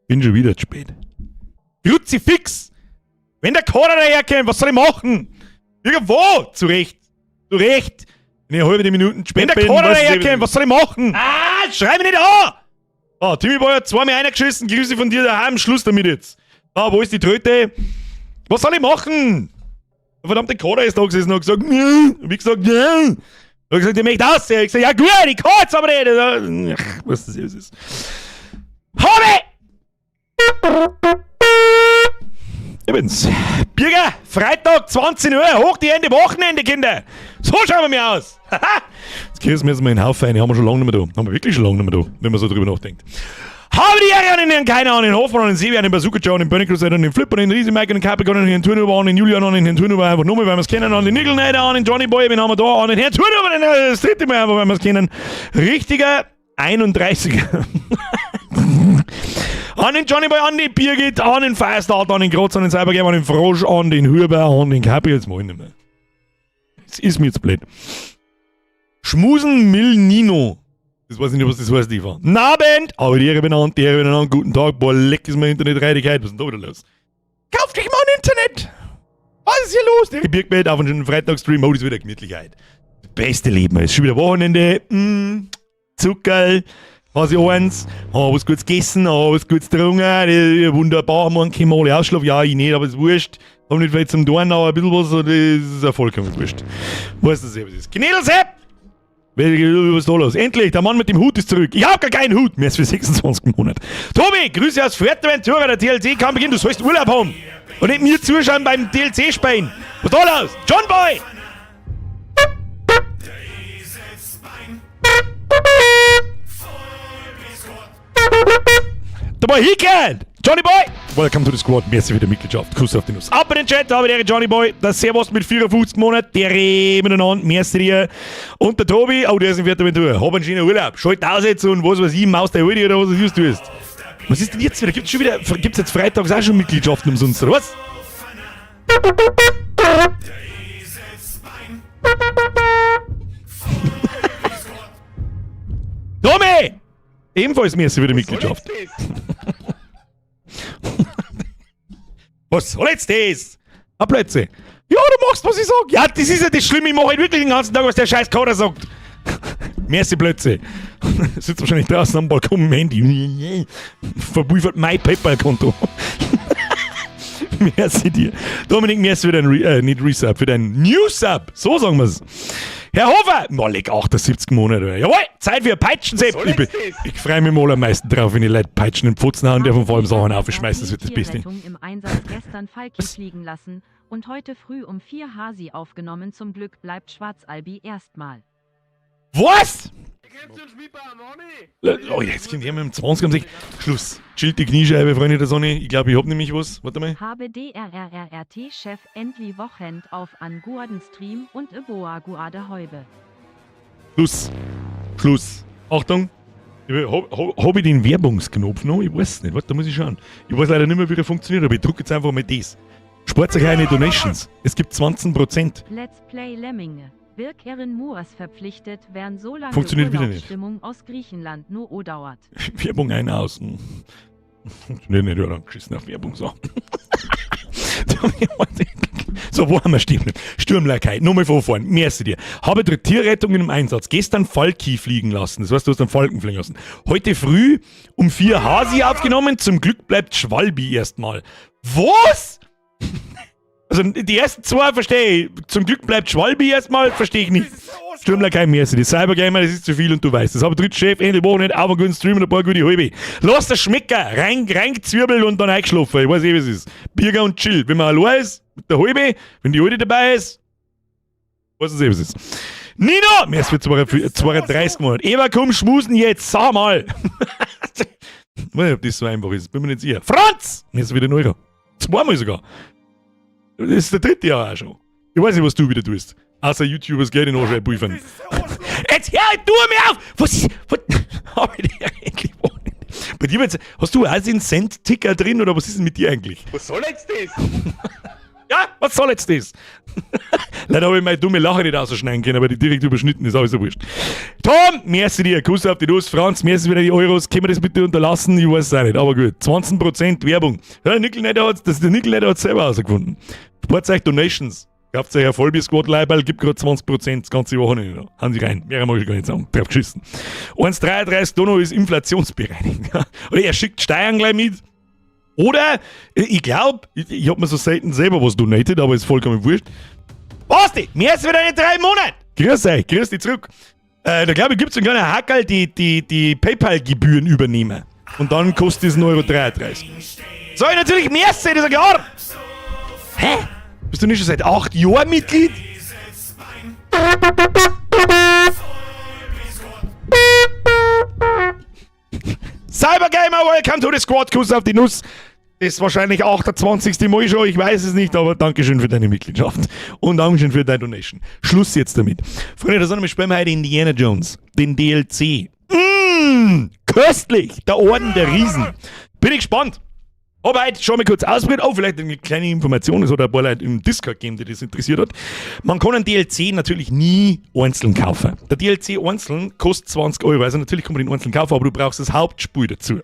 Bin schon wieder zu spät. Kruzifix! Wenn der Kader daherkommt, was soll ich machen? Irgendwo! Zu Recht! Zu Recht! Wenn ich eine halbe Minute zu spät Wenn der bin, Kader weiß ich daherkommt, was soll ich machen? Ah, schrei mich nicht an! Ah, Timmy Boy hat zweimal eingeschissen, Grüße von dir daheim, Schluss damit jetzt. Ah, wo ist die Tröte? Was soll ich machen? Der verdammte Kader ist da gesessen und hat gesagt, nee. Und ich gesagt, nee. Und hat gesagt, ich möchte aus. Ich hab gesagt, ja gut, ich kann jetzt aber nicht. Ach, was das ist. Habe! Übrigens, Birger, Freitag, 20 Uhr, hoch die Hände, Wochenende, Kinder. So schauen wir mir aus. Jetzt kriegen wir jetzt mal einen Haufen rein, haben wir schon lange nicht mehr da. Haben wir wirklich schon lange nicht mehr da, wenn man so drüber nachdenkt. Habe die Ehre an den Herrn Keiner, an den Hoffmann, an den Sebi, an den Bazooka Joe, an den Burning Crusader, an den Flipper, an den Riesi Mike, an den Capricorn, an den Herrn Turnover, an den Julian, an den Herrn Turnover, einfach nur mal, weil wir es kennen, an den Nickelneider, an den Johnny Boy, wen haben wir da, an den Herrn Turnover, den, das dritte Mal einfach, weil wir es kennen. Richtiger 31er. An den Johnny Boy, an den Birgit, an den Firestarter, an den Grotz, an den Cybergame, an den Frosch, an den Huber, an den Capri, jetzt mach ich nicht mehr. Es ist mir jetzt blöd. Schmusen Mil Nino. Das weiß ich nicht, was das heißt, Eva. Nabend! Aber die Ehre benannt, die Ehre benannt. Guten Tag, boah, leck ist mein Internet-Reidigkeit. Was ist denn da wieder los? Kauf dich mal ein Internet! Was ist hier los? Der Birkbett auf einen schönen Freitagsstream. Oh, das ist wieder Gemütlichkeit. Das beste Leben. Es ist schon wieder Wochenende. Zuckerl. Was ich eins, hab was Gutes gegessen, hab was Gutes getrunken, wunderbar, morgen können wir alle ausschlafen. Ja, ich nicht, aber ist wurscht. Hab nicht viel zum Tun, aber ein bisschen was, das ist ja vollkommen wurscht. Weißt du, was ist. Knädelsepp! Was ist da los? Endlich, der Mann mit dem Hut ist zurück. Ich hab gar keinen Hut. Mehr als für 26 Monate. Tobi, Grüße aus Fuerteventura, der DLC kann beginnen. Du sollst Urlaub haben. Und nicht mir zuschauen beim DLC spielen. Was ist da los? John Boy! Der Boy Hickert! Johnny Boy! Welcome to the squad. Merci für die Mitgliedschaft. Kuss auf die Nuss. Ab in den Chat, habe ich Johnny Boy. Das Servus mit 54 Monaten. Der miteinander. Merci dir. Und der Tobi, oh, der ist in Fuerteventura. Hab einen schönen Urlaub. Schalt aus jetzt und was weiß ich, Maus der Audi oder was du tust. Was ist denn jetzt wieder? Gibt's schon wieder, gibt's jetzt freitags auch schon Mitgliedschaften umsonst, oder was? Tommy! Ebenfalls merci für die Mitgliedschaft. Was soll jetzt das? Ah, Plötze. Ja, du machst, was ich sag. Ja, das ist ja das Schlimme. Ich mache halt wirklich den ganzen Tag, was der scheiß Kader sagt. Merci, Plötze. Sitzt wahrscheinlich draußen am Balkon mit dem Handy. Verpulvert mein PayPal-Konto. Merci dir. Dominik, merci für dein, Re nicht Resub, für dein New Sub. So sagen wir's. Herr Hofer, mal leck 78 Monate. Jawohl, Zeit für Peitschensepp. Ich, ich freue mich mal am meisten drauf, wenn die Leute Peitschen in den Pfotzen hauen, der von vor allem Sachen aufschmeißen. Das wird das Beste. Im Einsatz gestern Falki fliegen lassen und heute früh um 4 Hasi aufgenommen. Zum Glück bleibt Schwarzalbi erstmal. Was? Oh, jetzt kommt er mit dem 20 am sich. Schluss. Chillt die Kniescheibe, Freunde der Sonne. Ich glaube, ich hab nämlich was. Warte mal. Habe DRRRT-Chef endlich Wochend auf an Guaden Stream und Eboa Guade Häube. Schluss. Schluss. Achtung. Hab, hab ich den Werbungsknopf noch? Ich weiß es nicht. Warte, da muss ich schauen. Ich weiß leider nicht mehr, wie er funktioniert, aber ich drücke jetzt einfach mal das. Spart euch eine Donations. Es gibt 20%. Let's Play Lemminge. Birk Erin Moors verpflichtet, während so lange Funktioniert wieder nicht. Urlaubsstimmung aus Griechenland nur o dauert. Werbung ein aus. Funktioniert nicht, ja, dann geschissen auf Werbung so. So, wo haben wir stehen? Sturmlakai, nochmal vorfahren. Merci dir. Habe drei Tierrettungen im Einsatz. Gestern Falki fliegen lassen. Das heißt, du hast einen Falken fliegen lassen. Heute früh um 4 Hasi aufgenommen. Zum Glück bleibt Schwalbi erstmal. Was? Also die ersten zwei verstehe ich. Zum Glück bleibt Schwalbi erstmal, verstehe ich nicht. Stürmler kein Merci. Die Cybergamer, das ist zu viel und du weißt. Das habe dritt Chef, Ende Woche nicht, aber guten Stream und ein paar gute halbe. Lass das schmecken, rein, reingezwirbelt und dann eingeschlafen. Ich weiß eh, wie es ist. Birger und Chill. Wenn man allein ist, mit der halbe, wenn die alte dabei ist, weiß es eh, wie es ist. Nino! Mir ist für 32 Monate. Eva, komm, schmusen jetzt, sag mal! Ich weiß nicht, ob das so einfach ist, bin mir nicht sicher. Franz! Mir ist wieder ein Euro. Zweimal sogar. Das ist der dritte Jahr auch schon. Ich weiß nicht, was du wieder tust. Außer YouTubers Geld in den Arsch prüfen. Jetzt hör, tu mir auf! Was ist. Was, hab ich dir endlich Bei dir jetzt, hast du auch den Cent-Ticker drin oder was ist denn mit dir eigentlich? Was soll jetzt das? Ja, was soll jetzt das? Leider habe ich meine dumme Lache nicht ausschneiden können, aber die direkt überschnitten ist, aber ist ja wurscht. Tom, merci dir, Kuss auf die Nuss. Franz, merci wieder die Euros. Können wir das bitte unterlassen? Ich weiß es auch nicht, aber gut. 20% Werbung. Ja, Nickel hat, das, der Nickel hat selber herausgefunden. Sportzeug Donations. Kauft euch ein Vollbier Squad Leiberl, gibt gerade 20% das ganze Wochenende noch. Haben Sie rein. Mehr mag ich gar nicht sagen. Drauf geschissen. 1,33 Dono ist inflationsbereinigt. Oder er schickt Steuern gleich mit. Oder, ich glaube, ich hab mir so selten selber was donated, aber ist vollkommen wurscht. Was die? Mehr als wieder in 3 Monaten. Grüß euch, grüß dich zurück. Da glaube ich, gibt es einen kleinen Hackerl, die PayPal-Gebühren übernehmen. Und dann kostet es 1,33 Euro. Soll ich natürlich mehr sein, ist ja klar. Hä? Bist du nicht schon seit 8 Jahren Mitglied? Cybergamer, welcome to the squad. Kuss auf die Nuss. Das ist wahrscheinlich 28. Mal schon, ich weiß es nicht, aber Dankeschön für deine Mitgliedschaft. Und Dankeschön für deine Donation. Schluss jetzt damit. Freunde, das wir spielen heute Indiana Jones, den DLC. Köstlich! Der Orden der Riesen. Bin ich gespannt. Aber heute schon mal kurz ausprobiert. Oh, vielleicht eine kleine Information. Es hat ein paar Leute im Discord gegeben, die das interessiert hat. Man kann einen DLC natürlich nie einzeln kaufen. Der DLC einzeln kostet 20 Euro. Also natürlich kann man den einzeln kaufen, aber du brauchst das Hauptspiel dazu.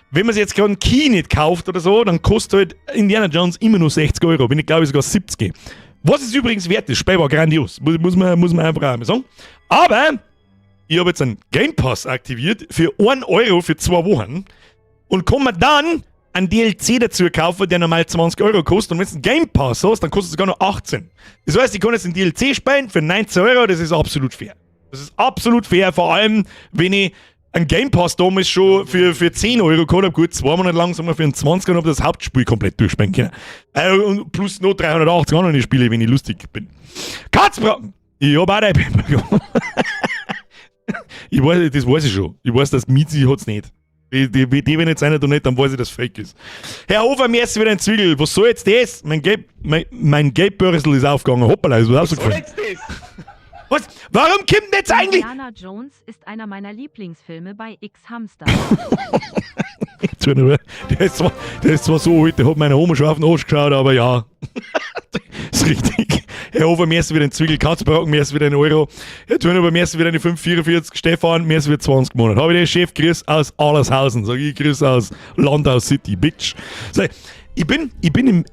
Wenn man sich jetzt gerade einen Key nicht kauft oder so, dann kostet halt Indiana Jones immer nur 60 Euro. Bin ich, glaube ich, sogar 70. Was es übrigens wert ist, Spiel war grandios. Muss man einfach auch mal sagen. Aber ich habe jetzt einen Game Pass aktiviert für 1 Euro für 2 Wochen und kann mir dann einen DLC dazu kaufen, der normal 20 Euro kostet. Und wenn du einen Game Pass hast, dann kostet es sogar noch 18. Das heißt, ich kann jetzt einen DLC spielen für 19 Euro, das ist absolut fair. Das ist absolut fair, vor allem, wenn ich einen Game Pass damals schon für 10 Euro gehabt habe, gut, 2 Monate lang, sagen wir, für einen 20er und habe das Hauptspiel komplett durchspielen können. Und plus noch 380 andere Spiele, wenn ich lustig bin. Katzbraten! Ich hab auch dein bekommen. Ich weiß, das weiß ich schon. Ich weiß, dass Mizi hat's nicht. Die, wenn jetzt einer da nicht, dann weiß ich, dass fake ist. Herr Hofer, mir ist wieder ein Zwiegel. Was soll jetzt das? Mein Geldbörsel ist aufgegangen. Hoppala, ist was rausgefallen. Was soll jetzt das? Was? Warum kommt denn jetzt eigentlich? Indiana Jones ist einer meiner Lieblingsfilme bei X Hamster. Der ist zwar so alt, der hat meine Oma schon auf den Arsch geschaut, aber ja. Ist richtig. Herr Hofer, mir ist wieder ein Zwiegel, Katzbrocken, mir ist wieder ein Euro. Herr Turner, mir ist wieder eine 5,44. Stefan, mir ist wieder 20 Monate. Habe ich den Chef, Grüß aus Allershausen. Sag ich, Grüß aus Landau City, Bitch. So, ich bin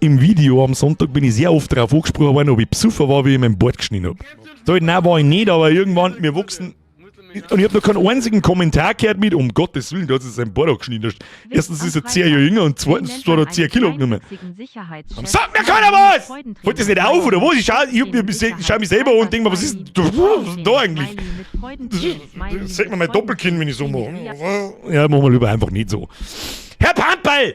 im Video am Sonntag bin ich sehr oft darauf angesprochen worden, ob ich besoffen war, wie ich meinen Bart geschnitten habe. So, nein, war ich nicht, aber irgendwann, wir wuchsen und ich habe noch keinen einzigen Kommentar gehört mit, um Gottes Willen, du hast jetzt sein Bart angeschnitten. Erstens ist er 10 Jahre jünger und zweitens hat er 10 Kilo genommen. Sagt mir keiner was! Fällt das nicht auf, oder was? Ich schau mich selber an und denke mir, was ist denn da eigentlich? Das sieht man mein Doppelkinn, wenn ich so mache. Ja, machen wir lieber einfach nicht so. Herr Pamperl!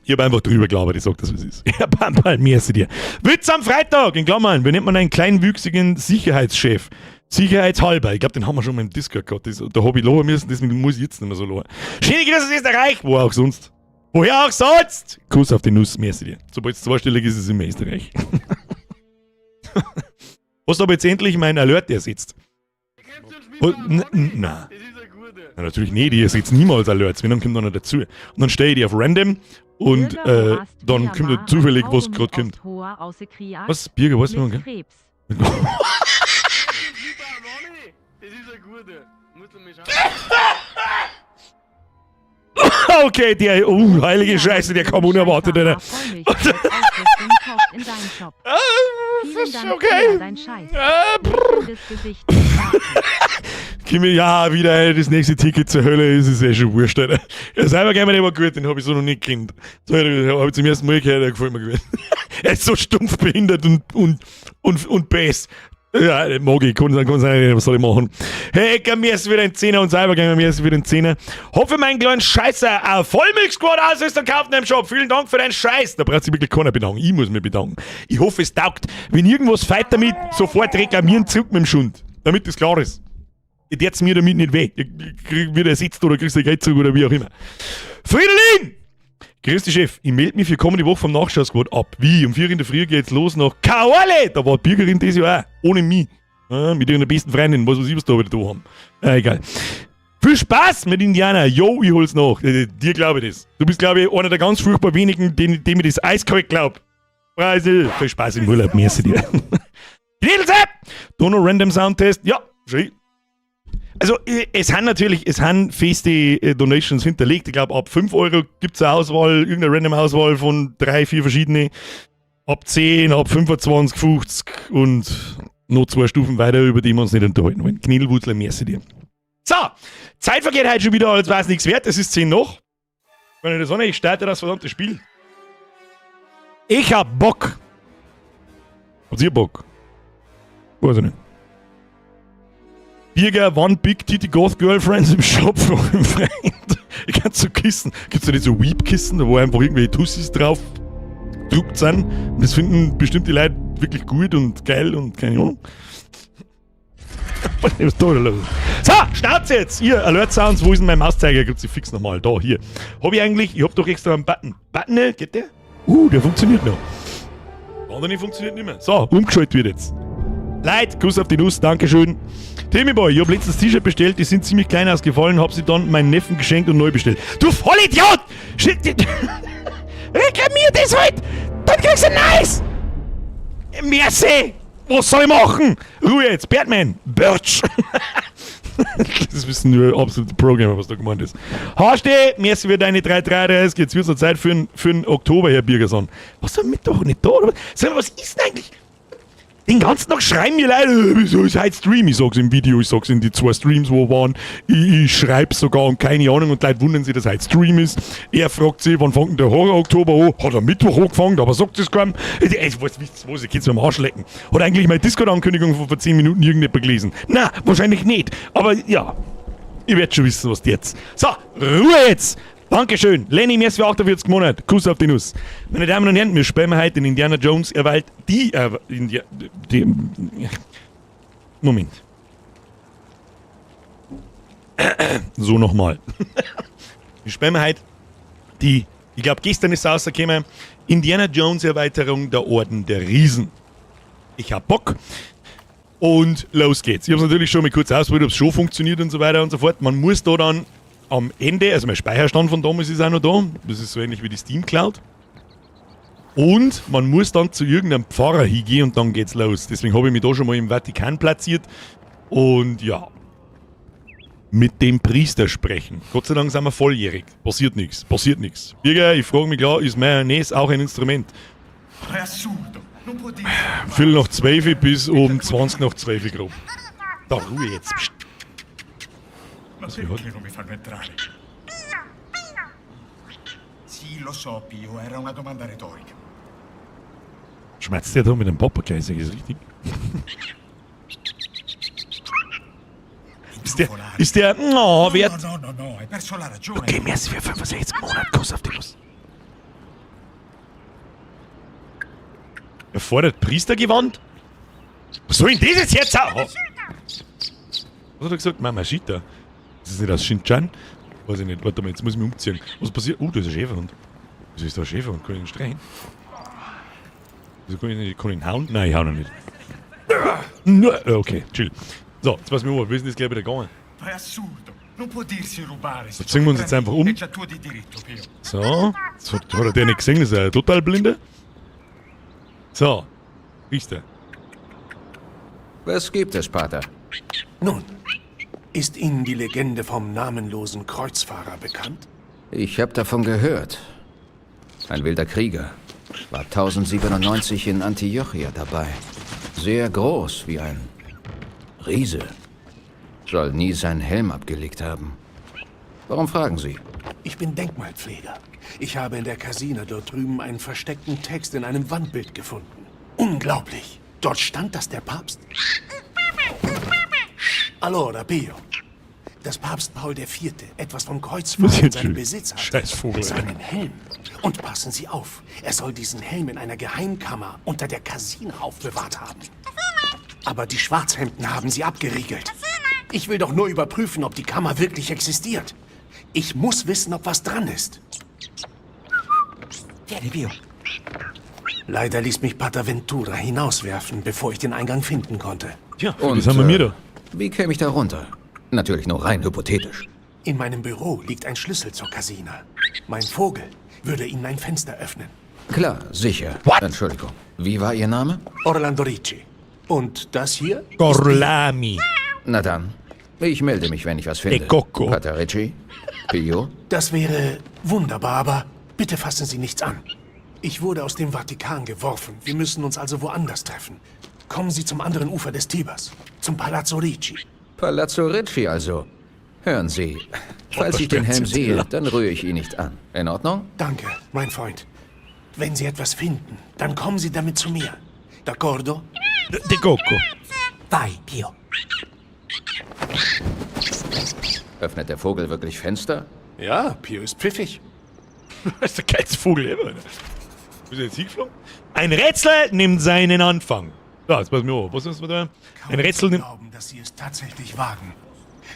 Ich habe einfach drüber gelabert, ich sag das, was ist. Herr Pamperl, merci dir. Witz am Freitag, in Klammern, wie nennt man einen kleinwüchsigen Sicherheitschef? Sicherheitshalber. Ich glaube, den haben wir schon mal im Discord gehabt. Da habe ich lachen müssen, deswegen muss ich jetzt nicht mehr so lachen. Schöne Grüße aus Österreich! Wo auch sonst. Woher auch sonst! Kuss auf die Nuss, merci dir. Sobald es zweistellig ist, ist es immer Österreich. Hast du aber jetzt endlich meinen Alert ersetzt? Oh, na. Na, natürlich nicht, ich ersetze niemals Alerts, wenn, dann kommt einer dazu. Und dann stelle ich die auf random und dann kommt da zufällig, was gerade kommt. Was? Birger, was? Mit Krebs. Das ist ein guter. Muss man mal schauen. Okay, der, oh, heilige Scheiße, der kam unerwartet, Alter. Kauft in deinem Shop. Ah, Vielen Dank okay. für dein Scheiß. Ah, brr. Das Gesicht des Wartens. Kimi, ja, wieder das nächste Ticket zur Hölle ist, ist eh schon wurscht, Alter. Ja, selber gehen wir der war gut, den hab ich so noch nicht gekannt. So, hab ich zum ersten Mal gehört, der gefällt mir gut. Er ist so stumpf behindert und bäs. Ja, den mag ich, kann sein, was soll ich machen? Hey, Ecker, mir ist wieder ein Zehner und selber gehen mir ist wieder ein Zehner. Hoffe, mein kleinen Scheißer, ein Vollmilch-Squad aus ist dann kauft in dem Shop. Vielen Dank für deinen Scheiß. Da braucht sich wirklich keiner bedanken. Ich muss mich bedanken. Ich hoffe, es taugt. Wenn irgendwas feit damit, sofort reklamieren zurück mit dem Schund. Damit das klar ist. Ich tät's mir damit nicht weh. Ich krieg wieder ersetzt oder kriegst du Geld zurück oder wie auch immer. Fridolin! Grüß dich, Chef. Ich melde mich für kommende Woche vom Nachschau-Squad ab. Wie? Um 4 in der Früh geht's los nach Kaorle! Da war die Bürgerin dieses Jahr auch. Ohne mich. Ja, mit ihrer besten Freundin. Was weiß ich, was da wieder da haben. Egal. Viel Spaß mit Indiana. Yo, ich hol's nach. Dir glaube ich das. Du bist, glaube ich, einer der ganz furchtbar wenigen, dem ich das eiskalt glaub. Preise. Viel Spaß im Urlaub, merci dir. Knädelsepp! Dono Random Sound Test. Ja, schön. Also, es haben natürlich, es haben feste Donations hinterlegt. Ich glaube, ab 5 Euro gibt es eine Auswahl, irgendeine random Auswahl von drei, vier verschiedene. Ab 10, ab 25, 50 und noch zwei Stufen weiter, über die wir uns nicht unterhalten wollen. Knädelwurzler, merci dir. So, Zeit vergeht heute schon wieder, als wäre es nichts wert. Es ist 10 noch. Wenn ich das auch nicht, ich starte das verdammte Spiel. Ich hab Bock. Habt ihr Bock? Weiß ich nicht. Birger, One Big Titty Goth Girlfriends im Shop von einem Freund. Ich kann so Kissen. Gibt's da nicht so Weeb-Kissen, wo einfach irgendwelche Tussis drauf gedruckt sind? Und das finden bestimmte Leute wirklich gut und geil und keine Ahnung. Was ist da los? So, Schnauze jetzt! Ihr, Alert Sounds, wo ist denn mein Mauszeiger? Gibt's die fix nochmal. Da, hier. Hab ich eigentlich, ich hab doch extra einen Button. Button, ne? Geht der? Der funktioniert noch. Der andere funktioniert nicht mehr. So, umgeschaltet wird jetzt. Leute, Kuss auf die Nuss, Dankeschön. Timmy Boy, ich hab letztens T-Shirt bestellt, die sind ziemlich klein ausgefallen, hab sie dann meinen Neffen geschenkt und neu bestellt. Du Vollidiot! Shit, reklamier das halt! Dann kriegst du ein neues! Merci! Was soll ich machen? Ruhe jetzt, Batman! Birch! Das wissen nur absolute Programmer, was da gemeint ist. Horste, merci für deine 333. Jetzt wird's noch Zeit für den Oktober, Herr Birgerson. Was ist am Mittwoch nicht da? Oder was? Sag mal, was ist denn eigentlich? Den ganzen Tag schreiben mir Leute, wieso ist heute Stream? Ich sag's im Video, ich sag's in die zwei Streams, wo waren. Ich schreib's sogar und keine Ahnung und Leute wundern sich, dass heute Stream ist. Er fragt sich, wann fängt denn der Horror-Oktober an? Hat er Mittwoch angefangen, aber sagt es keinem. Ich weiß, wisst ihr was, ich kann's mir am Arsch lecken. Hat eigentlich meine Discord-Ankündigung von vor 10 Minuten irgendjemand gelesen? Na, wahrscheinlich nicht. Aber ja, ihr werdet schon wissen, was jetzt. So, Ruhe jetzt! Dankeschön. Lenny, merci für 48 Monate. Kuss auf die Nuss. Meine Damen und Herren, wir spielen heute den Indiana Jones erwählt. Die, India, die, Moment. So nochmal. Wir spielen heute die, ich glaube, gestern ist es rausgekommen, Indiana Jones Erweiterung der Orden der Riesen. Ich hab Bock. Und los geht's. Ich habe es natürlich schon mal kurz ausprobiert, ob es schon funktioniert und so weiter und so fort. Man muss da dann am Ende, also mein Speicherstand von damals ist auch noch da, das ist so ähnlich wie die Steam Cloud. Und man muss dann zu irgendeinem Pfarrer hingehen und dann geht's los. Deswegen habe ich mich da schon mal im Vatikan platziert. Und ja, mit dem Priester sprechen. Gott sei Dank sind wir volljährig. Passiert nichts, passiert nichts. Birger, ich frage mich klar, ist Mayonnaise auch ein Instrument? È assurdo! Non può dirsi. 12:15 bis um 12:20 grob. Da, Ruhe jetzt. Psst. Ma perché non mi fanno entrare? Sì, lo so, Pio, era una domanda retorica. Schmerzt der da mit dem Papagei, ist das richtig? Ist der, oh, wer, No, no, no, no, hai perso la ragione. Okay, merci für 65 Monate, Kuss auf die Nuss. Er fordert Priestergewand? Was soll denn das jetzt auch? Was hat er gesagt? Mamacita. Ist das nicht aus Shinchan? Weiß ich nicht. Warte mal, jetzt muss ich mich umziehen. Was passiert? Oh, da ist ein Schäferhund. Wieso ist da ein Schäferhund? Kann ich ihn streichen? Wieso kann ich nicht? Kann ich ihn hauen? Nein, ich hau ihn nicht. Okay, chill. So, jetzt pass mir auf. Wir sind jetzt gleich wieder gegangen. Ma è assurdo! Non può dirsi rubare. Se So, ziehen wir uns jetzt einfach um. È già tuo di diritto, Pio. So, das hat der nicht gesehen, das ist ja total blinde. So, Priester. Was gibt es, Pater? Nun, ist Ihnen die Legende vom namenlosen Kreuzfahrer bekannt? Ich habe davon gehört. Ein wilder Krieger. War 1097 in Antiochia dabei. Sehr groß, wie ein Riese. Soll nie seinen Helm abgelegt haben. Warum fragen Sie? Ich bin Denkmalpfleger. Ich habe in der Casina dort drüben einen versteckten Text in einem Wandbild gefunden. Unglaublich! Dort stand, dass der Papst... Allora, Pio. Dass Papst Paul IV. Etwas vom Kreuzfahrer in seinem Besitz hat. Scheiß Vogel, Alter. Seinen Helm. Und passen Sie auf, er soll diesen Helm in einer Geheimkammer unter der Casina aufbewahrt haben. Aber die Schwarzhemden haben sie abgeriegelt. Ich will doch nur überprüfen, ob die Kammer wirklich existiert. Ich muss wissen, ob was dran ist. Leider ließ mich Pater Ventura hinauswerfen, bevor ich den Eingang finden konnte. Tja, für das haben wir mir da. Wie käme ich da runter? Natürlich nur rein hypothetisch. In meinem Büro liegt ein Schlüssel zur Casina. Mein Vogel würde Ihnen ein Fenster öffnen. Klar, sicher. What? Entschuldigung. Wie war Ihr Name? Orlando Ricci. Und das hier? Gorlami. Na dann, ich melde mich, wenn ich was finde. De Cocco. Pater Ricci? Pio? Das wäre wunderbar, aber bitte fassen Sie nichts an. Ich wurde aus dem Vatikan geworfen. Wir müssen uns also woanders treffen. Kommen Sie zum anderen Ufer des Tibers, zum Palazzo Ricci. Palazzo Ricci also. Hören Sie, falls ich den Helm sehe, dann rühre ich ihn nicht an. In Ordnung? Danke, mein Freund. Wenn Sie etwas finden, dann kommen Sie damit zu mir. D'accordo? De Cocco. Vai, Pio. Öffnet der Vogel wirklich Fenster? Ja, Pio ist pfiffig. Das ist der geilste Vogel ever. Alter. Wo ist er jetzt hingeflogen? Ein Rätsel nimmt seinen Anfang. So, jetzt pass mir auf. Was ist da? Ein Rätsel nimmt. glauben, dass Sie es tatsächlich wagen.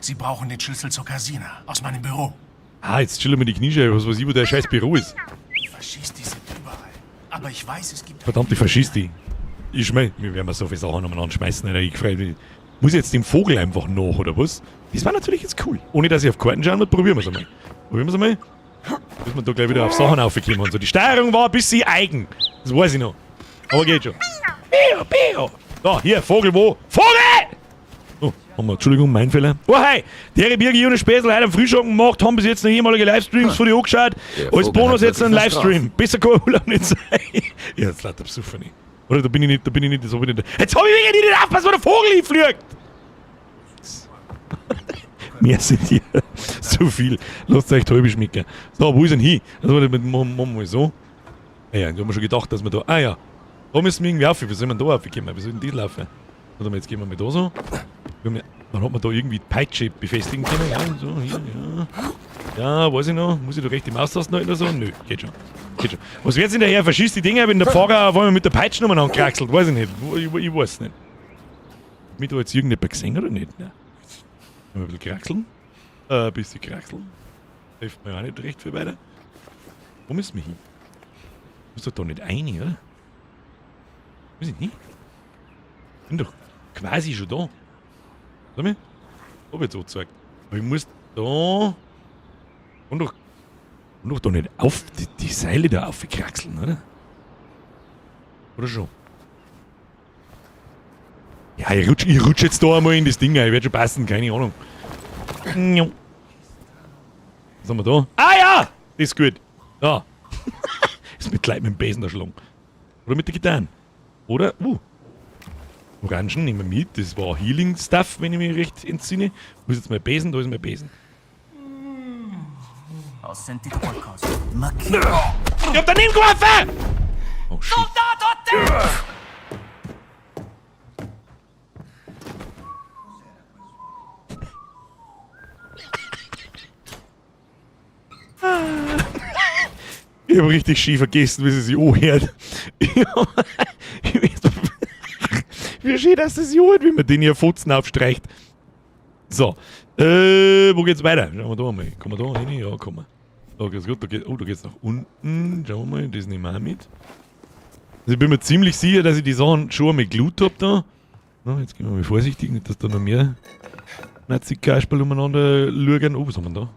Sie brauchen den Schlüssel zur Casina aus meinem Büro. Ah, jetzt chillen wir die Kniescheibe. Was weiß ich, wo der scheiß Büro ist. Die Faschisti sind überall. Aber ich weiß, es gibt... Verdammt, die Faschisti. Ich schmeiß. Wir werden mal so viele Sachen umeinander schmeißen, Alter. Ich freu mich. Muss ich jetzt dem Vogel einfach nach, oder was? Das war natürlich jetzt cool. Ohne dass ich auf Karten schauen muss, probieren wir es einmal. Probieren wir es einmal. Müssen wir da gleich wieder auf Sachen aufkommen und so. Die Steuerung war ein bisschen eigen. Das weiß ich noch. Aber geht schon. Pio, Pio. Da, hier, Vogel wo? Vogel! Oh, haben wir, Entschuldigung, mein Fehler. Oh, hi! Der Birgi Jonas Späßl heute am Frühschoppen gemacht, haben bis jetzt noch ehemalige Livestreams von dir angeschaut. Der Als Vogel Bonus hat jetzt einen wirklich was Livestream. Besser kann Urlaub nicht sein. Ja, jetzt lauter Besucher nicht. Oder da bin ich nicht, da bin ich nicht, das hab ich nicht. Jetzt hab ich wirklich nicht aufpassen, wo der Vogel hinfliegt! Mehr sind hier zu viel. Lasst euch halbe schmecken. So, wo ist denn hin? Also, warte, machen wir mal so. Ah ja, da haben wir schon gedacht, dass wir da. Ah ja, da müssen wir irgendwie auf. Wie soll man da raufkommen? Wie soll denn die laufen? Warte mal, jetzt gehen wir mal da so. Dann hat man da irgendwie die Peitsche befestigen können. Ja, so, hier, ja. Ja, weiß ich noch. Muss ich da recht die Maustasten halten oder so? Nö, geht schon. Geht schon. Was wird's denn daher? Verschießt die Dinger, wenn der Fahrer auf einmal mit der Peitsche umeinander kraxelt? Weiß ich nicht. Ich weiß nicht. Hat mich da jetzt irgendjemand gesehen oder nicht? Nein. Ein bisschen kraxeln. Ein bisschen kraxeln. Hilft mir auch nicht recht viel weiter. Wo müssen wir hin? Muss doch da nicht rein, oder? Muss ich nicht? Bin doch quasi schon da. Warte mal. Hab ich jetzt angezeigt. Aber ich muss da. Und doch da nicht auf die Seile da aufkraxeln, oder? Oder schon? Ja, ich rutsch jetzt da einmal in das Ding rein. Ich werd schon passen, keine Ahnung. Was haben wir da? Ah ja! Das ist gut. Da. Ist mit Leid mit dem Besen erschlagen. Oder mit der Gitarre. Oder? Orangen nehmen wir mit. Das war Healing Stuff, wenn ich mich recht entsinne. Wo ist jetzt mein Besen? Da ist mein Besen. Ich hab daneben geworfen! Oh shit. Ich hab richtig schief vergessen, wie sie sich anhört. Wie schön, dass das sich anhört, wie man den hier Fotzen aufstreicht. So. Wo geht's weiter? Schauen wir da mal. Kommen wir da rein? Ja, kommen wir. Da geht's gut. Da geht, oh, da geht's nach unten. Schauen wir mal, das nehmen wir auch mit. Also ich bin mir ziemlich sicher, dass ich die Sachen schon einmal geloot hab da. Na, jetzt gehen wir mal vorsichtig, nicht, dass da noch mehr Nazi-Kasperl umeinander schauen. Oh, was haben wir denn da?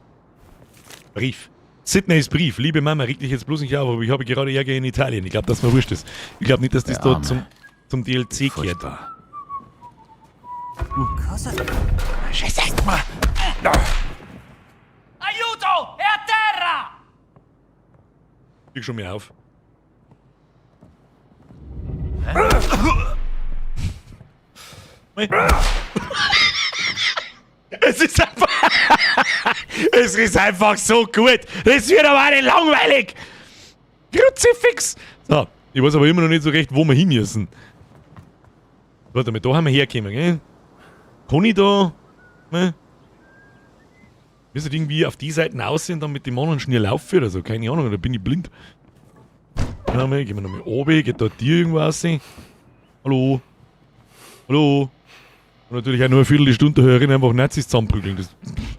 Brief. Sydneys Brief. Liebe Mama, reg dich jetzt bloß nicht auf, aber ich habe gerade Ärger in Italien. Ich glaube, dass mir wurscht ist. Ich glaube nicht, dass das da zum DLC gehört. Scheiße! Aiuto! È a terra! Krieg schon mehr auf. Es ist einfach. Es ist einfach so gut. Es wird aber auch nicht langweilig. Kruzifix. So, ich weiß aber immer noch nicht so recht, wo wir hin müssen. Warte mal, da haben wir hergekommen, gell? Kann ich da. Ne? Müssen irgendwie auf die Seiten aussehen, dann mit dem anderen schnell laufen oder so. Keine Ahnung, da bin ich blind. Ja, mal, gehen wir nochmal runter. Geht da dir irgendwo raus? Hallo? Hallo? Und natürlich auch nur eine Viertelstunde hören, einfach Nazis zusammenprügeln. Das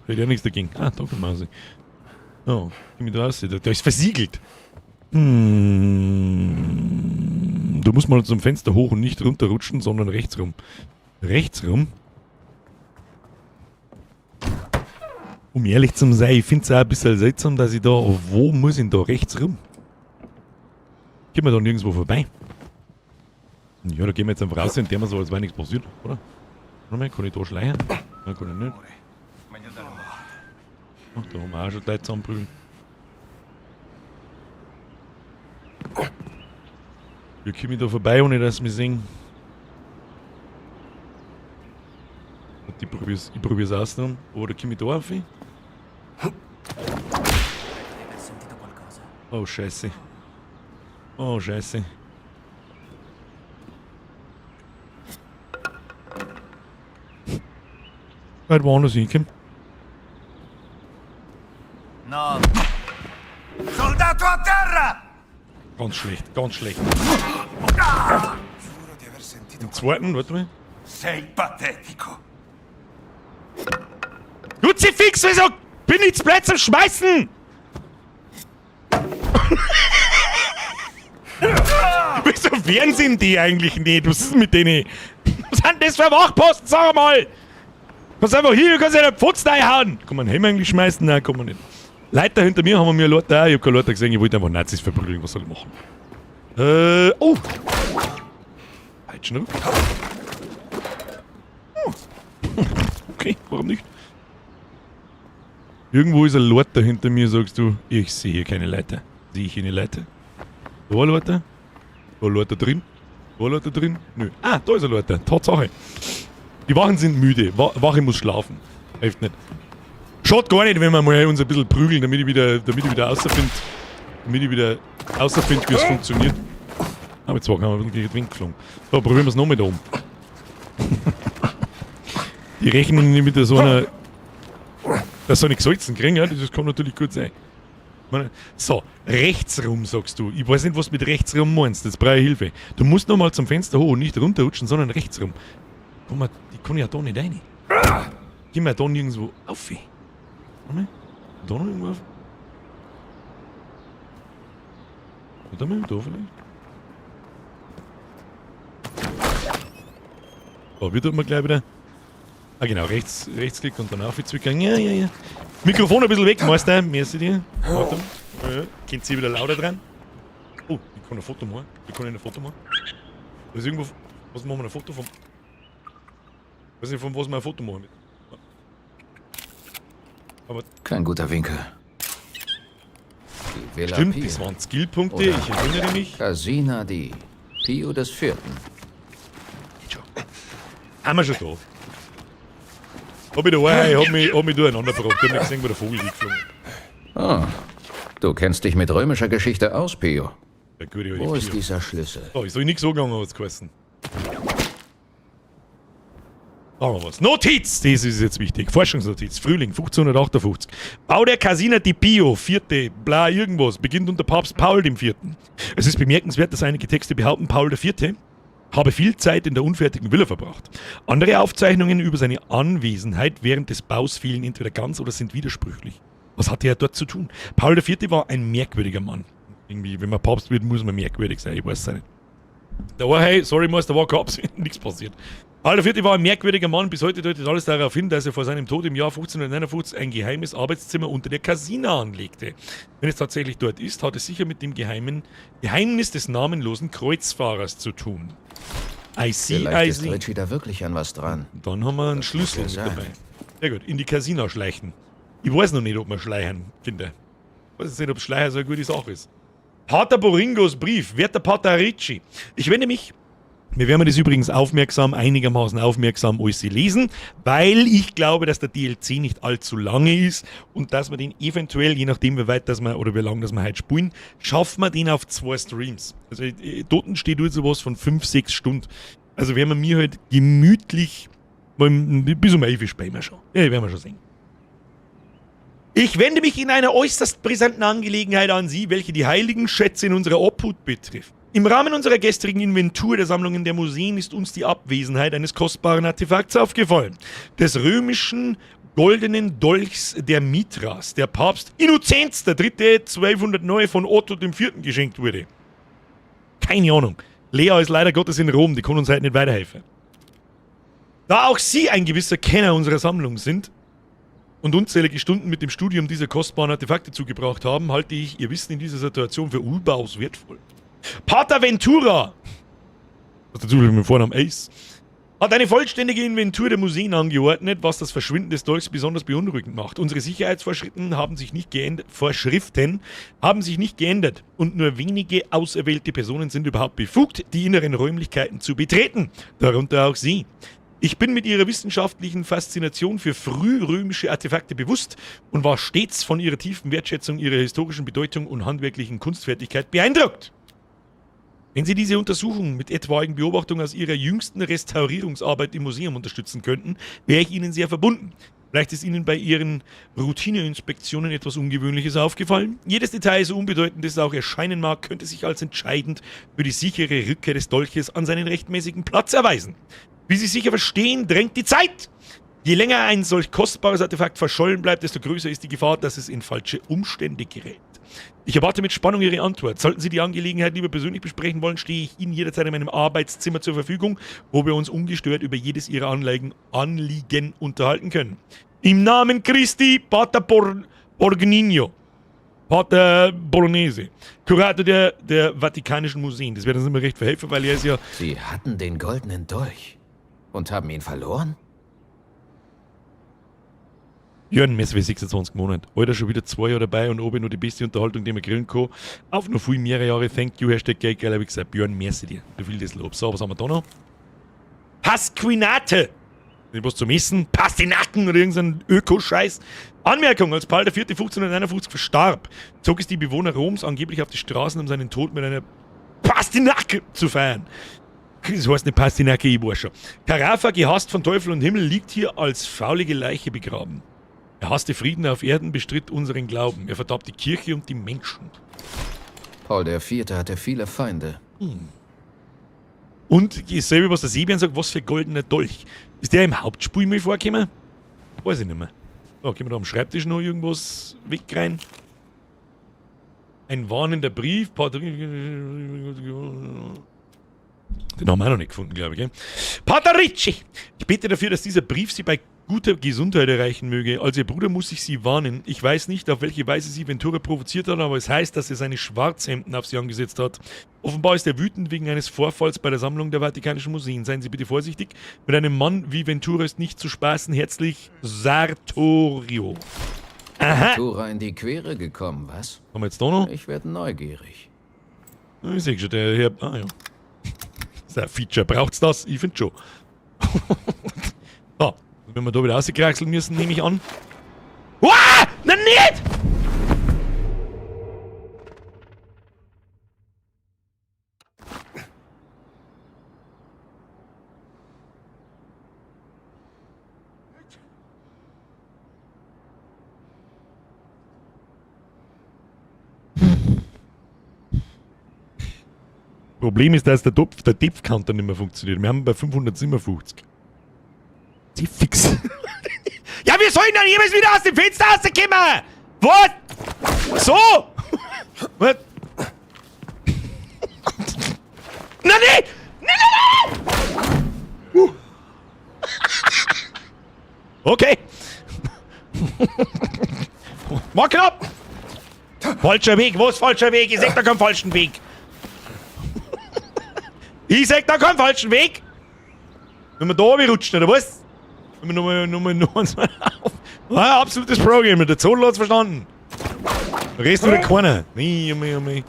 hätte ja nichts dagegen. Ah, da kann man raus. Ja, geh mich da raus. Da ist versiegelt. Du musst mal zum Fenster hoch und nicht runterrutschen, sondern rechts rum. Rechts rum? Um ehrlich zu sein, ich find's auch ein bisschen seltsam, dass ich da... Wo muss ich denn da rechts rum? Gehen wir da nirgendwo vorbei? Ja, da gehen wir jetzt einfach raus und der so, als wäre nichts passiert, oder? Warte mal, kann ich da schleichen? Nein, kann ich nicht. Ach, da haben wir auch schon Leute zusammenprügeln. Wie komme ich da vorbei, ohne dass sie mich sehen? Und ich probier's außen. Oder komme ich da auf? Oh, Scheiße. Oh, Scheiße. Weit woanders hinkommen. No. Soldato a terra! Ganz schlecht, ganz schlecht. Giuro di aver sentito. Den zweiten, warte mal. Sei patetico. Kruzifix, wieso bin ich zu blöd zum Schmeißen? Wieso wehren sind die eigentlich nicht? Was ist denn mit denen? Was sind das für Wachposten, sag mal? Kannst einfach hier, kannst ja den Pfotzen reinhauen. Kann man einen Helm eigentlich schmeißen? Nein, kann man nicht. Leiter hinter mir haben wir mir Leute, ich hab keine Leute gesehen, ich wollte einfach Nazis verprügeln, was soll ich machen? Oh! Peitschenruck. Oh. Okay, warum nicht? Irgendwo ist ein Leiter hinter mir, sagst du. Ich sehe hier keine Leiter. Sehe ich hier eine Leiter? Da war Leiter? Da war Leiter drin? Da war Leiter drin? Nö. Ah, da ist ein Leiter. Tatsache. Die Wachen sind müde. Wache muss schlafen. Hilft nicht. Schaut gar nicht, wenn wir mal uns ein bisschen prügeln, damit ich wieder außerfind, wie es funktioniert. Aber jetzt haben wir ein bisschen gegen den Wind geflogen. So, probieren wir es nochmal da oben. Die rechnen nicht mit so einer... Das soll ich gesalzen kriegen, ja? Das kann natürlich gut sein. So, rechts rum, sagst du. Ich weiß nicht, was du mit rechts rum meinst. Jetzt brauche ich Hilfe. Du musst nochmal zum Fenster hoch und nicht runterrutschen, sondern rechts rum. Komm mal, die kann ich ja da nicht rein. Geh mal da nirgendwo auf. Warte mal. Da noch irgendwo auf? Warte mal, da vielleicht? Da wird man gleich wieder. Ah genau, Rechtsklick und dann aufzwickern. Ja, ja, ja. Mikrofon ein bisschen weg, Meister. Merci dir. Warte. Ja, könnt ihr wieder lauter dran? Oh, ich kann ein Foto machen. Ich kann ein Foto machen. Da ist irgendwo. Was machen wir ein Foto von? Ich weiß nicht, von was wir ein Foto machen. Aber kein guter Winkel. Die Villa stimmt, Pia. das waren Skillpunkte, Oder ich erinnere mich. Casina di Pio des Vierten. Haben wir schon da. Hab ich da Wahrheit, hab mich durcheinander gebracht. Ich hab nicht gesehen, wo der Vogel hingeflogen ist. Oh, du kennst dich mit römischer Geschichte aus, Pio. Der gute alte Wo ist Pio. dieser Schlüssel? So, ich soll nichts so gegangen, hat's geheißen. Machen wir was. Notiz! Das ist jetzt wichtig. Forschungsnotiz. Frühling 1558. Bau der Casina di Pio, vierte, bla irgendwas, beginnt unter Papst Paul IV. Es ist bemerkenswert, dass einige Texte behaupten, Paul IV. habe viel Zeit in der unfertigen Villa verbracht. Andere Aufzeichnungen über seine Anwesenheit während des Baus fehlen entweder ganz oder sind widersprüchlich. Was hatte er dort zu tun? Paul IV. war ein merkwürdiger Mann. Irgendwie, wenn man Papst wird, muss man merkwürdig sein, ich weiß es nicht. Da war, hey, sorry Meister, war kein nichts passiert. Paul IV. war ein merkwürdiger Mann. Bis heute deutet alles darauf hin, dass er vor seinem Tod im Jahr 1559 ein geheimes Arbeitszimmer unter der Casina anlegte. Wenn es tatsächlich dort ist, hat es sicher mit dem geheimen Geheimnis des namenlosen Kreuzfahrers zu tun. I see, Vielleicht I ist see. Richie da wirklich an was dran. Dann haben wir einen Schlüssel muss mit ja dabei. sein. Sehr gut, in die Casina schleichen. Ich weiß noch nicht, ob wir schleichen, Kinder. Ich weiß jetzt nicht, ob Schleichen so eine gute Sache ist. Pater Boringos Brief, werter Pater Ricci. Ich wende mich. Wir werden das übrigens aufmerksam, einigermaßen aufmerksam alles lesen, weil ich glaube, dass der DLC nicht allzu lange ist und dass wir den eventuell, je nachdem wie weit das wir, oder wie lange das wir heute spielen, schaffen wir den auf 2 Streams. Also dort steht nur sowas von 5, 6 Stunden. Also werden wir mir halt gemütlich, mal bis um 11 Uhr spielen wir schon. Ja, werden wir schon sehen. Ich wende mich in einer äußerst brisanten Angelegenheit an Sie, welche die heiligen Schätze in unserer Obhut betrifft. Im Rahmen unserer gestrigen Inventur der Sammlungen der Museen ist uns die Abwesenheit eines kostbaren Artefakts aufgefallen. Des römischen goldenen Dolchs der Mithras, der Papst Innozenz III. 1209 von Otto IV. Geschenkt wurde. Keine Ahnung. Lea ist leider Gottes in Rom, die kann uns heute nicht weiterhelfen. Da auch Sie ein gewisser Kenner unserer Sammlung sind und unzählige Stunden mit dem Studium dieser kostbaren Artefakte zugebracht haben, halte ich Ihr Wissen in dieser Situation für überaus wertvoll. Pater Ventura! Was dazu mit dem Vornamen Ace. Hat eine vollständige Inventur der Museen angeordnet, was das Verschwinden des Dolchs besonders beunruhigend macht. Unsere Sicherheitsvorschriften haben sich nicht geändert, Vorschriften haben sich nicht geändert und nur wenige auserwählte Personen sind überhaupt befugt, die inneren Räumlichkeiten zu betreten, darunter auch Sie. Ich bin mit Ihrer wissenschaftlichen Faszination für frührömische Artefakte bewusst und war stets von Ihrer tiefen Wertschätzung ihrer historischen Bedeutung und handwerklichen Kunstfertigkeit beeindruckt. Wenn Sie diese Untersuchung mit etwaigen Beobachtungen aus Ihrer jüngsten Restaurierungsarbeit im Museum unterstützen könnten, wäre ich Ihnen sehr verbunden. Vielleicht ist Ihnen bei Ihren Routineinspektionen etwas Ungewöhnliches aufgefallen? Jedes Detail, so unbedeutend es auch erscheinen mag, könnte sich als entscheidend für die sichere Rückkehr des Dolches an seinen rechtmäßigen Platz erweisen. Wie Sie sicher verstehen, drängt die Zeit! Je länger ein solch kostbares Artefakt verschollen bleibt, desto größer ist die Gefahr, dass es in falsche Umstände gerät. Ich erwarte mit Spannung Ihre Antwort. Sollten Sie die Angelegenheit lieber persönlich besprechen wollen, stehe ich Ihnen jederzeit in meinem Arbeitszimmer zur Verfügung, wo wir uns ungestört über jedes Ihrer Anliegen unterhalten können. Im Namen Christi, Pater Borgnino, Pater Bolognese, Kurator der Vatikanischen Museen. Das wird uns immer recht verhelfen, weil er ist ja... Sie hatten den goldenen Dolch und haben ihn verloren? Jörn, Messe für 26 Monate. Alter, schon wieder 2 Jahre dabei und oben nur die beste Unterhaltung, die man grillen kann. Auf noch viel mehrere Jahre. Thank you, Hashtag Geld, geiler Wichser. Björn, merci dir. Du viel das Lob. So, was haben wir da noch? Pasquinate! Was zum Essen? Pastinaken oder irgendein Öko-Scheiß. Anmerkung: Als Paul IV. 1551 verstarb, zog es die Bewohner Roms angeblich auf die Straßen, um seinen Tod mit einer Pastinake zu feiern. Das heißt eine Pastinake, ich weiß schon. Carafa, gehasst von Teufel und Himmel, liegt hier als faulige Leiche begraben. Er hasste Frieden auf Erden, bestritt unseren Glauben. Er verdarb die Kirche und die Menschen. Paul IV. Hatte viele Feinde. Und dasselbe, was der Sebian sagt, was für goldener Dolch. Ist der im Hauptspiel mal vorgekommen? Weiß ich nicht mehr. So, können wir da am Schreibtisch noch irgendwas wegrein? Ein warnender Brief. Pater Den haben wir auch noch nicht gefunden, glaube ich. Gell? Pater Ricci! Ich bete dafür, dass dieser Brief Sie bei guter Gesundheit erreichen möge. Als Ihr Bruder muss ich Sie warnen. Ich weiß nicht, auf welche Weise Sie Ventura provoziert hat, aber es heißt, dass er seine Schwarzhemden auf Sie angesetzt hat. Offenbar ist er wütend wegen eines Vorfalls bei der Sammlung der Vatikanischen Museen. Seien Sie bitte vorsichtig. Mit einem Mann wie Ventura ist nicht zu spaßen. Herzlich, Sartorio. Aha. Ventura in die Quere gekommen, was? Haben wir jetzt da noch? Ich werde neugierig. Ich sehe schon, der Herr... Ah ja. Das ist ein Feature. Braucht's das? Ich finde schon. So. Wenn wir da wieder rauskraxeln müssen, nehme ich an. Uah! Na nicht! Problem ist, dass der Depth-Counter nicht mehr funktioniert. Wir haben bei 557. Sie fix. Ja, wir sollen dann jemals wieder aus dem Fenster rauskommen! Was? So? Was? Nein, nein! Nein, nein, nein! Okay. War knapp! Falscher Weg, was falscher Weg? Ich sag da keinen falschen Weg. Ich sag da keinen falschen Weg! Wenn wir da runterrutschen, oder was? Wenn wir nochmal auf. Ah, absolutes Pro-Gamer, der Zodl hat's verstanden. Der Rest wieder keiner. Nee, nee, nee.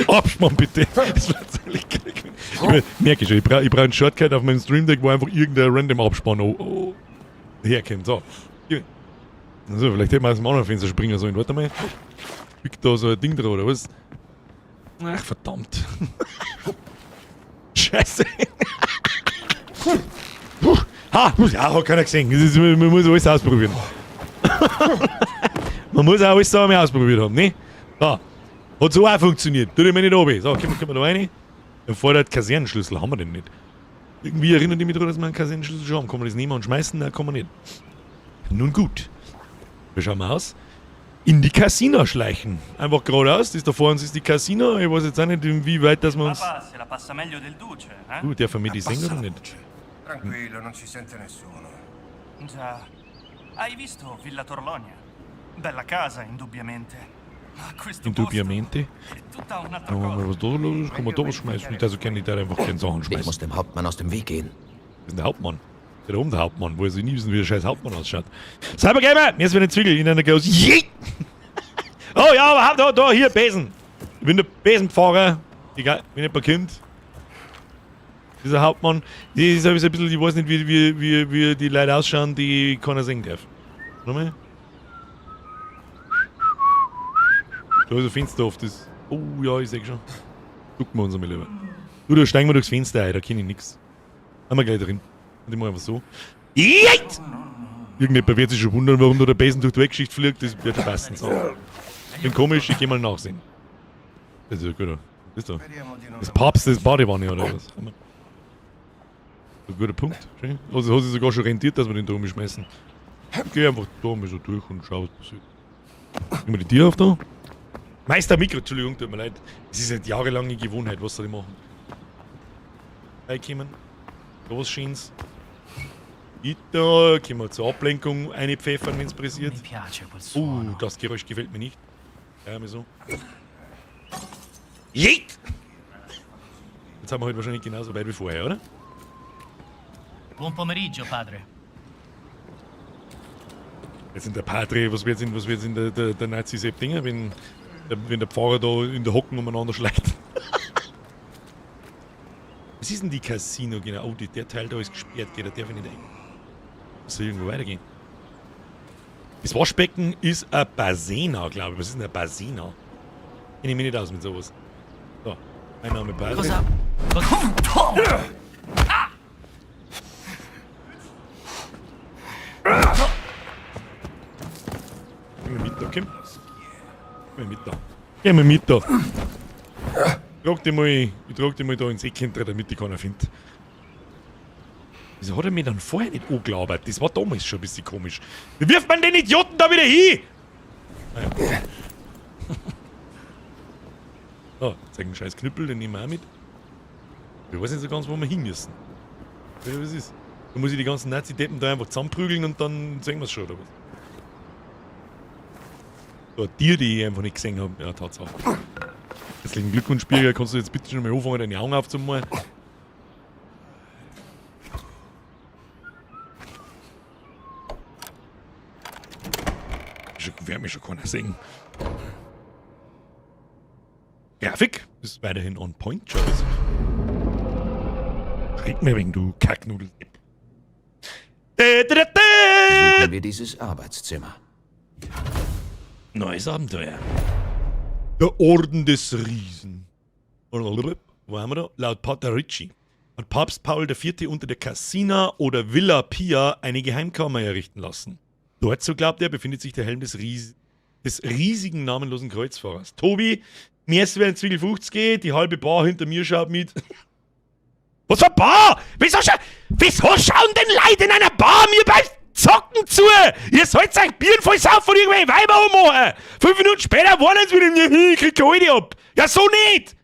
Abspann bitte. Das wird ziemlich geil. Ich merke schon, ich brauch einen Shortcut auf meinem Stream Deck, wo einfach irgendein random Abspann herkommt. So. Also, vielleicht hätten wir aus dem anderen Fenster springen sollen. Warte mal. Liegt da so ein Ding dran, oder was? Ach, verdammt. Scheiße. Ha, ja, hat keiner gesehen. Das ist, man muss alles ausprobieren. Man muss auch alles einmal ausprobiert haben, ne? So. Hat so auch funktioniert. Tut ich mir nicht runter. So, kommen wir da rein. Er fordert Kasernenschlüssel. Haben wir den nicht? Irgendwie erinnert ich mich daran, dass wir einen Kasernenschlüssel schon haben. Kann man das nehmen und schmeißen? Nein, kann man nicht. Nun gut. Wir schauen mal aus. In die Casina schleichen. Einfach geradeaus. Das da vor uns ist die Casina. Ich weiß jetzt auch nicht, wie weit, dass wir uns... Papà, se la passa meglio del Duce, eh? Darf er mir die sehen oder nicht? Tranquillo, non ci sente nessuno. Già. Hai visto Villa Torlonia? Bella casa, indubbiamente. Ma questo In posto dubiamente. è tutta un'altra Dann machen wir cosa. was da los, kann man da was schmeißen. Ich also gerne, ich darf einfach gerne Sachen Ich schmeißen. muss dem Hauptmann aus dem Weg gehen. Das ist der Hauptmann. Der da oben der Hauptmann, wo sie nie wissen, wie der scheiß Hauptmann ausschaut. Cybergamer! Mir ist wieder ein Zwiegel in einer großen. Je! Oh ja, aber hab da, da, hier, Besen! Ich bin der Besenfahrer. Egal, bin nicht Kind. Dieser Hauptmann, die ist ein bisschen, ich weiß nicht, wie die Leute ausschauen, die keiner sehen darf. Nochmal. Da ist ein Fenster auf, das. Oh ja, ich seh schon. Gucken wir uns einmal lieber. Du, da steigen wir durchs Fenster ein, da kenne ich nix. Haben wir gleich drin. Und ich mach einfach so. Jeit! Irgendjemand wird sich schon wundern, warum da der Besen durch die Weggeschichte fliegt. Das wird schon passen. So. Bin komisch, ich geh mal nachsehen. Das ist ja gut. Das ist da. Das Papst des Badewanne oder was? Ein guter Punkt. Schön. Also hat sich sogar schon rentiert, dass wir den da umschmeißen. Ich geh einfach da mal so durch und schau, was passiert. Nehmen wir die Tür auf da. Meister Mikro, Entschuldigung, tut mir leid. Es ist eine jahrelange Gewohnheit, was soll ich machen? Reinkommen. Da was Schönes. Da können wir zur Ablenkung eine pfeffern, wenn es pressiert. Mi piace quel suono. Das Geräusch gefällt mir nicht. Ja, mir so. Jeet! Jetzt haben wir halt wahrscheinlich genauso weit wie vorher, oder? Buon pomeriggio, padre. Jetzt sind der Padre, was wird in, was wird in der Nazi-Sepp Dinger, wenn der Pfarrer da in der Hocken umeinander schleicht. Was ist denn die Casino genau? Oh, der Teil da ist gesperrt, geht, der darf ich nicht ein. Muss irgendwo weitergehen. Das Waschbecken ist ein Basena, glaube ich. Was ist denn ein Basena? Kenne ich mich nicht aus mit sowas. So, mein Name Padre. Cosa? Cosa? Geh mal mit da, komm. Geh mal mit da. Geh mal mit da. Trag dich mal, ich trag dich mal da ins Eck hinter, damit dich keiner findet. Wieso hat er mir dann vorher nicht angelabert? Das war damals schon ein bisschen komisch. Wie wirft man den Idioten da wieder hin? Naja. Oh, zeig einen scheiß Knüppel, den nehmen wir auch mit. Ich weiß nicht so ganz, wo wir hin müssen. Ja, was ist? Da muss ich die ganzen Nazi-Deppen da einfach zusammenprügeln und dann sehen wir's schon, oder was? So, ein Tier, die ich einfach nicht gesehen habe. Ja, Tatsache. Herzlichen Glückwunsch, Birger. Kannst du jetzt bitte schon mal anfangen, deine Augen aufzumachen? Wird mich schon keiner sehen. Grafik ist weiterhin on point, Jarvis. Schreck mir wegen, du Kacknudel. Suchen wir dieses Arbeitszimmer. Neues Abenteuer. Der Orden des Riesen. Wo haben wir da? Laut Pater Ricci hat Papst Paul IV. Unter der Casina oder Villa Pia eine Geheimkammer errichten lassen. Dort, so glaubt er, befindet sich der Helm des riesigen namenlosen Kreuzfahrers. Tobi, mir ist ein Zwiegel 50 geht, die halbe Bar hinter mir schaut mit. Was für Bar? Wieso, wieso schauen denn Leute in einer Bar mir beim Zocken zu? Ihr sollt euch Bieren voll saufen und irgendwelche Weiber ummachen. 5 Minuten später wollen sie wieder, ich krieg keine ab. Ja, so nicht!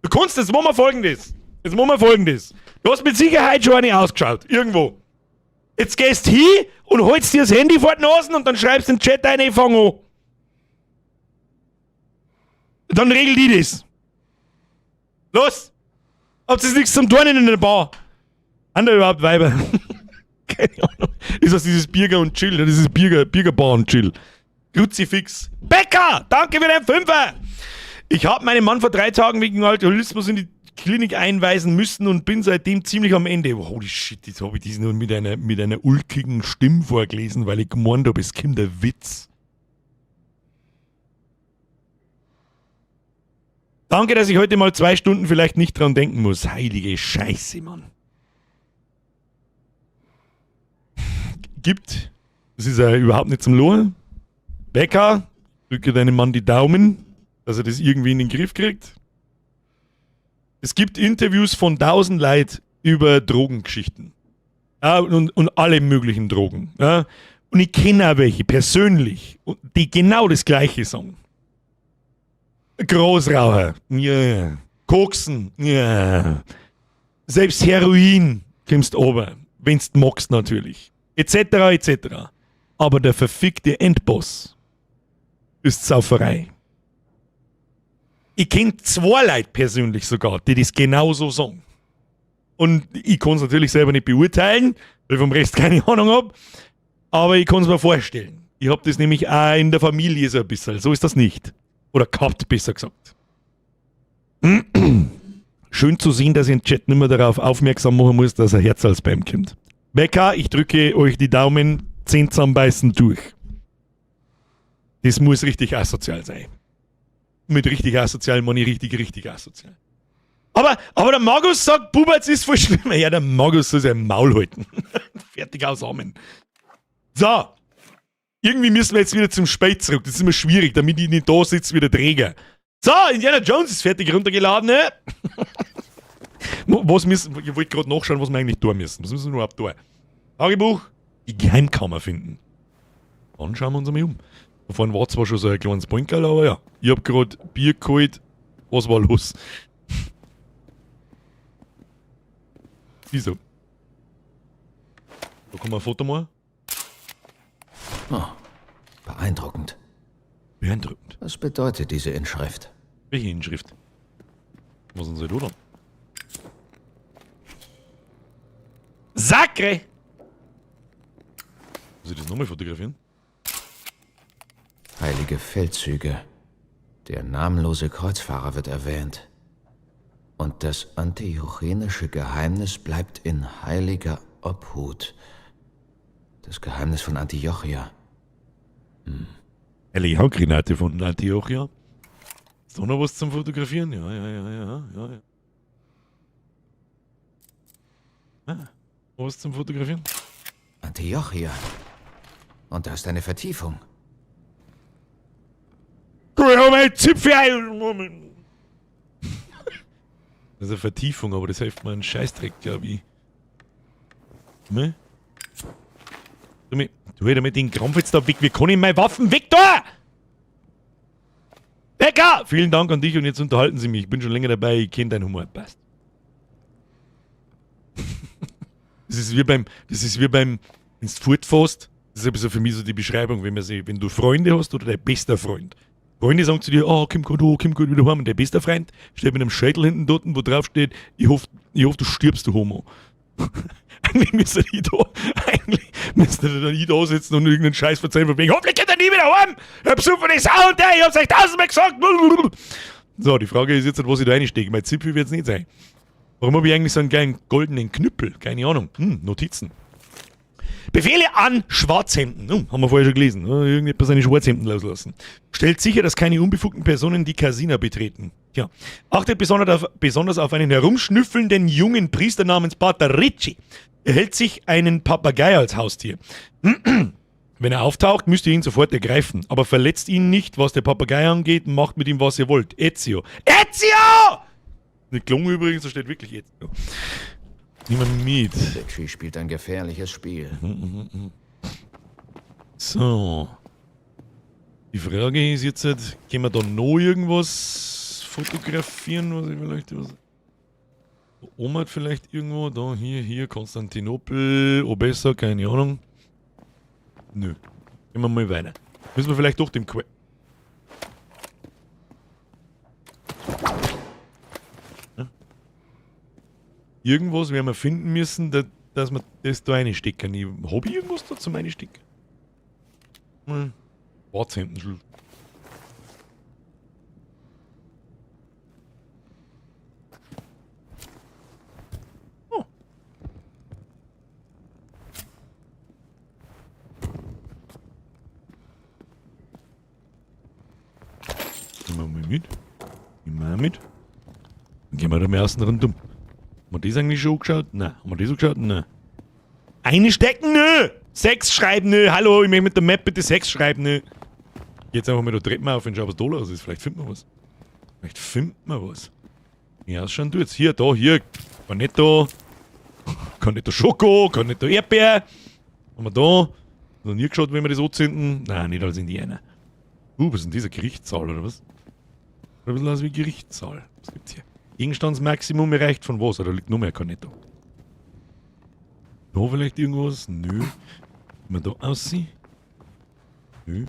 Du kannst, jetzt machen wir Folgendes. Jetzt machen wir Folgendes. Du hast mit Sicherheit schon eine ausgeschaut. Irgendwo. Jetzt gehst hin und holst dir das Handy vor die Nase und dann schreibst in den Chat rein, ich fang an. Dann regel die das. Los! Habt ihr nichts zum Tun in der Bar? Haben da überhaupt Weiber? Keine Ahnung. Ist das dieses Birger und Chill? Das ist Birger Bar und Chill. Kruzifix. Bäcker! Danke für deinen Fünfer! Ich hab meinen Mann vor 3 Tagen wegen Alkoholismus in die Klinik einweisen müssen und bin seitdem ziemlich am Ende. Holy shit, jetzt hab ich diesen nur mit einer ulkigen Stimme vorgelesen, weil ich gemeint hab, es kommt der Witz. Danke, dass ich heute mal 2 Stunden vielleicht nicht dran denken muss. Heilige Scheiße, Mann. Gibt. Das ist ja überhaupt nicht zum Lohen. Becker, drücke deinem Mann die Daumen, dass er das irgendwie in den Griff kriegt. Es gibt Interviews von 1000 Leuten über Drogengeschichten. Ja, und alle möglichen Drogen. Ja. Und ich kenne auch welche persönlich, die genau das Gleiche sagen. Großraucher, ja. Yeah. Koksen, ja. Yeah. Selbst Heroin kommst runter, wenn's magst natürlich. Etc., et cetera. Aber der verfickte Endboss ist Sauferei. Ich kenne zwei Leute persönlich sogar, die das genauso sagen. Und ich kann es natürlich selber nicht beurteilen, weil ich vom Rest keine Ahnung habe. Aber ich kann es mir vorstellen. Ich habe das nämlich auch in der Familie so ein bisschen. So ist das nicht. Oder gehabt, besser gesagt. Schön zu sehen, dass ich den Chat nicht mehr darauf aufmerksam machen muss, dass ein Herz als Spam kommt. Becker, ich drücke euch die Daumen, 10 zusammenbeißen durch. Das muss richtig asozial sein. Mit richtig asozial meine ich richtig, richtig asozial. Aber der Magus sagt, Buberts ist voll schlimm. Ja, der Magus soll sein Maul halten. Fertig aus Amen. So. Irgendwie müssen wir jetzt wieder zum Spät zurück. Das ist immer schwierig, damit ich nicht da sitze wie der Träger. So, Indiana Jones ist fertig runtergeladen. Ne? Was müssen, ich wollte gerade nachschauen, was wir eigentlich tun müssen. Was müssen wir überhaupt tun? Tagebuch, die Geheimkammer finden. Dann schauen wir uns einmal um. Da vorne war zwar schon so ein kleines Poinkerl, aber ja. Ich hab grad Bier geholt. Was war los? Wieso? Da kann man ein Foto machen. Oh, beeindruckend. Beeindruckend. Was bedeutet diese Inschrift? Welche Inschrift? Was sind sie da dann? Sacre! Muss ich das nochmal fotografieren? Heilige Feldzüge. Der namenlose Kreuzfahrer wird erwähnt. Und das antiochenische Geheimnis bleibt in heiliger Obhut. Das Geheimnis von Antiochia. Heilige Handgranate von Antiochia. Ist da noch was zum Fotografieren? Ja, ja, ja, ja, ja, ja. Ah, was zum Fotografieren? Antiochia. Und da ist eine Vertiefung. Guck, ich hab einen Zipfel! Moment. Das ist eine Vertiefung, aber das hilft mir einen Scheißdreck, glaub ich. Ne? Du halt mit den Krampf jetzt da weg. Wie kann ich meine Waffen weg da? Becker! Vielen Dank an dich und jetzt unterhalten Sie mich. Ich bin schon länger dabei, ich kenn deinen Humor. Passt. Das ist wie beim, das ist wie beim, wenn du fortfährst, das ist ein bisschen für mich so die Beschreibung, wenn man sie, wenn du Freunde hast oder dein bester Freund. Freunde sagen zu dir, oh, komm gut, oh, komm gut wieder heim. Und dein bester Freund steht mit einem Schädel hinten dort, wo drauf steht, ich hoffe, du stirbst, du Homo. Eigentlich müsste ich da, eigentlich müsste ich da sitzen und irgendeinen Scheiß verzeihen, von wegen, hoffentlich geht er nie wieder heim! Ich hab so viele Sau und der, ich hab's euch tausendmal gesagt! So, die Frage ist jetzt, was ich da reinstecke. Mein Zipfel wird's nicht sein. Warum hab ich eigentlich so einen geilen goldenen Knüppel? Keine Ahnung. Notizen. Befehle an Schwarzhemden. Oh, haben wir vorher schon gelesen. Oh, irgendetwas seine Schwarzhemden loslassen. Stellt sicher, dass keine unbefugten Personen die Casina betreten. Tja. Achtet besonders auf einen herumschnüffelnden jungen Priester namens Pater Ricci. Er hält sich einen Papagei als Haustier. Wenn er auftaucht, müsst ihr ihn sofort ergreifen. Aber verletzt ihn nicht, was der Papagei angeht, macht mit ihm, was ihr wollt. Ezio. Ezio! Eine Klung übrigens, da steht wirklich Ezio. Nehmen wir mit. Ricci spielt ein gefährliches Spiel. So. Die Frage ist jetzt, können wir da noch irgendwas fotografieren, was ich vielleicht... Was Oma hat vielleicht irgendwo, da, hier, Konstantinopel, Obessa, keine Ahnung. Nö. Gehen wir mal weiter. Müssen wir vielleicht doch dem Que... Ja? Irgendwas werden wir finden müssen, dass wir das da reinstecken. Hab ich irgendwas da zum Reinstecken? Hm. Schwarzhemden. Oh. Nehmen wir mal mit. Nehmen wir auch mit. Dann gehen wir da im ersten rundum. Haben wir das eigentlich schon angeschaut? Nein. Haben wir das angeschaut? Nein. Eine stecken? Nö! 6 schreiben? Nö! Hallo, ich möchte mit der Map bitte 6 schreiben? Nö! Jetzt einfach mal da Treppen auf und schau, was da los ist. Vielleicht findet man was. Vielleicht findet man was. Ja, schon tut's. Hier, da, hier. Cornetto. Cornetto Schoko, Cornetto Erdbeer. Haben wir da. Noch nie geschaut, wenn wir das anzünden. Nein, nicht als Indianer. Was ist denn dieser Gerichtssaal, oder was? Ein bisschen aus wie Gerichtssaal. Was gibt's hier? Gegenstandsmaximum erreicht von was? Oder liegt noch mehr Cornetto? Da vielleicht irgendwas? Nö. Wenn wir da aussehen? Nö.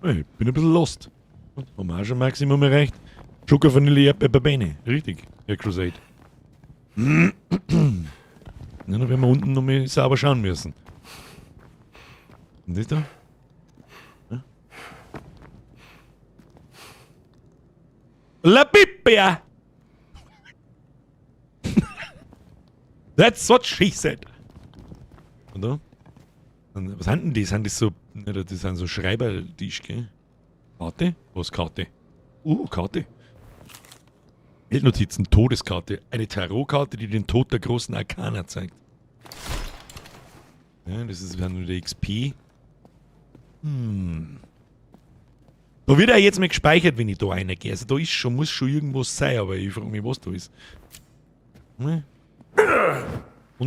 Ich bin ein bisschen lost. Haben wir auch schon Maximum erreicht. Zucker, Vanille, Erdbeer, Bene. Richtig, Herr Crusade. Na, dann werden wir unten noch mal sauber schauen müssen. Und das da? Ja? La Bibbia! That's what she said. Und da? Und was sind denn die? Sind das so. Ne, das sind so Schreibertisch, gell? Karte? Was Karte? Karte. Geldnotizen, Todeskarte. Eine Tarotkarte, die den Tod der großen Arkana zeigt. Ja, das ist nur der XP. Da wird ja jetzt mal gespeichert, wenn ich da reingehe. Also da ist schon, muss schon irgendwas sein, aber ich frage mich, was da ist. Und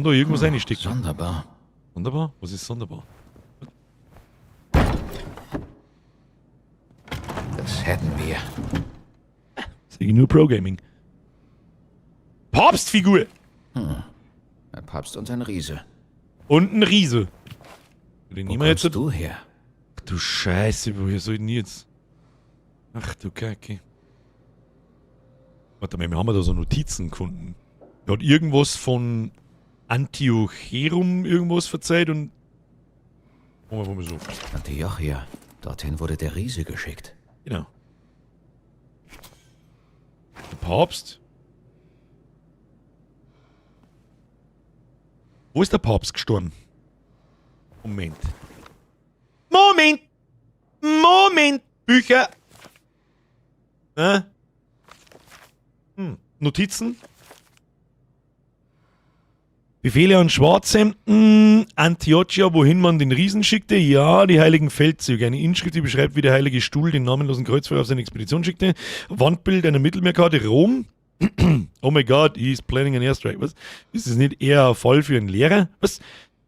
da irgendwas reinstecken. Sonderbar. Sonderbar? Was ist sonderbar? Das hätten wir. Sehe ich nur Pro Gaming. Papstfigur! Ein Papst und ein Riese. Und ein Riese. Den Wo nehmen wir jetzt. kommst du her? Ach du Scheiße, woher soll ich denn jetzt? Ach du Kacke. Warte mal, wir haben ja da so Notizen gefunden. Er hat irgendwas von Antiocherum irgendwas verzeiht und. Machen wir mal so. Antiochia. Dorthin wurde der Riese geschickt. Genau. Der Papst? Wo ist der Papst gestorben? Moment. Moment! Moment! Bücher! Hä? Notizen? Befehle an Schwarzhemden, Antiochia, wohin man den Riesen schickte. Ja, die heiligen Feldzüge. Eine Inschrift, die beschreibt, wie der heilige Stuhl den namenlosen Kreuzfahrer auf seine Expedition schickte. Wandbild einer Mittelmeerkarte, Rom. Oh my God, he's planning an airstrike. Was? Ist das nicht eher ein Fall für einen Lehrer? Was?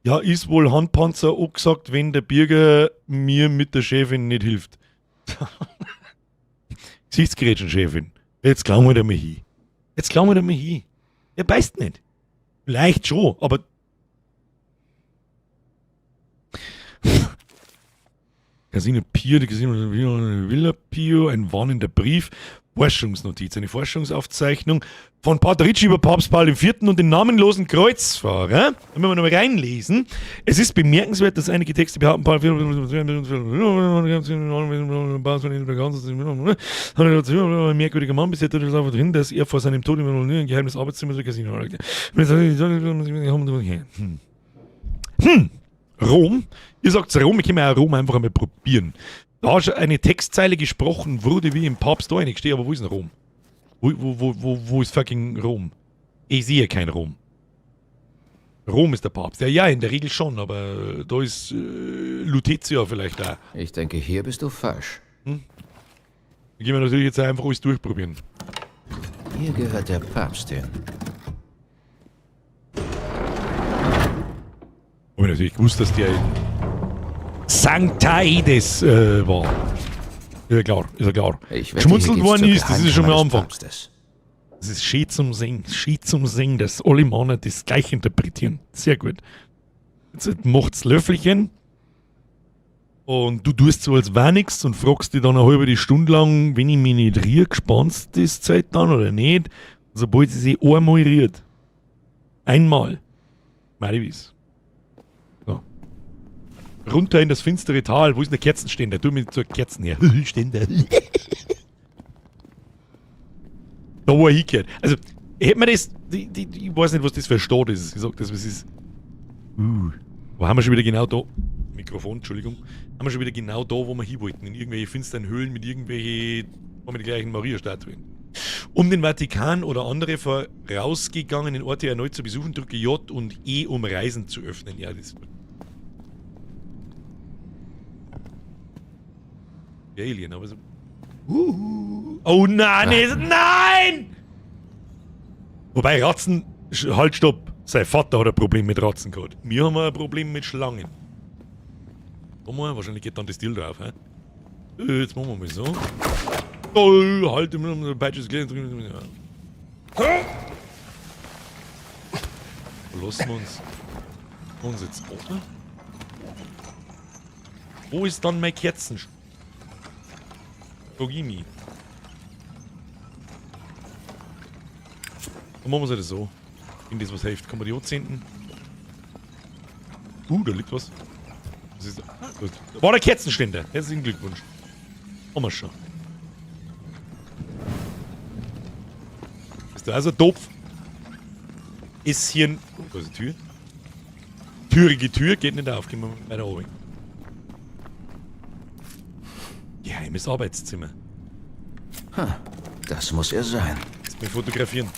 Ja, ist wohl Handpanzer auch gesagt, wenn der Bürger mir mit der Chefin nicht hilft. Gesichtsgerätschen-Chefin. Jetzt klauen wir da mal hin. Jetzt klauen wir da mal hin. Er beißt nicht. Vielleicht schon, aber. Casino Pio, die Casino Villa Pio, ein warnender Brief, Forschungsnotiz, eine Forschungsaufzeichnung von Pater Ricci über Papst Paul IV. Und den namenlosen Kreuzfahrer. Da müssen wir noch mal reinlesen. Es ist bemerkenswert, dass einige Texte behaupten, Paul ein merkwürdiger Mann, bisher tut es darauf hin, dass er vor seinem Tod im ein geheimes Arbeitszimmer der Casino Rom. Ihr sagt Rom, ich kann mir auch Rom einfach einmal probieren. Da schon eine Textzeile gesprochen wurde, wie im Papst da stehe, aber wo ist denn Rom? Wo ist fucking Rom? Ich sehe kein Rom. Rom ist der Papst. Ja, ja, in der Regel schon, aber da ist Lutetia vielleicht da. Ich denke, hier bist du falsch. Da gehen wir natürlich jetzt einfach alles durchprobieren. Hier gehört der Papst hin. Hab ich natürlich gewusst, dass der in Sancta Aedes war. Ist ja klar, ist ja klar. Ich wette, Geschmunzelt worden ist, das ist schon mal Geheimkammer Anfang. des Papstes. Das ist schön zum Singen, schön zum Singen, dass alle Männer das gleich interpretieren. Sehr gut. Jetzt macht's Löffelchen und du tust so, als wär nix und fragst dich dann eine halbe Stunde lang, wenn ich mich nicht rühre, gespannt das Zeit dann oder nicht. Und sobald sie sich einmal rührt. Einmal. Marivis. So. Runter in das finstere Tal. Wo ist denn der Kerzenständer? Tu mir zur Kerzen her. Ständer. Da, wo er hingehört. Also, hätte man das. Ich weiß nicht, was das für ein Staat ist. Ich sag das, was ist. Wo haben wir schon wieder genau da? Mikrofon, Entschuldigung. Haben wir schon wieder genau da, wo wir hin wollten. In irgendwelche finsteren Höhlen mit irgendwelche. Mit den gleichen Maria-Statuen. Um den Vatikan oder andere vorausgegangenen Orte erneut zu besuchen, drücke J und E, um Reisen zu öffnen. Ja, das. Der Alien, aber so. Oh nein, nee, nein! Wobei Ratzen. Halt, stopp. Sein Vater hat ein Problem mit Ratzen gehabt. Wir haben ein Problem mit Schlangen. Guck mal, wahrscheinlich geht dann das Deal drauf, hä? Jetzt machen wir mal so. Oh, halt, lassen wir uns jetzt offen. Wo ist dann mein Kerzen? Frag ich mich. Dann machen wir es halt so. Wenn das was hilft, kann man die anzünden. Da liegt was. Das ist, gut. War der Kerzenständer. Herzlichen Glückwunsch. Haben wir schon. Ist da also doof. Ist hier ein. Oh, da ist eine Tür. Türige Tür, geht nicht auf. Gehen wir weiter oben. Geheimes Arbeitszimmer. Ha, das muss er sein. Jetzt mal fotografieren.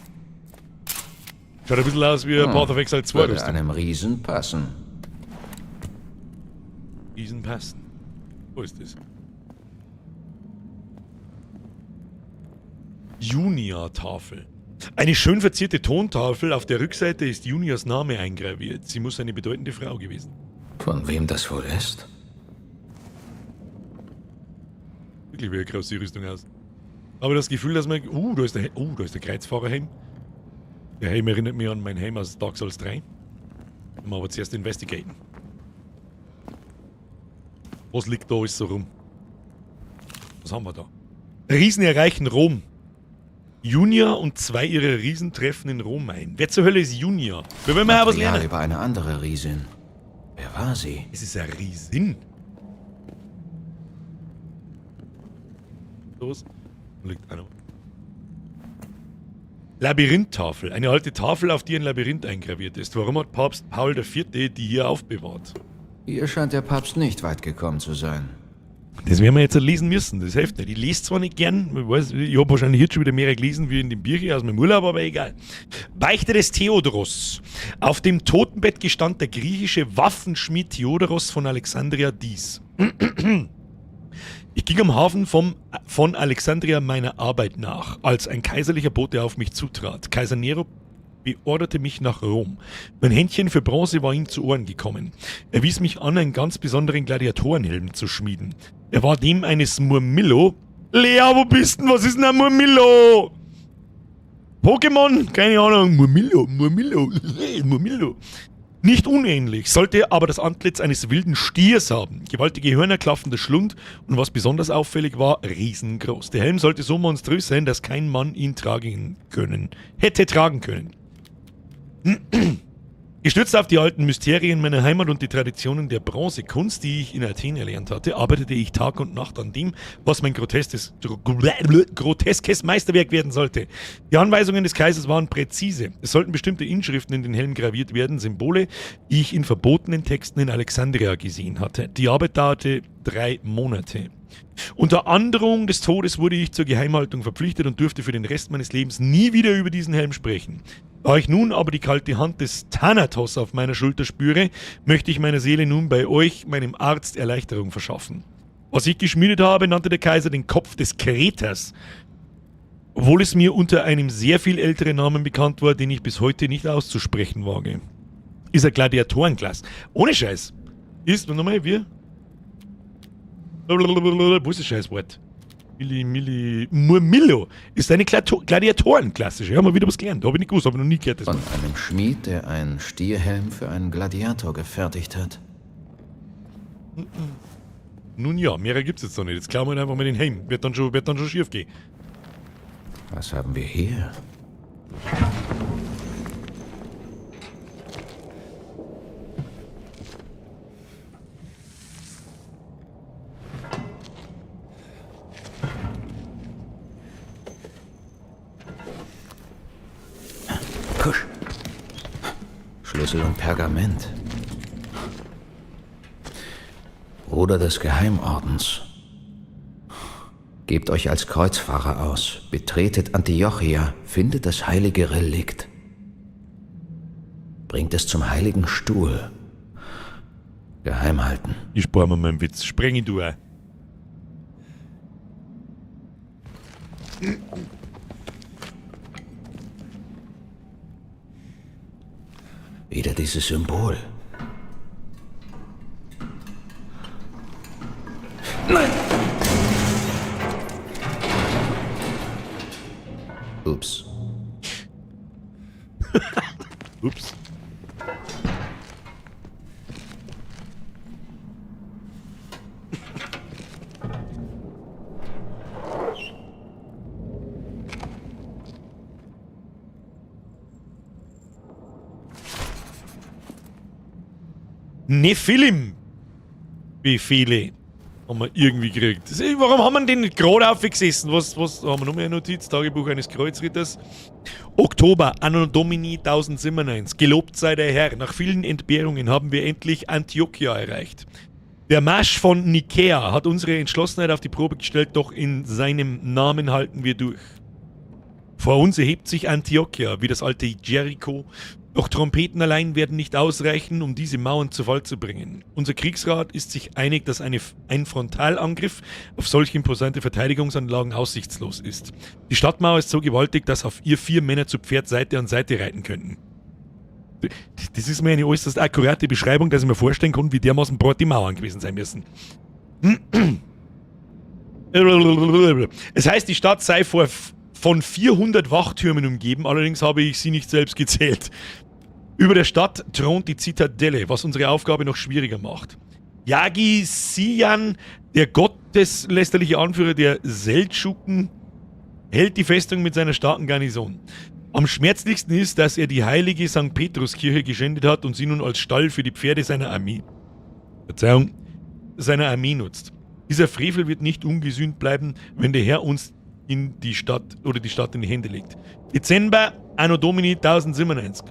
Schaut ein bisschen aus wie Path of Exile 2. Würde Rüstung. einem Riesen passen. Riesen passen. Wo ist das? Junia-Tafel. Eine schön verzierte Tontafel, auf der Rückseite ist Junias Name eingraviert. Sie muss eine bedeutende Frau gewesen. Von wem das wohl ist? Wirklich wie eine große Rüstung aus. Aber das Gefühl, dass man... da ist der, da ist der Kreuzfahrerhelm. Der Helm erinnert mich an meinen Helm aus Dark Souls 3. Mal aber zuerst investigaten. Was liegt da alles so rum? Was haben wir da? Riesen erreichen Rom. Junia und zwei ihrer Riesen treffen in Rom ein. Wer zur Hölle ist Junia? Wir wollen mal was Material lernen. über eine andere Riesin. Wer war sie? Es ist eine Riesin. Los. Da liegt einer. Labyrinth-Tafel. Eine alte Tafel, auf die ein Labyrinth eingraviert ist. Warum hat Papst Paul IV. die hier aufbewahrt? Hier scheint der Papst nicht weit gekommen zu sein. Das werden wir jetzt lesen müssen. Das hilft nicht. Ich lese zwar nicht gern, ich weiß, ich habe wahrscheinlich jetzt schon wieder mehr gelesen wie in dem Bücher aus meinem Urlaub, aber egal. Beichte des Theodoros. Auf dem Totenbett gestand der griechische Waffenschmied Theodoros von Alexandria dies. Ich ging am Hafen von Alexandria meiner Arbeit nach, als ein kaiserlicher Bote auf mich zutrat. Kaiser Nero beorderte mich nach Rom. Mein Händchen für Bronze war ihm zu Ohren gekommen. Er wies mich an, einen ganz besonderen Gladiatorenhelm zu schmieden. Er war dem eines Murmillo. Lea, wo bist denn? Was ist denn ein Murmillo? Pokémon? Keine Ahnung. Murmillo, Murmillo, Murmillo. Nicht unähnlich, sollte aber das Antlitz eines wilden Stiers haben. Gewaltige Hörner, klaffender Schlund und was besonders auffällig war, riesengroß. Der Helm sollte so monströs sein, dass kein Mann ihn hätte tragen können. Gestützt auf die alten Mysterien meiner Heimat und die Traditionen der Bronzekunst, die ich in Athen erlernt hatte, arbeitete ich Tag und Nacht an dem, was mein groteskes Meisterwerk werden sollte. Die Anweisungen des Kaisers waren präzise. Es sollten bestimmte Inschriften in den Helm graviert werden, Symbole, die ich in verbotenen Texten in Alexandria gesehen hatte. Die Arbeit dauerte 3 Monate. Unter Androhung des Todes wurde ich zur Geheimhaltung verpflichtet und durfte für den Rest meines Lebens nie wieder über diesen Helm sprechen. Da ich nun aber die kalte Hand des Thanatos auf meiner Schulter spüre, möchte ich meiner Seele nun bei euch, meinem Arzt, Erleichterung verschaffen. Was ich geschmiedet habe, nannte der Kaiser den Kopf des Kreters. Obwohl es mir unter einem sehr viel älteren Namen bekannt war, den ich bis heute nicht auszusprechen wage. Ist ein Gladiatorenglas. Ohne Scheiß. Ist, nochmal, wir? Wo ist das Scheißwort? Milli, Milli, Murmillo ist eine Gladiatorenklassische. Haben wir wieder was gelernt. Hab ich nicht gewusst, hab ich noch nie gehört. Das Von einem Schmied, der einen Stierhelm für einen Gladiator gefertigt hat. Nun ja, mehrere gibt's jetzt noch nicht. Jetzt klauen wir einfach mal den Helm. Wird dann schon schief gehen. Was haben wir hier? Kusch. Schlüssel und Pergament. Bruder des Geheimordens. Gebt euch als Kreuzfahrer aus, betretet Antiochia, findet das heilige Relikt. Bringt es zum heiligen Stuhl. Geheim halten. Ich spare mir meinen Witz. Spreng ihn du auch. Wieder dieses Symbol. Nein! Ups. Ups. Nephilim-Befehle haben wir irgendwie gekriegt. Warum haben wir den nicht gerade aufgesessen? Was, haben wir noch mehr Notiz? Tagebuch eines Kreuzritters. Oktober, Anno Domini 1097. Gelobt sei der Herr. Nach vielen Entbehrungen haben wir endlich Antiochia erreicht. Der Marsch von Nikäa hat unsere Entschlossenheit auf die Probe gestellt, doch in seinem Namen halten wir durch. Vor uns erhebt sich Antiochia, wie das alte Jericho. Doch Trompeten allein werden nicht ausreichen, um diese Mauern zu Fall zu bringen. Unser Kriegsrat ist sich einig, dass ein Frontalangriff auf solch imposante Verteidigungsanlagen aussichtslos ist. Die Stadtmauer ist so gewaltig, dass auf ihr 4 Männer zu Pferd Seite an Seite reiten könnten. Das ist mir eine äußerst akkurate Beschreibung, dass ich mir vorstellen kann, wie dermaßen breit die Mauern gewesen sein müssen. Es heißt, die Stadt sei von 400 Wachtürmen umgeben, allerdings habe ich sie nicht selbst gezählt. Über der Stadt thront die Zitadelle, was unsere Aufgabe noch schwieriger macht. Yagi Siyan, der gotteslästerliche Anführer der Seldschuken, hält die Festung mit seiner starken Garnison. Am schmerzlichsten ist, dass er die heilige Sankt Petruskirche geschändet hat und sie nun als Stall für die Pferde seiner Armee, Verzeihung, seiner Armee nutzt. Dieser Frevel wird nicht ungesühnt bleiben, wenn der Herr uns in die Stadt oder die Stadt in die Hände legt. Dezember, Anno Domini 1097.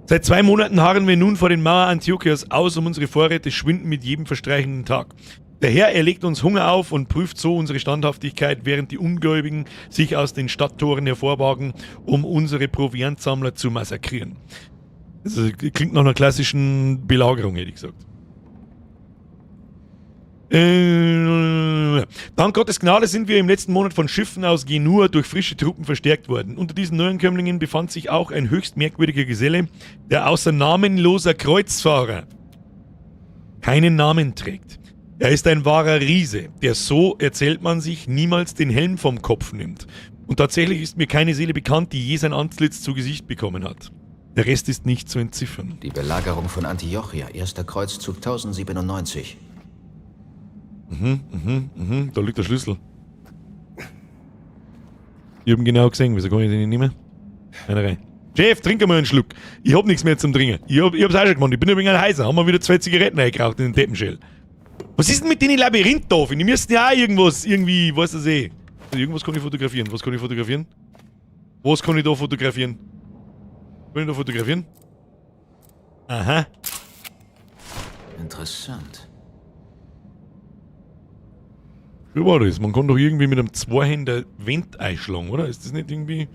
Seit 2 Monaten harren wir nun vor den Mauern Antiochias aus, um unsere Vorräte schwinden mit jedem verstreichenden Tag. Der Herr erlegt uns Hunger auf und prüft so unsere Standhaftigkeit, während die Ungläubigen sich aus den Stadttoren hervorwagen, um unsere Proviantsammler zu massakrieren. Das klingt nach einer klassischen Belagerung, hätte ich gesagt. Dank Gottes Gnade sind wir im letzten Monat von Schiffen aus Genua durch frische Truppen verstärkt worden. Unter diesen Neuankömmlingen befand sich auch ein höchst merkwürdiger Geselle, der außer namenloser Kreuzfahrer keinen Namen trägt. Er ist ein wahrer Riese, der, so erzählt man sich, niemals den Helm vom Kopf nimmt. Und tatsächlich ist mir keine Seele bekannt, die je sein Antlitz zu Gesicht bekommen hat. Der Rest ist nicht zu entziffern. Die Belagerung von Antiochia, erster Kreuzzug 1097. Da liegt der Schlüssel. Ich hab ihn genau gesehen, wieso kann ich den nicht nehmen? Einer rein. Chef, trink einmal einen Schluck. Ich hab nichts mehr zum Trinken. Ich hab's auch schon gemacht. Ich bin übrigens ein heißer. Haben wir wieder 2 Zigaretten eingeraucht in den Teppenschäl. Was ist denn mit den Labyrinth da? Die müssten ja auch irgendwas, irgendwie, weißt du das eh. Irgendwas kann ich fotografieren. Was kann ich fotografieren? Was kann ich da fotografieren? Kann ich da fotografieren? Aha. Interessant. Wie war das? Man kann doch irgendwie mit einem Zweihänder Wind einschlagen, oder? Ist das nicht irgendwie...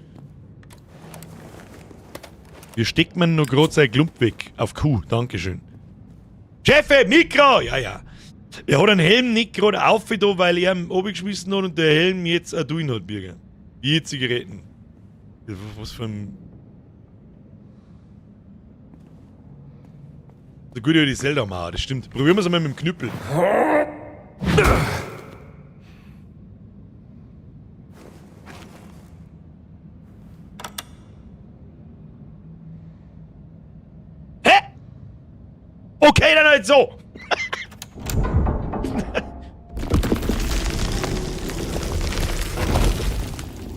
Hier steckt man noch grad sein Klump weg. Auf Q, dankeschön. Chefe, Mikro! Ja, ja. Er hat einen Helm nicht gerade aufgetan, weil er ihn runtergeschmissen hat und der Helm jetzt auch tun hat, Birger. Wie Zigaretten. Was für ein... Der gute alte Zelda-Mauer, das stimmt. Probieren wir es einmal mit dem Knüppel. Hä? Okay, dann halt so.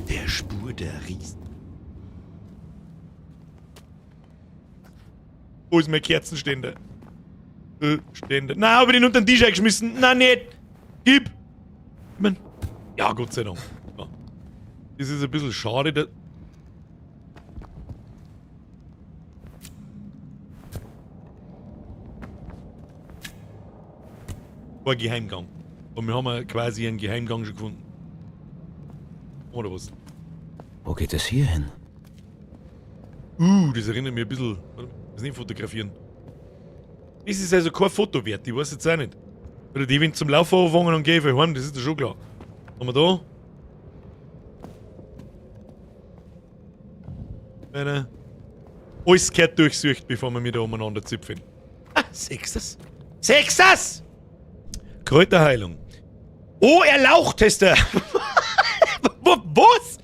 Der Spur der Riesen. Wo ist mein Kerzenständer? Ständer. Na, hab ich den unter den Tisch eingeschmissen? Na, nicht. Gib. Ich mein, ja, Gott sei Dank. Ja. Das ist ein bisschen schade, dass... War Geheimgang. Und wir haben ja quasi einen Geheimgang schon gefunden. Oder was? Wo geht es hier hin? Das erinnert mich ein bisschen. Warte, das nicht fotografieren. Das ist also kein Foto wert, ich weiß jetzt auch nicht. Oder die, wenn zum Laufen anfangen und gehen heim, das ist doch schon klar. Haben wir da? Einer. Alles gehört durchsucht, bevor wir wieder umeinander zipfeln. Ah, sechs das? Sechs das! Kräuterheilung. Oh, Erlauchtester! Was?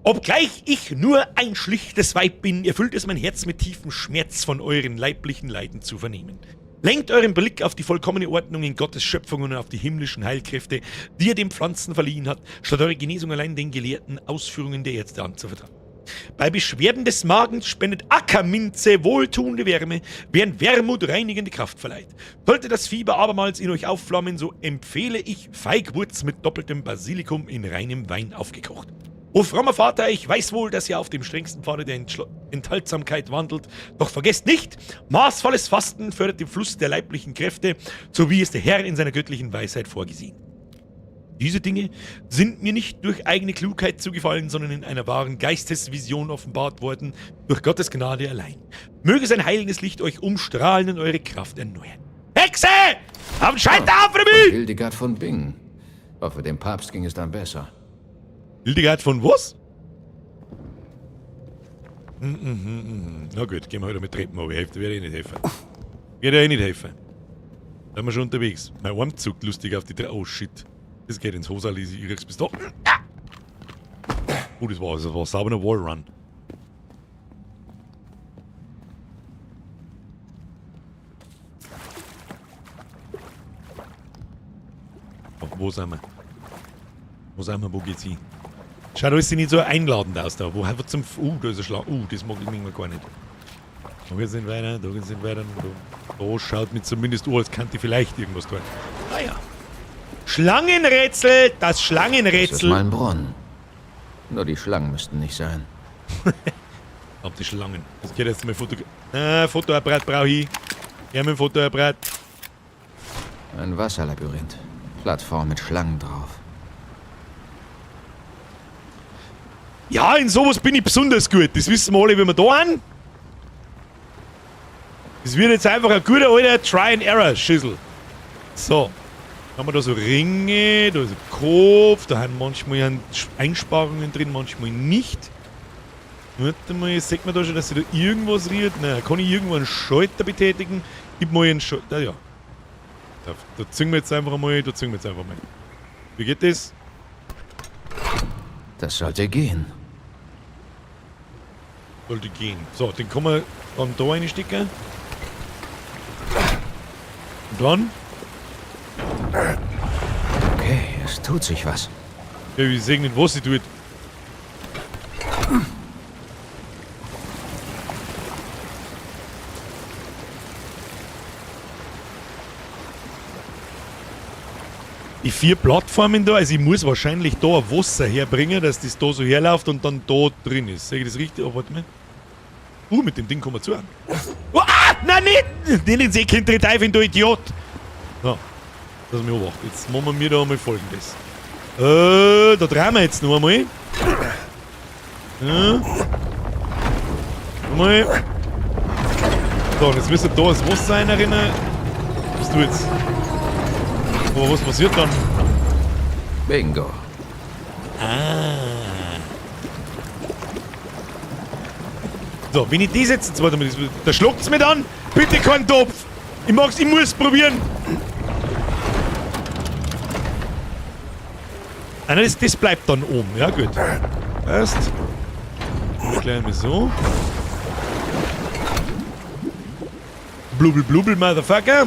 Obgleich ich nur ein schlichtes Weib bin, erfüllt es mein Herz mit tiefem Schmerz, von euren leiblichen Leiden zu vernehmen. Lenkt euren Blick auf die vollkommene Ordnung in Gottes Schöpfung und auf die himmlischen Heilkräfte, die er den Pflanzen verliehen hat, statt eure Genesung allein den gelehrten Ausführungen der Ärzte anzuvertrauen. Bei Beschwerden des Magens spendet Ackerminze wohltuende Wärme, während Wermut reinigende Kraft verleiht. Sollte das Fieber abermals in euch aufflammen, so empfehle ich Feigwurz mit doppeltem Basilikum in reinem Wein aufgekocht. O frommer Vater, ich weiß wohl, dass ihr auf dem strengsten Pfade der Enthaltsamkeit wandelt, doch vergesst nicht, maßvolles Fasten fördert den Fluss der leiblichen Kräfte, so wie es der Herr in seiner göttlichen Weisheit vorgesehen. Diese Dinge sind mir nicht durch eigene Klugheit zugefallen, sondern in einer wahren Geistesvision offenbart worden, durch Gottes Gnade allein. Möge sein heilendes Licht euch umstrahlen und eure Kraft erneuern. Hexe! Auf den Schalter auf für mich! Hildegard von Bingen. Hoffe, dem Papst ging es dann besser. Hildegard von was? Na gut, gehen wir heute mit Treppen, aber ich werde eh nicht helfen. Werde eh nicht helfen. Da sind wir schon unterwegs. Mein Arm zuckt lustig auf die Treppe. Oh shit. Das geht ins Hosal, ich krieg's bis da. Oh, das war sauber ein Wallrun. Oh, wo sind wir? Wo sind wir? Wo geht's hin? Schau, da ist sie nicht so einladend aus da. Wo einfach zum. Da ist ein Schlag. Das mag ich mir gar nicht. Da geht's nicht weiter, da geht's nicht weiter. Da schaut mir zumindest an, als könnte ich vielleicht irgendwas tun. Naja. Schlangenrätsel! Das Schlangenrätsel! Das ist mein Brunnen. Nur die Schlangen müssten nicht sein. Ab die Schlangen. Das geht jetzt mal Foto. Fotoapparat brauche ich. Ja, mit dem Fotoapparat. Ein Wasserlabyrinth. Plattform mit Schlangen drauf. Ja, in sowas bin ich besonders gut. Das wissen wir alle, wie wir da an. Das wird jetzt einfach ein guter alter Try-and-Error-Schüssel. So. Haben wir da so Ringe, da ist ein Kopf, da haben manchmal Einsparungen drin, manchmal nicht. Warte mal, sieht man da schon, dass sich da irgendwas rührt? Nein, kann ich irgendwo einen Schalter betätigen? Gib mal einen Schalter. Ja. Da ziehen wir jetzt einfach mal, da ziehen wir jetzt einfach mal. Wie geht das? Das sollte gehen. Sollte gehen. So, den kann man dann da reinstecken. Und dann? Okay, es tut sich was. Ja, wir sehen nicht, was sie tut. Die 4 Plattformen da, also ich muss wahrscheinlich da ein Wasser herbringen, dass das da so herläuft und dann da drin ist. Sehe ich das richtig? Oh, warte mal. Mit dem Ding kommen wir zu. Oh, ah, nein, nicht! Nicht in den See, Kind, tritt ein, du Idiot! So. Lass mich beobachten. Jetzt machen wir da einmal Folgendes. Da drehen wir jetzt noch einmal. Ja. Nochmal. So, und jetzt müsste da das Wasser reinrennen. Was du jetzt? Aber was passiert dann? Bingo. Ah. So, wenn ich das jetzt... Warte mal, da schlagt's mir dann. Bitte keinen Topf. Ich mag's, ich muss probieren. Ah, nein, das bleibt dann oben. Ja, gut. Passt. Gleich mal so. Blubbel, blubbel, Motherfucker.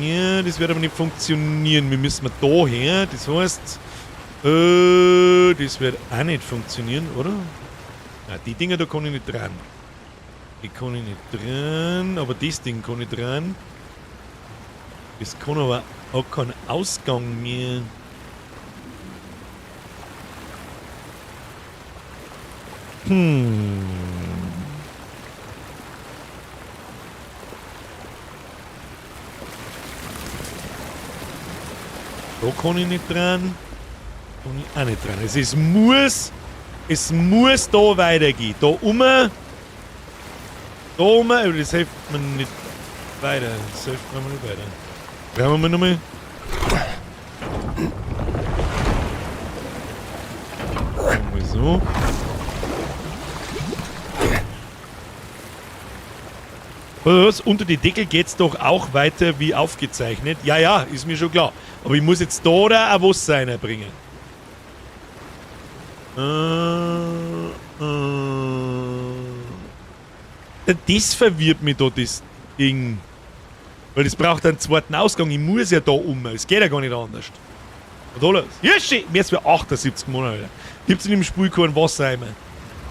Ja, das wird aber nicht funktionieren. Wir müssen mal da her. Das heißt, das wird auch nicht funktionieren, oder? Na, die Dinger da kann ich nicht dran. Die kann ich nicht dran, aber das Ding kann ich dran. Das kann aber auch keinen Ausgang mehr. Da kann ich nicht dran. Kann ich auch nicht dran. Also es muss da weitergehen. Da oben. Da oben. Aber das hilft mir nicht weiter. Das hilft mir nicht weiter. Brauchen wir nochmal. Mal so. Was? Unter die Deckel geht's doch auch weiter wie aufgezeichnet. Ja, ja, ist mir schon klar. Aber ich muss jetzt da oder ein Wasser reinbringen. Das verwirrt mich da, das Ding. Weil das braucht einen zweiten Ausgang. Ich muss ja da um. Es geht ja gar nicht anders. Und da los. Hirschi! Mehr als 78 Monate, Alter. Gibt's in dem Spiel keinen Wassereimer?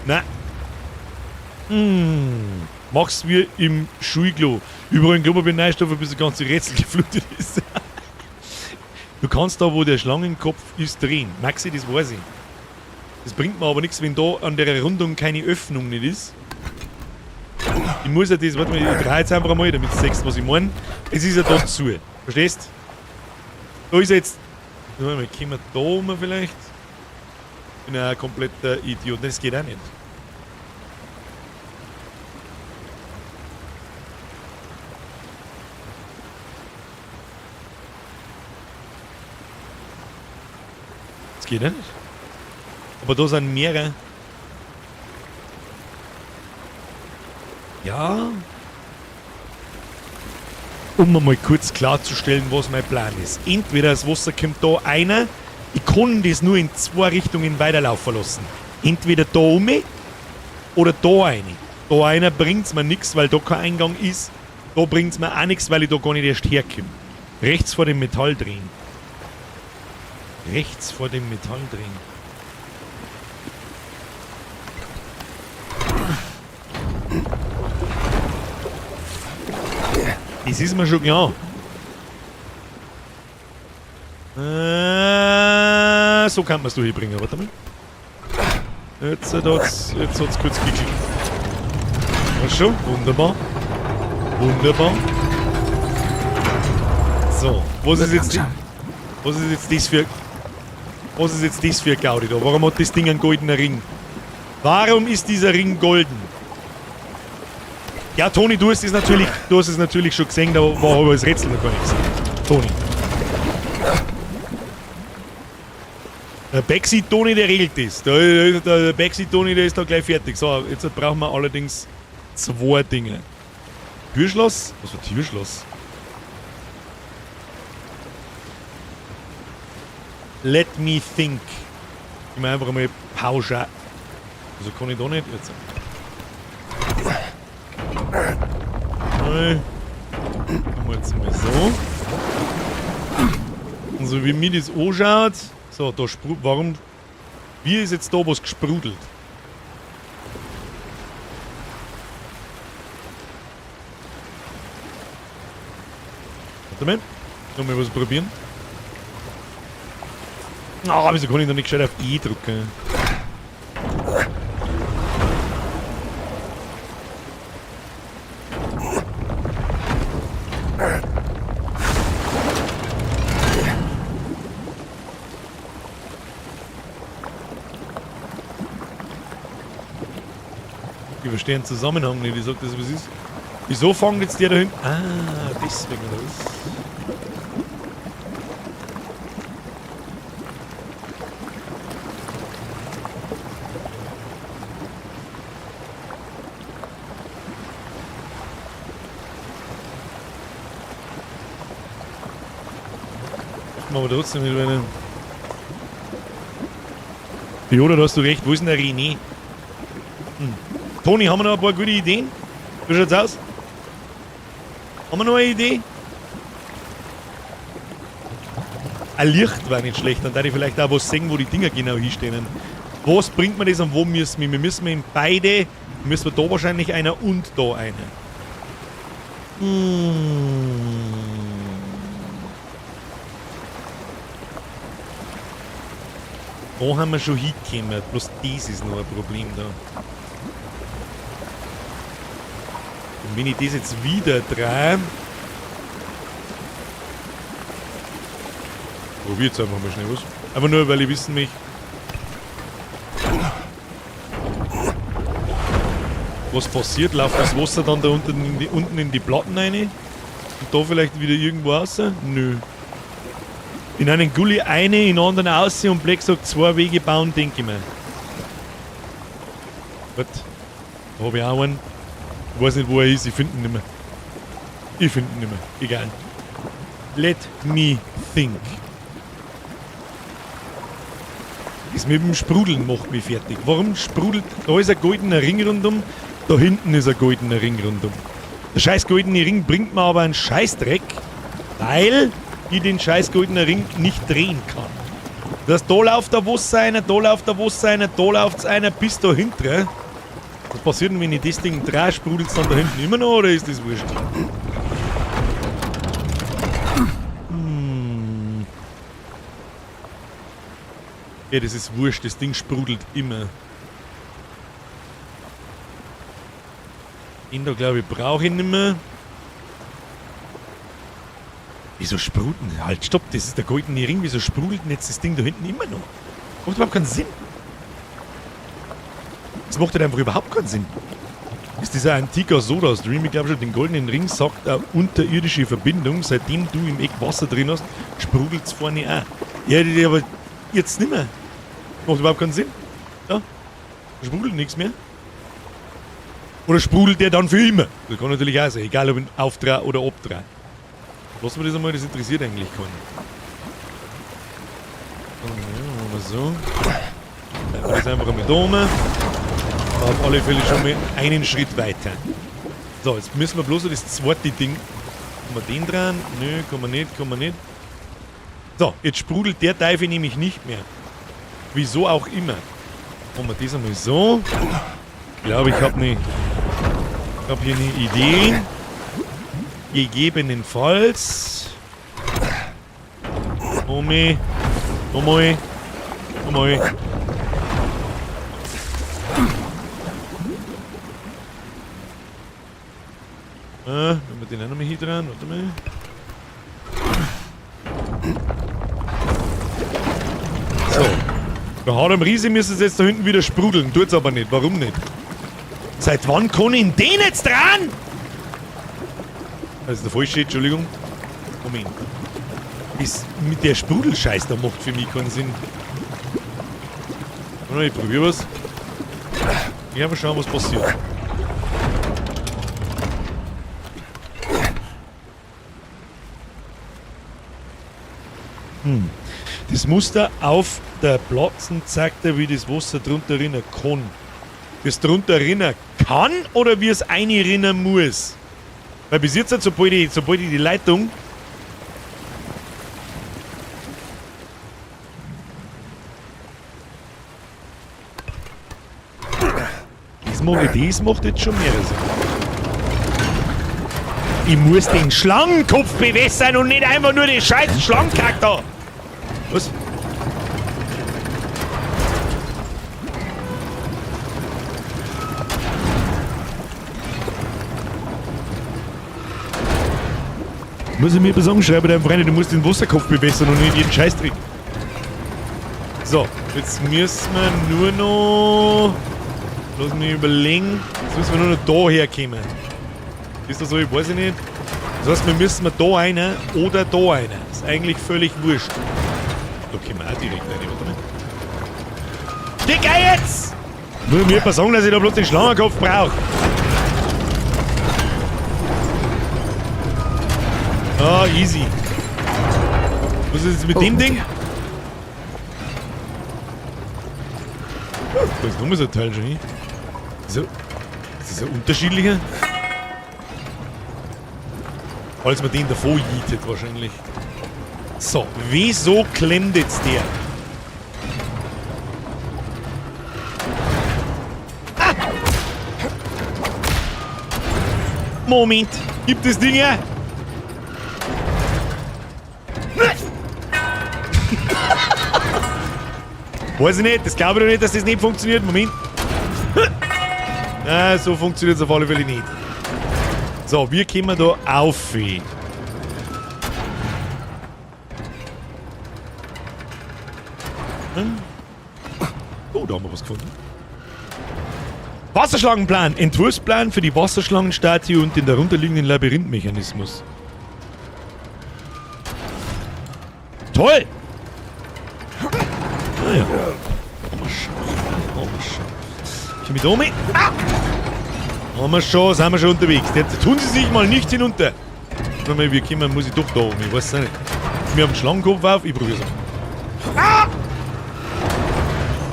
Nein. Mach's wie im Schulklo. Überall im Klopapier reinstopfen, bis das ganze Rätsel geflutet ist. Du kannst da, wo der Schlangenkopf ist, drehen. Maxi, das weiß ich. Das bringt mir aber nichts, wenn da an der Rundung keine Öffnung nicht ist. Ich muss ja das, warte mal, ich drehe jetzt einfach einmal, damit du siehst, was ich meine. Es ist ja da zu. Verstehst? Da ist jetzt. Warte mal, kommen wir da oben vielleicht? Ich bin ja ein kompletter Idiot. Das geht auch nicht. Das geht auch nicht. Aber da sind mehrere. Ja. Um mal kurz klarzustellen, was mein Plan ist. Entweder das Wasser kommt da einer, ich kann das nur in zwei Richtungen weiterlaufen lassen. Entweder da um oder da eine. Da einer bringt's mir nix, weil da kein Eingang ist. Da bringt's mir auch nix, weil ich da gar nicht erst herkomme. Rechts vor dem Metall drehen. Rechts vor dem Metall drehen. Das ist mir schon klar. So kann man's durchbringen. Warte mal. Jetzt hat's kurz geklickt. War schon? Wunderbar. Wunderbar. So, was ist jetzt die, was ist jetzt das für, was ist jetzt das für Gaudi da? Warum hat das Ding einen goldenen Ring? Warum ist dieser Ring golden? Ja, Toni, du hast es natürlich schon gesehen, da war aber das Rätsel noch gar nichts. Toni. Der Backseat Toni, der regelt das. Der Backseat Toni, der ist da gleich fertig. So, jetzt brauchen wir allerdings zwei Dinge. Türschloss? Was für Türschloss? Let me think. Ich mach einfach mal Pause. Also kann ich da nicht jetzt. Machen wir jetzt mal so. Und so wie mir das anschaut. So, da sprudelt. Warum? Wie ist jetzt da was gesprudelt? Warte mal. Noch mal was probieren. Ah, wieso kann ich da nicht gescheit auf E drücken? Ich verstehe den Zusammenhang nicht, ich sag das, was ist. Wieso fangen jetzt der da hinten? Ah, deswegen oder was? Machen wir trotzdem mit einem. Joda, da hast du recht. Wo ist denn der René? Toni, haben wir noch ein paar gute Ideen? Wie schaut's aus? Haben wir noch eine Idee? Ein Licht war nicht schlecht, dann darf ich vielleicht auch was sehen, wo die Dinger genau hinstehen. Was bringt mir das und wo müssen wir? Wir müssen in beide, müssen wir da wahrscheinlich einer und da einer. Da haben wir schon hingekommen, bloß das ist noch ein Problem da. Und wenn ich das jetzt wieder drehe, probier jetzt einfach mal schnell was. Einfach nur, weil ich wissen möchte, was passiert. Läuft das Wasser dann da unten in die Platten rein? Und da vielleicht wieder irgendwo raus? Nö. In einen Gully eine, in den anderen raus und Black sagt, zwei Wege bauen, denke ich mir. Gut. Da hab ich auch einen. Ich weiß nicht, wo er ist, ich find ihn nicht mehr. Ich find ihn nicht mehr. Egal. Let me think. Das mit dem Sprudeln macht mich fertig. Warum sprudelt? Da ist ein goldener Ring rundum, da hinten ist ein goldener Ring rundum. Der scheiß goldene Ring bringt mir aber einen Scheißdreck, weil ich den scheiß goldenen Ring nicht drehen kann. Das heißt, da läuft der Wasser rein, da läuft der Wasser rein, da läuft's rein, bis da hinten. Was passiert denn, wenn ich das Ding drehe? Sprudelt's dann da hinten immer noch oder ist das wurscht? Hm. Ja, das ist wurscht, das Ding sprudelt immer. Den da, glaube ich, brauche ich nicht mehr. Wieso sprudeln? Halt, stopp, das ist der goldene Ring. Wieso sprudelt denn jetzt das Ding da hinten immer noch? Macht überhaupt keinen Sinn. Das macht halt einfach überhaupt keinen Sinn. Ist dieser antiker Soda-Stream, ich glaube schon, den goldenen Ring sagt eine unterirdische Verbindung. Seitdem du im Eck Wasser drin hast, sprudelt's vorne auch. Ja, aber jetzt nicht mehr. Macht überhaupt keinen Sinn. Ja, sprudelt nichts mehr. Oder sprudelt der dann für immer? Das kann natürlich auch sein, egal ob in Auftrag oder Abtrag. Lassen wir das einmal, das interessiert eigentlich keinen. Machen wir so. Bleiben wir das einfach einmal da oben. Auf alle Fälle schon mal einen Schritt weiter. So, jetzt müssen wir bloß noch das zweite Ding. Kann man den dran? Nö, kann man nicht, kann man nicht. So, jetzt sprudelt der Teufel nämlich nicht mehr. Wieso auch immer. Machen wir das einmal so. Ich glaube, ich habe hier eine Idee. Gegebenenfalls. Nochmal. Nochmal. Nochmal. Wenn wir den auch nochmal hier dran. Warte mal. So. Bei Harem Riese müssen sie jetzt da hinten wieder sprudeln. Tut's aber nicht. Warum nicht? Seit wann kann ich den jetzt dran? Das ist der falsche, Entschuldigung. Moment. Das mit der Sprudelscheiß da macht für mich keinen Sinn. Ich probiere was. Ich einfach schauen, was passiert. Hm. Das Muster auf der Platzen zeigt er, wie das Wasser drunter rinnen kann. Wie es drunter rinnen kann oder wie es einrinnen muss? Weil bis jetzt, sobald ich die Leitung... Das macht jetzt schon mehr Sinn. Ich muss den Schlangenkopf bewässern und nicht einfach nur den scheiß Schlangenkack da. Was? Muss ich mir besorgen, schreibe deinem Freund, du musst den Wasserkopf bewässern und nicht jeden Scheißdreck. So, jetzt müssen wir nur noch... Lass mich überlegen. Jetzt müssen wir nur noch da herkommen. Ist das so? Ich weiß nicht. Das heißt, wir müssen da rein oder da rein. Ist eigentlich völlig wurscht. Da kommen wir auch direkt rein, warte mal. Steck ein jetzt! Nur mir sagen, dass ich da bloß den Schlangenkopf brauche. Ah, easy. Was ist jetzt mit dem Ding? Oh, da ist nochmal so ein Teil schon hin. So, ist das ein unterschiedlicher? Als man den davor jietet wahrscheinlich. So, wieso klemmt jetzt der? Ah! Moment, gibt es Ding her? Weiß ich nicht, das glaube ich doch nicht, dass das nicht funktioniert. Moment. Ah, so funktioniert es auf alle Fälle nicht. So, wir kommen da auf. Oh, da haben wir was gefunden. Wasserschlangenplan. Entwurfsplan für die Wasserschlangenstatue und den darunterliegenden Labyrinthmechanismus. Toll! Ah ja. Oh, schau. Oh, schau. Komm mit um. Ah! Haben wir schon, sind wir schon unterwegs. Jetzt tun sie sich mal nicht hinunter. Warte mal, wir kommen, muss ich doch da oben. Ich weiß es nicht. Wir haben einen Schlangenkopf auf. Ich probier's mal. Ah!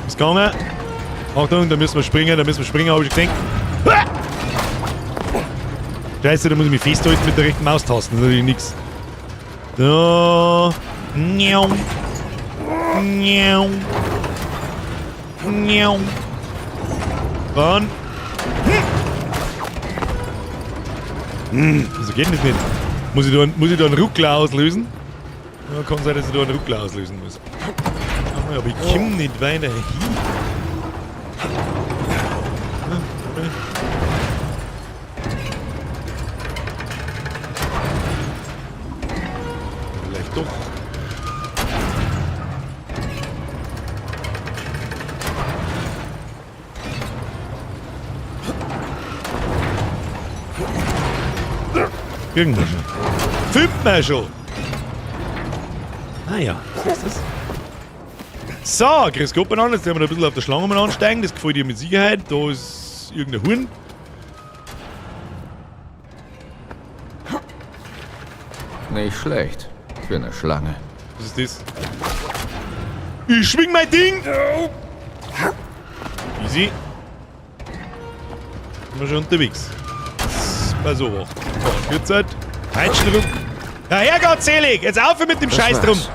Ist gegangen. Achtung, da müssen wir springen, habe ich gesehen. Ah! Scheiße, da muss ich mich festhalten mit der rechten Maustaste. Das ist natürlich nichts. So. Njau. Miau. Miau. Wann? Wieso geht denn das nicht? Muss ich da einen Ruckler auslösen? Ja, kann sein, dass ich da einen Ruckler auslösen muss. Aber ich komme nicht weiter hin. Vielleicht doch. Kriegen wir schon. Finden wir schon. Ah ja, was ist das? So, grüß Gott miteinander. Jetzt werden wir da ein bisschen auf der Schlange mal ansteigen. Das gefällt dir mit Sicherheit. Da ist irgendein Huhn. Nicht schlecht für eine Schlange. Was ist das? Ich schwing mein Ding! Easy. Sind wir schon unterwegs. Pass auf. So, Kürzert. Peitschenruck. Ja, Herrgott selig! Jetzt auf mit dem Das Scheiß drum! war's.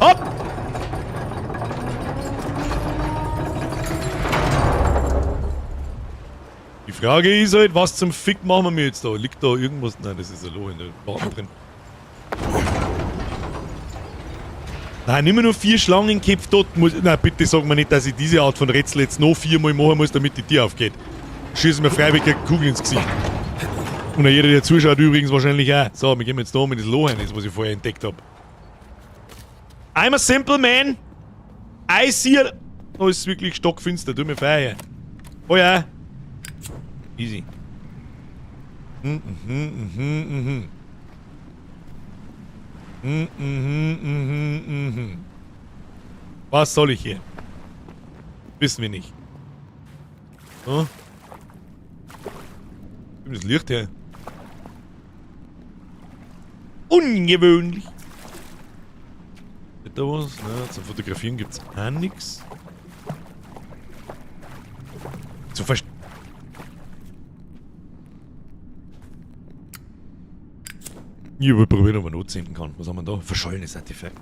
Hopp! Die Frage ist halt, was zum Fick machen wir jetzt da? Liegt da irgendwas? Nein, das ist ein Loch in der Wagen drin. Nein, immer nur 4 Schlangenköpfe dort. Muss, nein, bitte sag mir nicht, dass ich diese Art von Rätsel jetzt noch 4-mal machen muss, damit die Tür aufgeht. Schießen mir freiwillig eine Kugel ins Gesicht. Und jeder, der zuschaut, übrigens wahrscheinlich auch. So, wir gehen jetzt da um in das Loch rein, das, was ich vorher entdeckt hab. I'm a simple man. I see a... Oh, ist wirklich stockfinster. Tu mir feiern. Oh ja. Easy. Was soll ich hier? Wissen wir nicht. So. Das Licht her. Ungewöhnlich. Ist da was? Na, zum Fotografieren gibt's auch nix. Zu verst- Ich will probieren, ob man anzünden kann. Was haben wir da? Verschollenes Artefakt.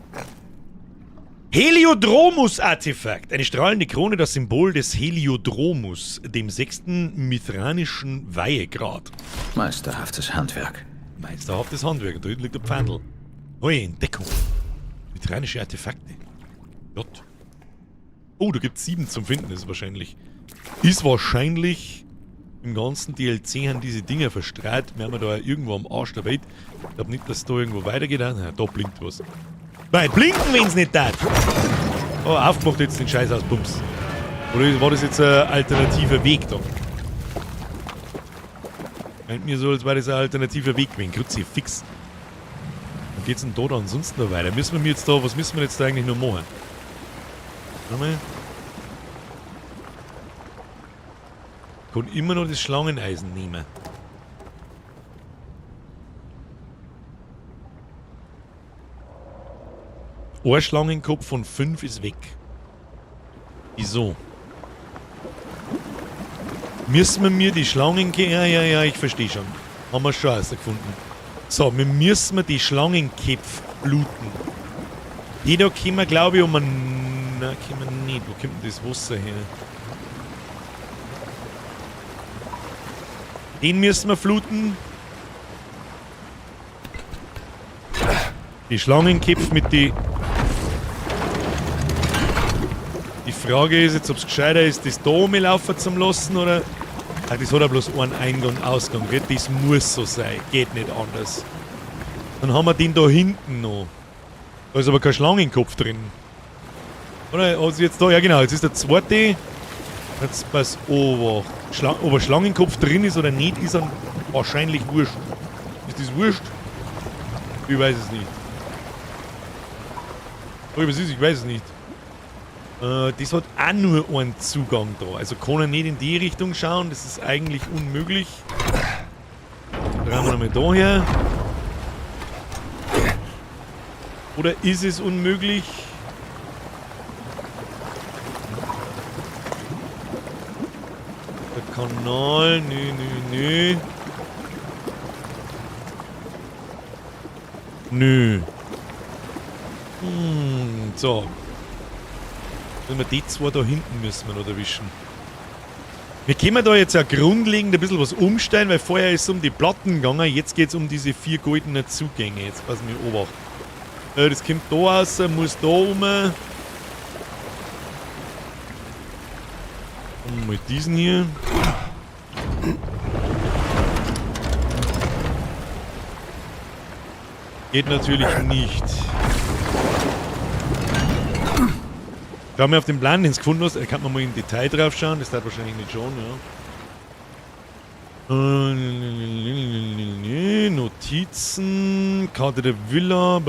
Heliodromus-Artefakt. Eine strahlende Krone, das Symbol des Heliodromus, dem 6. mithranischen Weihegrad. Meisterhaftes Handwerk. Meisterhaftes Handwerk. Und da hinten liegt der Pfandl. Neue Entdeckung. Mithranische Artefakte. Gott. Oh, da gibt's 7 zum Finden. Das ist wahrscheinlich. Ist wahrscheinlich im ganzen DLC haben diese Dinger verstrahlt. Wir haben da irgendwo am Arsch der Welt. Ich glaub nicht, dass da irgendwo weitergeht. Na, da blinkt was. Nein, blinken, wenn's nicht tat. Oh, aufgemacht jetzt den Scheiß aus Bums. Oder war das jetzt ein alternativer Weg da? Meint mir so, als wäre das ein alternativer Weg gewesen. Kruzifix. Wo geht's denn da dann sonst noch weiter? Müssen wir jetzt da, was müssen wir jetzt da eigentlich noch machen? Warte mal. Kann immer noch das Schlangeneisen nehmen. Ein Schlangenkopf von 5 ist weg. Wieso? Müssen wir mir die Schlangen... Ja, ja, ja, ich verstehe schon. Haben wir schon rausgefunden. So, wir müssen die Schlangenköpfe bluten. Die da können wir, glaube ich, um ein... Nein, können wir nicht. Wo kommt denn das Wasser her? Den müssen wir fluten. Die Schlangenköpfe mit die... Die Frage ist jetzt, ob's gescheiter ist, das da rumlaufen zu lassen, oder... Ach, das hat ja bloß einen Eingang und Ausgang, gell? Das muss so sein. Geht nicht anders. Dann haben wir den da hinten noch. Da ist aber kein Schlangenkopf drin. Oder? Also jetzt da, ja genau, jetzt ist der zweite. Jetzt pass auf. Ob ein Schlangenkopf drin ist oder nicht, ist dann wahrscheinlich wurscht. Ist das wurscht? Ich weiß es nicht. Oh, was ist? Ich weiß es nicht. Das hat auch nur einen Zugang da. Also kann er nicht in die Richtung schauen, das ist eigentlich unmöglich. Drehen wir nochmal da her. Oder ist es unmöglich? Der Kanal, nö, nö, nö. Nö. So. Wenn wir die zwei da hinten müssen wir noch erwischen. Wir können da jetzt ja grundlegend ein bisschen was umstellen, weil vorher ist es um die Platten gegangen, jetzt geht es um diese 4 goldenen Zugänge. Jetzt passen wir Obacht. Das kommt da raus, muss da rum. Und mit diesen hier. Geht natürlich nicht. Da haben wir auf dem Plan, den du gefunden hast, da kann man mal im Detail drauf schauen, das darf wahrscheinlich nicht schon, ja. Notizen, Karte der Villa,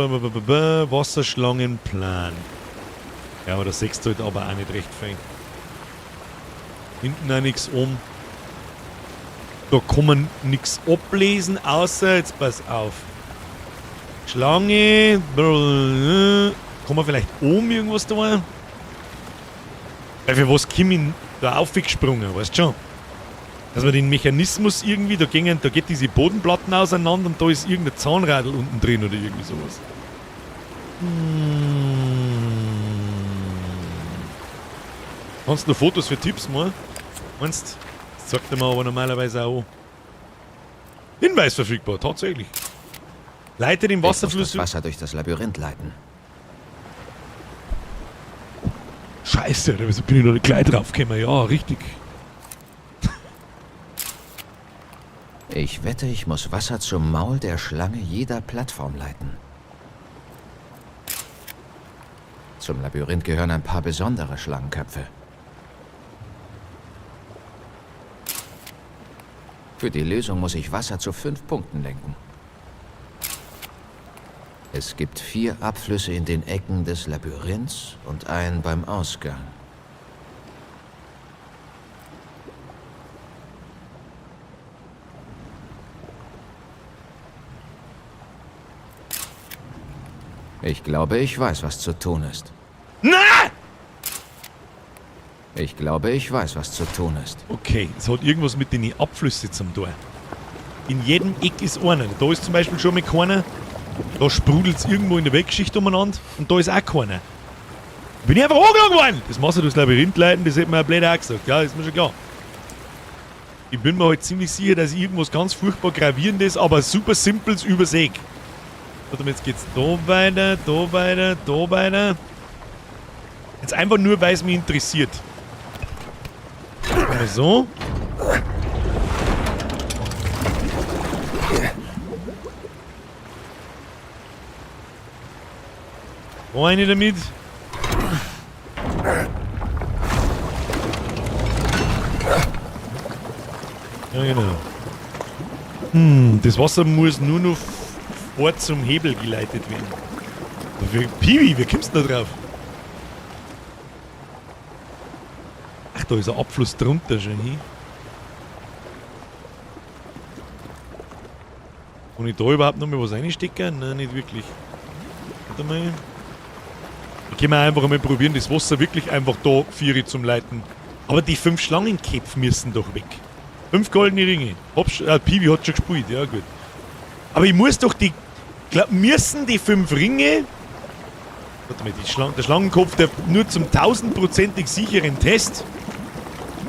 Wasserschlangenplan. Ja, aber das sechst halt aber auch nicht recht fein. Hinten auch nichts um. Da kann man nichts ablesen, außer, jetzt pass auf. Schlange, kann man vielleicht oben irgendwas da? Weil für was komme ich da aufgesprungen, weißt du schon? Dass man den Mechanismus irgendwie, da geht diese Bodenplatten auseinander und da ist irgendein Zahnradl unten drin oder irgendwie sowas. Kannst du noch Fotos für Tipps mal? Meinst du? Das zeigt er mir aber normalerweise auch an. Hinweis verfügbar, tatsächlich. Leite den Ich muss Wasserfluss das Wasser durch das Labyrinth leiten. Scheiße, da bin ich noch nicht gleich drauf gekommen. Ja, richtig. Ich wette, ich muss Wasser zum Maul der Schlange jeder Plattform leiten. Zum Labyrinth gehören ein paar besondere Schlangenköpfe. Für die Lösung muss ich Wasser zu 5 Punkten lenken. Es gibt 4 Abflüsse in den Ecken des Labyrinths und einen beim Ausgang. Ich glaube, ich weiß, was zu tun ist. Na! Ich glaube, ich weiß, was zu tun ist. Okay, es hat irgendwas mit den Abflüssen zum tun. In jedem Eck ist einer. Da ist zum Beispiel schon mal keiner. Da sprudelt's irgendwo in der Wegschicht umeinander und da ist auch keiner. Bin ich einfach angelangt worden! Das Wasser durchs Labyrinth leiten, das hätte mir ein blöder auch gesagt. Ja, ist mir schon klar. Ich bin mir halt ziemlich sicher, dass ich irgendwas ganz furchtbar Gravierendes, aber super Simples übersehe. Warte mal, jetzt geht's da weiter, da weiter, da weiter. Jetzt einfach nur, weil es mich interessiert. Machen wir so. Wo eine damit? Ja, genau. Das Wasser muss nur noch vor zum Hebel geleitet werden. Piwi, wie kommst du da drauf? Ach, da ist ein Abfluss drunter schon hin. Kann ich da überhaupt noch mal was reinstecken? Nein, nicht wirklich. Warte mal. Da können wir einfach einmal probieren, das Wasser wirklich einfach da Vieri zum Leiten. Aber die 5 Schlangenköpfe müssen doch weg. 5 goldene Ringe. Piwi hat schon gespielt, ja gut. Aber ich muss doch die... Glaub, müssen die 5 Ringe... Warte mal, der Schlangenkopf, der nur zum 1000-prozentig sicheren Test.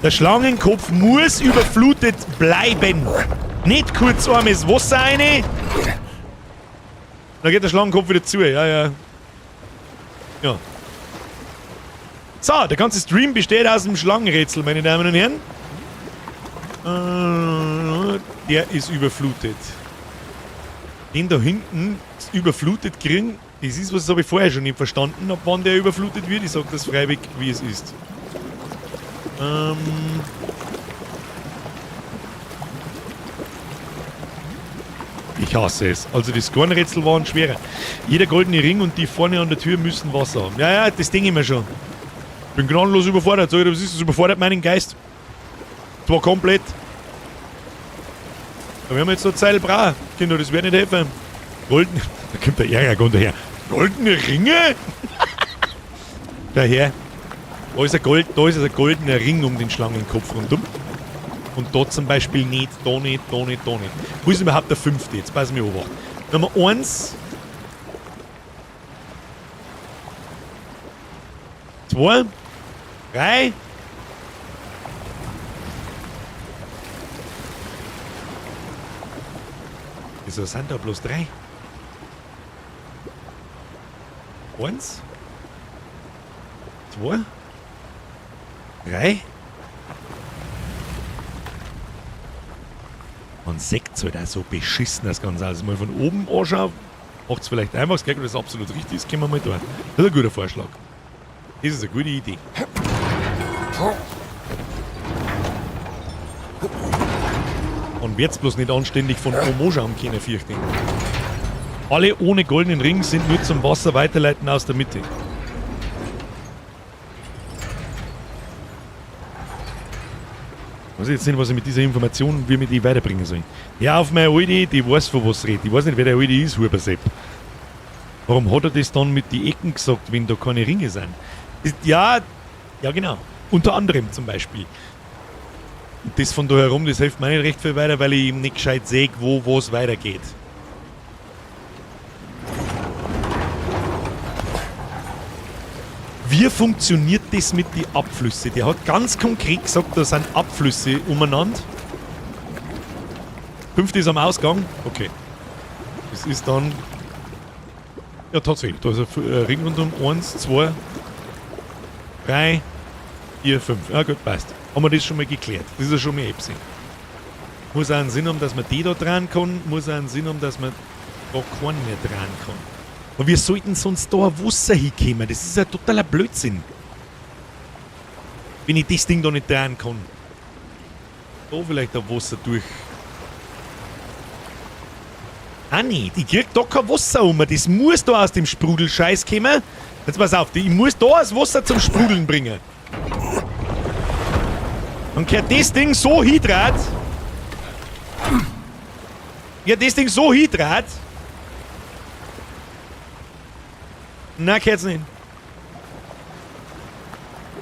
Der Schlangenkopf muss überflutet bleiben. Nicht kurz warmes Wasser rein. Da geht der Schlangenkopf wieder zu, ja, ja. Ja. So, der ganze Stream besteht aus dem Schlangenrätsel, meine Damen und Herren. Der ist überflutet. Den da hinten überflutet kriegen, das ist was, das habe ich vorher schon nicht verstanden, ab wann der überflutet wird. Ich sag das freiwillig, wie es ist. Ich hasse es. Also die Skornrätsel waren schwerer. Jeder goldene Ring und die vorne an der Tür müssen Wasser haben. Ja, ja, das denke ich mir schon. Bin gnadenlos überfordert. Sag ich, was ist das? Überfordert meinen Geist. Zwar komplett. Aber wir haben jetzt noch Zeil bra. Kinder, das wird nicht helfen. Golden. Da kommt der Ärger daher. Goldene Ringe? Daher. Da ist ein Gold, da ist ein goldener Ring um den Schlangenkopf rundum. Und da zum Beispiel nicht, da nicht, da nicht, da nicht. Wo ist überhaupt der 5? Jetzt pass mir auf. Dann haben wir 1. 2. Drei. Wieso sind da bloß drei? Eins. Zwei. Drei. Man sieht halt auch so beschissen das Ganze aus. Mal von oben anschauen, macht es vielleicht einfach. Das das absolut richtig ist, können wir mal da. Das ist ein guter Vorschlag. Das ist eine gute Idee. Und wird's bloß nicht anständig von oben anschauen können, fürchte ich. Alle ohne goldenen Ring sind nur zum Wasser weiterleiten aus der Mitte. Weiß ich jetzt nicht, was ich mit dieser Information, wie wir die weiterbringen sollen. Ja, auf meine Alte, die weiß, von was redet. Ich weiß nicht, wer der Alte ist, Hubersepp. Warum hat er das dann mit den Ecken gesagt, wenn da keine Ringe sind? Ja, ja genau. Unter anderem zum Beispiel. Und das von da herum, das hilft mir nicht recht viel weiter, weil ich eben nicht gescheit sehe, wo was weitergeht. Wie funktioniert das mit den Abflüssen? Der hat ganz konkret gesagt, da sind Abflüsse umeinander. Fünfte ist am Ausgang. Okay. Das ist dann... Ja, tatsächlich. Da ist ein Ring rundum. 1, 2, 3, 4, 5. Ja gut, passt. Haben wir das schon mal geklärt. Das ist ja schon mal Epsi. Muss auch einen Sinn haben, dass man die da dran kann. Muss auch einen Sinn haben, dass man da keinen mehr dran kann. Aber wir sollten sonst da ein Wasser hinkommen. Das ist ja totaler Blödsinn. Wenn ich das Ding da nicht dran kann. Da vielleicht ein Wasser durch. Ah nee, ich krieg da kein Wasser um. Das muss da aus dem Sprudelscheiß kommen. Jetzt pass auf, ich muss da das Wasser zum Sprudeln bringen. Dann kehrt das Ding so hindreht. Ja, das Ding so hindreht. Na, kehrt's nicht.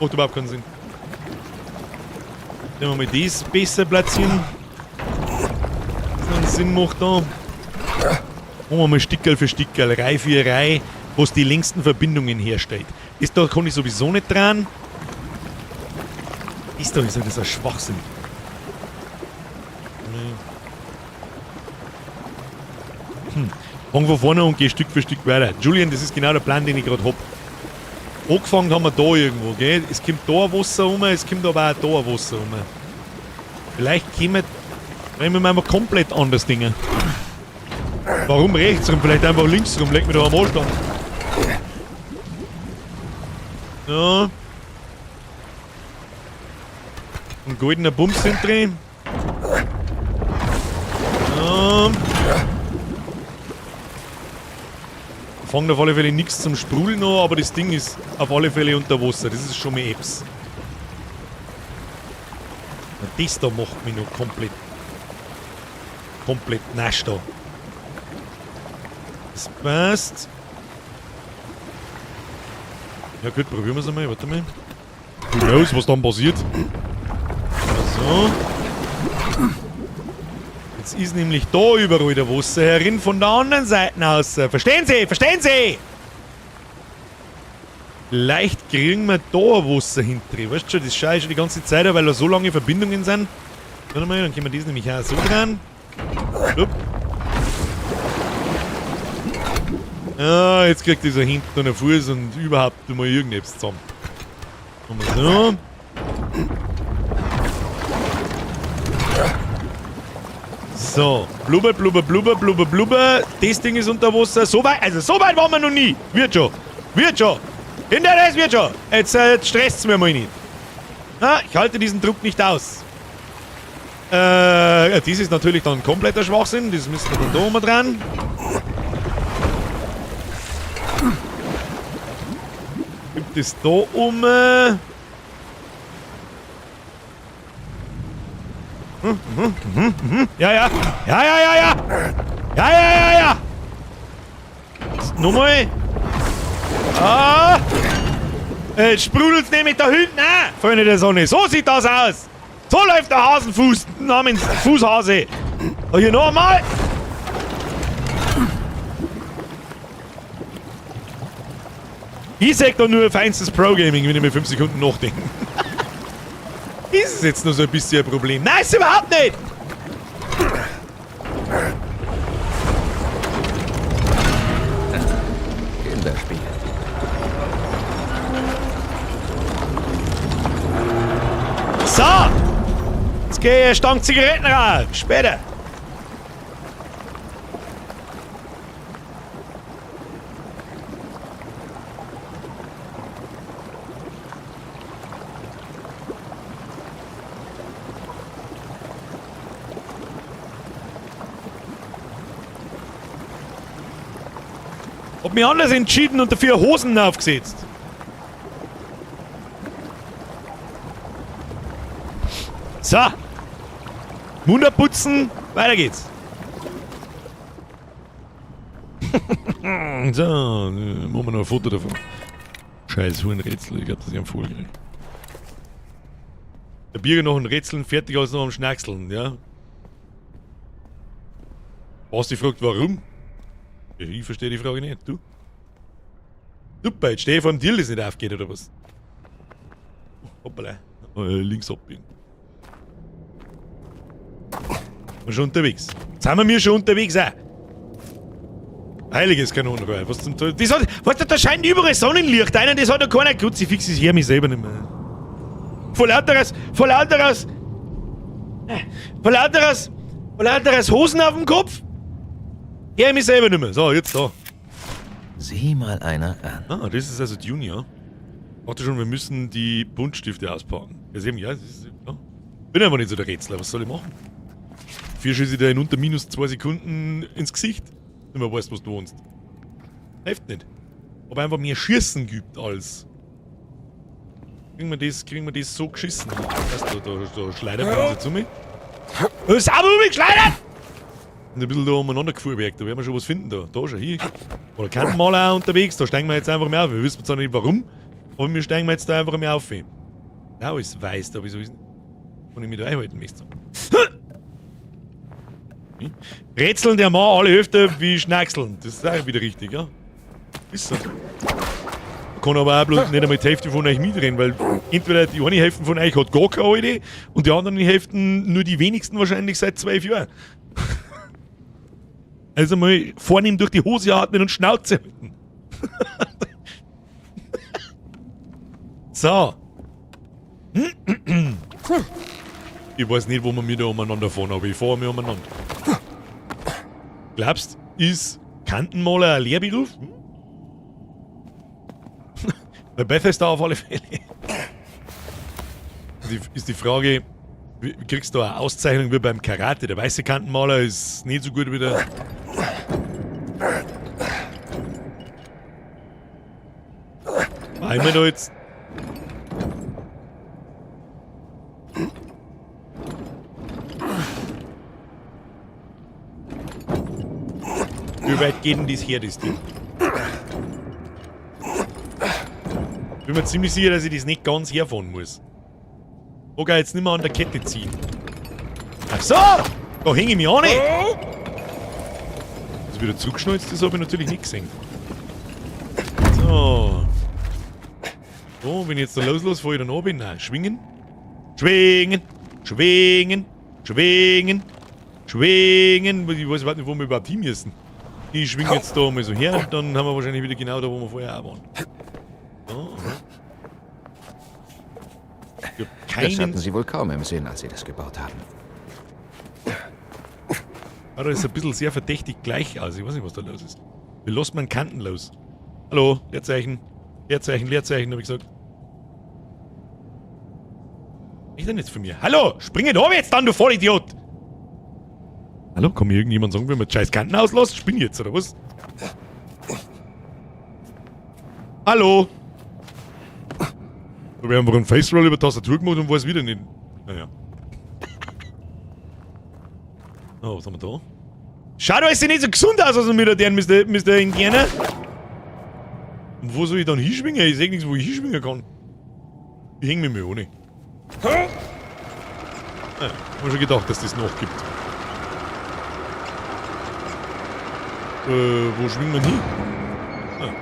Macht überhaupt keinen Sinn. Nehmen wir mal das besser platzieren. Das noch einen Sinn macht da. Machen wir mal Stickerl für Stickerl, Reihe für Reihe, was die längsten Verbindungen herstellt. Das da kann ich sowieso nicht dran. Das da ist ja das ein Schwachsinn. Nee. Fang von vorne und geh Stück für Stück weiter. Julian, das ist genau der Plan, den ich gerade hab. Angefangen haben wir da irgendwo, gell? Es kommt da ein Wasser rum, es kommt aber auch da ein Wasser rum. Vielleicht kommen wir einfach komplett anders Dinge. Warum rechts rum? Vielleicht einfach links rum. Leg mir da am Anstand. Ja. Ein goldener Bums sind drin. Ja. Fangt auf alle Fälle nichts zum Sprudeln an, aber das Ding ist auf alle Fälle unter Wasser. Das ist schon mal Apps. Und das da macht mich noch komplett nass da. Das passt. Ja gut, probieren wir's einmal. Warte mal. Who knows, was dann passiert. So. Jetzt ist nämlich da überall der Wasser herin von der anderen Seite aus. Verstehen Sie? Verstehen Sie? Vielleicht kriegen wir da ein Wasser hinter. Weißt du schon, das schaue ich schon die ganze Zeit an, weil da so lange Verbindungen sind. Warte mal, dann können wir das nämlich auch so dran. Upp. Ah, jetzt kriegt dieser hinten einen Fuß und überhaupt mal irgendetwas zusammen. Machen wir so. So, blubber, blubber, blubber, blubber, blubber. Das Ding ist unter Wasser. So weit, also so weit waren wir noch nie. Wird schon. Wird schon. Hinter das wird schon. Jetzt stresst's mir mal nicht. Na, ich halte diesen Druck nicht aus. Das ist natürlich dann kompletter Schwachsinn. Das müssen wir dann da oben dran. Gibt es da um? Ja, ja. Ja, ja, ja, ja. Ja, ja, ja, ja. Nochmal. Ah. Jetzt sprudelt's nämlich da hinten. Ah, Freunde der Sonne. So sieht das aus. So läuft der Hasenfuß namens Fußhase. Und hier nochmal. Ich sag doch nur feinstes Pro-Gaming, wenn ich mir 5 Sekunden nachdenke. Ist es jetzt nur so ein bisschen ein Problem? Nein, ist überhaupt nicht! Kinderspiel. So! Jetzt geh ich eine Stange Zigaretten rauchen. Später. Hab mich anders entschieden und dafür Hosen aufgesetzt. So. Mund abputzen, weiter geht's. So, machen wir noch ein Foto davon. Scheiß Hurenrätsel, ich glaub, das ist am Vogel. Der Bier noch ein Rätseln, fertig als noch am Schnackseln, ja? Basti fragt, warum? Ich verstehe die Frage nicht, du? Super, jetzt stehe ich vor dem Deal, das nicht aufgeht, oder was? Hoppala. Links abbiegen. Bin schon unterwegs. Jetzt sind wir mir schon unterwegs auch. Heiliges Kanonenrohr. Was zum Teufel? Das hat, weißt du, da scheint überall Sonnenlicht ein, das hat noch keiner. Kruzifix ist her, mich selber nicht mehr. Vor lauteres, vor lauteres, vor lauteres, vor lauteres Hosen auf dem Kopf. Her mich selber nicht mehr. So, jetzt da. Sieh mal einer an. Ah, das ist also Junior. Warte schon, wir müssen die Buntstifte auspacken. Ja, eben, ja, das ist, ja. Bin einfach nicht so der Rätsler, was soll ich machen? 4 schieße ich da in unter minus 2 Sekunden ins Gesicht. Wenn man weiß, was du wohnst. Hilft nicht. Aber einfach mehr Schießen gibt als. Kriegen wir das so geschissen? Weißt du, da schleudert man uns jetzt um mich. Da ist auch um mich geschleudert! Und ein bisschen da umeinander gefuhrwerk, da werden wir schon was finden da. Da schon, hier. Oder Kantenmaler auch unterwegs, da steigen wir jetzt einfach mehr auf. Wir wissen zwar nicht warum, aber wir steigen jetzt da einfach mehr auf. Ja, alles weiß da, wieso ist denn? Kann ich mich da einhalten müsste. Rätseln der Mann alle öfter wie Schnackseln. Das ist auch wieder richtig, ja? Ist so. Kann aber auch bloß nicht einmal die Hälfte von euch mitreden, weil entweder die eine Hälfte von euch hat gar keine Idee und die anderen Hälften nur die wenigsten wahrscheinlich seit 12 Jahren. Also mal vornehm durch die Hose atmen und Schnauze halten. So. Ich weiß nicht, wo wir mir da umeinander fahren, aber ich fahre mir umeinander. Glaubst, ist Kantenmaler ein Lehrberuf? Hm? Bei Bethesda auf alle Fälle. Ist die Frage, kriegst du eine Auszeichnung wie beim Karate? Der weiße Kantenmaler ist nicht so gut wie der... Einmal da jetzt... Wie weit geht denn das her, das Ding? Bin mir ziemlich sicher, dass ich das nicht ganz herfahren muss. Okay, jetzt nicht mehr an der Kette ziehen. Ach so! Da hänge ich mich auch nicht! Also wieder zugeschnalzt, das habe ich natürlich nicht gesehen. So. So, wenn ich jetzt da loslasse, fahre ich dann runter. Nein, schwingen. Schwingen! Schwingen! Schwingen! Schwingen! Ich weiß überhaupt nicht, wo wir überhaupt hin müssen. Ich schwinge jetzt da mal so her und dann haben wir wahrscheinlich wieder genau da, wo wir vorher auch waren. So, aha. Ich hab Das keinen hatten sie wohl kaum im Sinn, als sie das gebaut haben. Ah, das ist ein bisschen sehr verdächtig gleich aus. Ich weiß nicht, was da los ist. Wie lässt man Kanten los? Hallo, Leerzeichen. Leerzeichen, Leerzeichen, hab ich gesagt. Was ist denn jetzt von mir? Hallo, springe da jetzt dann, du Vollidiot! Hallo, kann mir irgendjemand sagen, wenn man scheiß Kanten auslässt? Spinn jetzt, oder was? Hallo! Da haben wir einen Face-Roll über Tastatur gemacht und weiß wieder nicht. Naja. Oh, was haben wir da? Schau, da ist sie nicht so gesund aus, als wir da Mr. Indianer. Und wo soll ich dann hinschwingen? Ich seh nichts, wo ich hinschwingen kann. Ich häng mich mal ohne. Ja, hab mir schon gedacht, dass das noch gibt. Wo schwingen wir hin? Ah.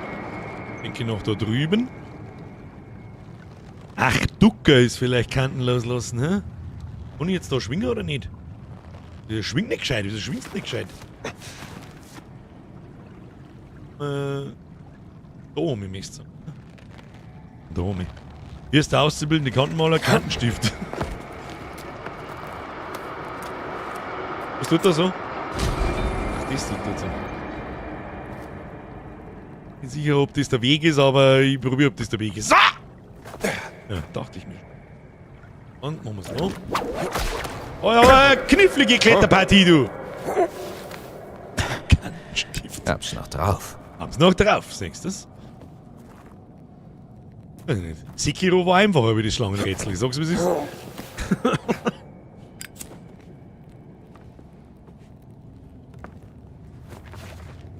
Denke noch da drüben. Ach, Ducker ist vielleicht Kanten loslassen, hä? Kann ich jetzt da schwingen oder nicht? Der schwingt nicht gescheit, wieso schwingst du nicht gescheit? Da oben müsste sein. Da oben. Hier ist der auszubildende Kantenmaler Kantenstift. Was tut da so? Ach, das tut da so. Bin sicher, ob das der Weg ist, aber ich probiere, ob das der Weg ist. So! Ja, dachte ich mir. Und machen wir's noch. Oh ja, knifflige Kletterpartie, du! Kantenstift. Hab's noch drauf. Hab's noch drauf, siehst du das? Weiß ich nicht. Sekiro war einfacher wie das Schlangenrätsel, ich sag's wie es ist.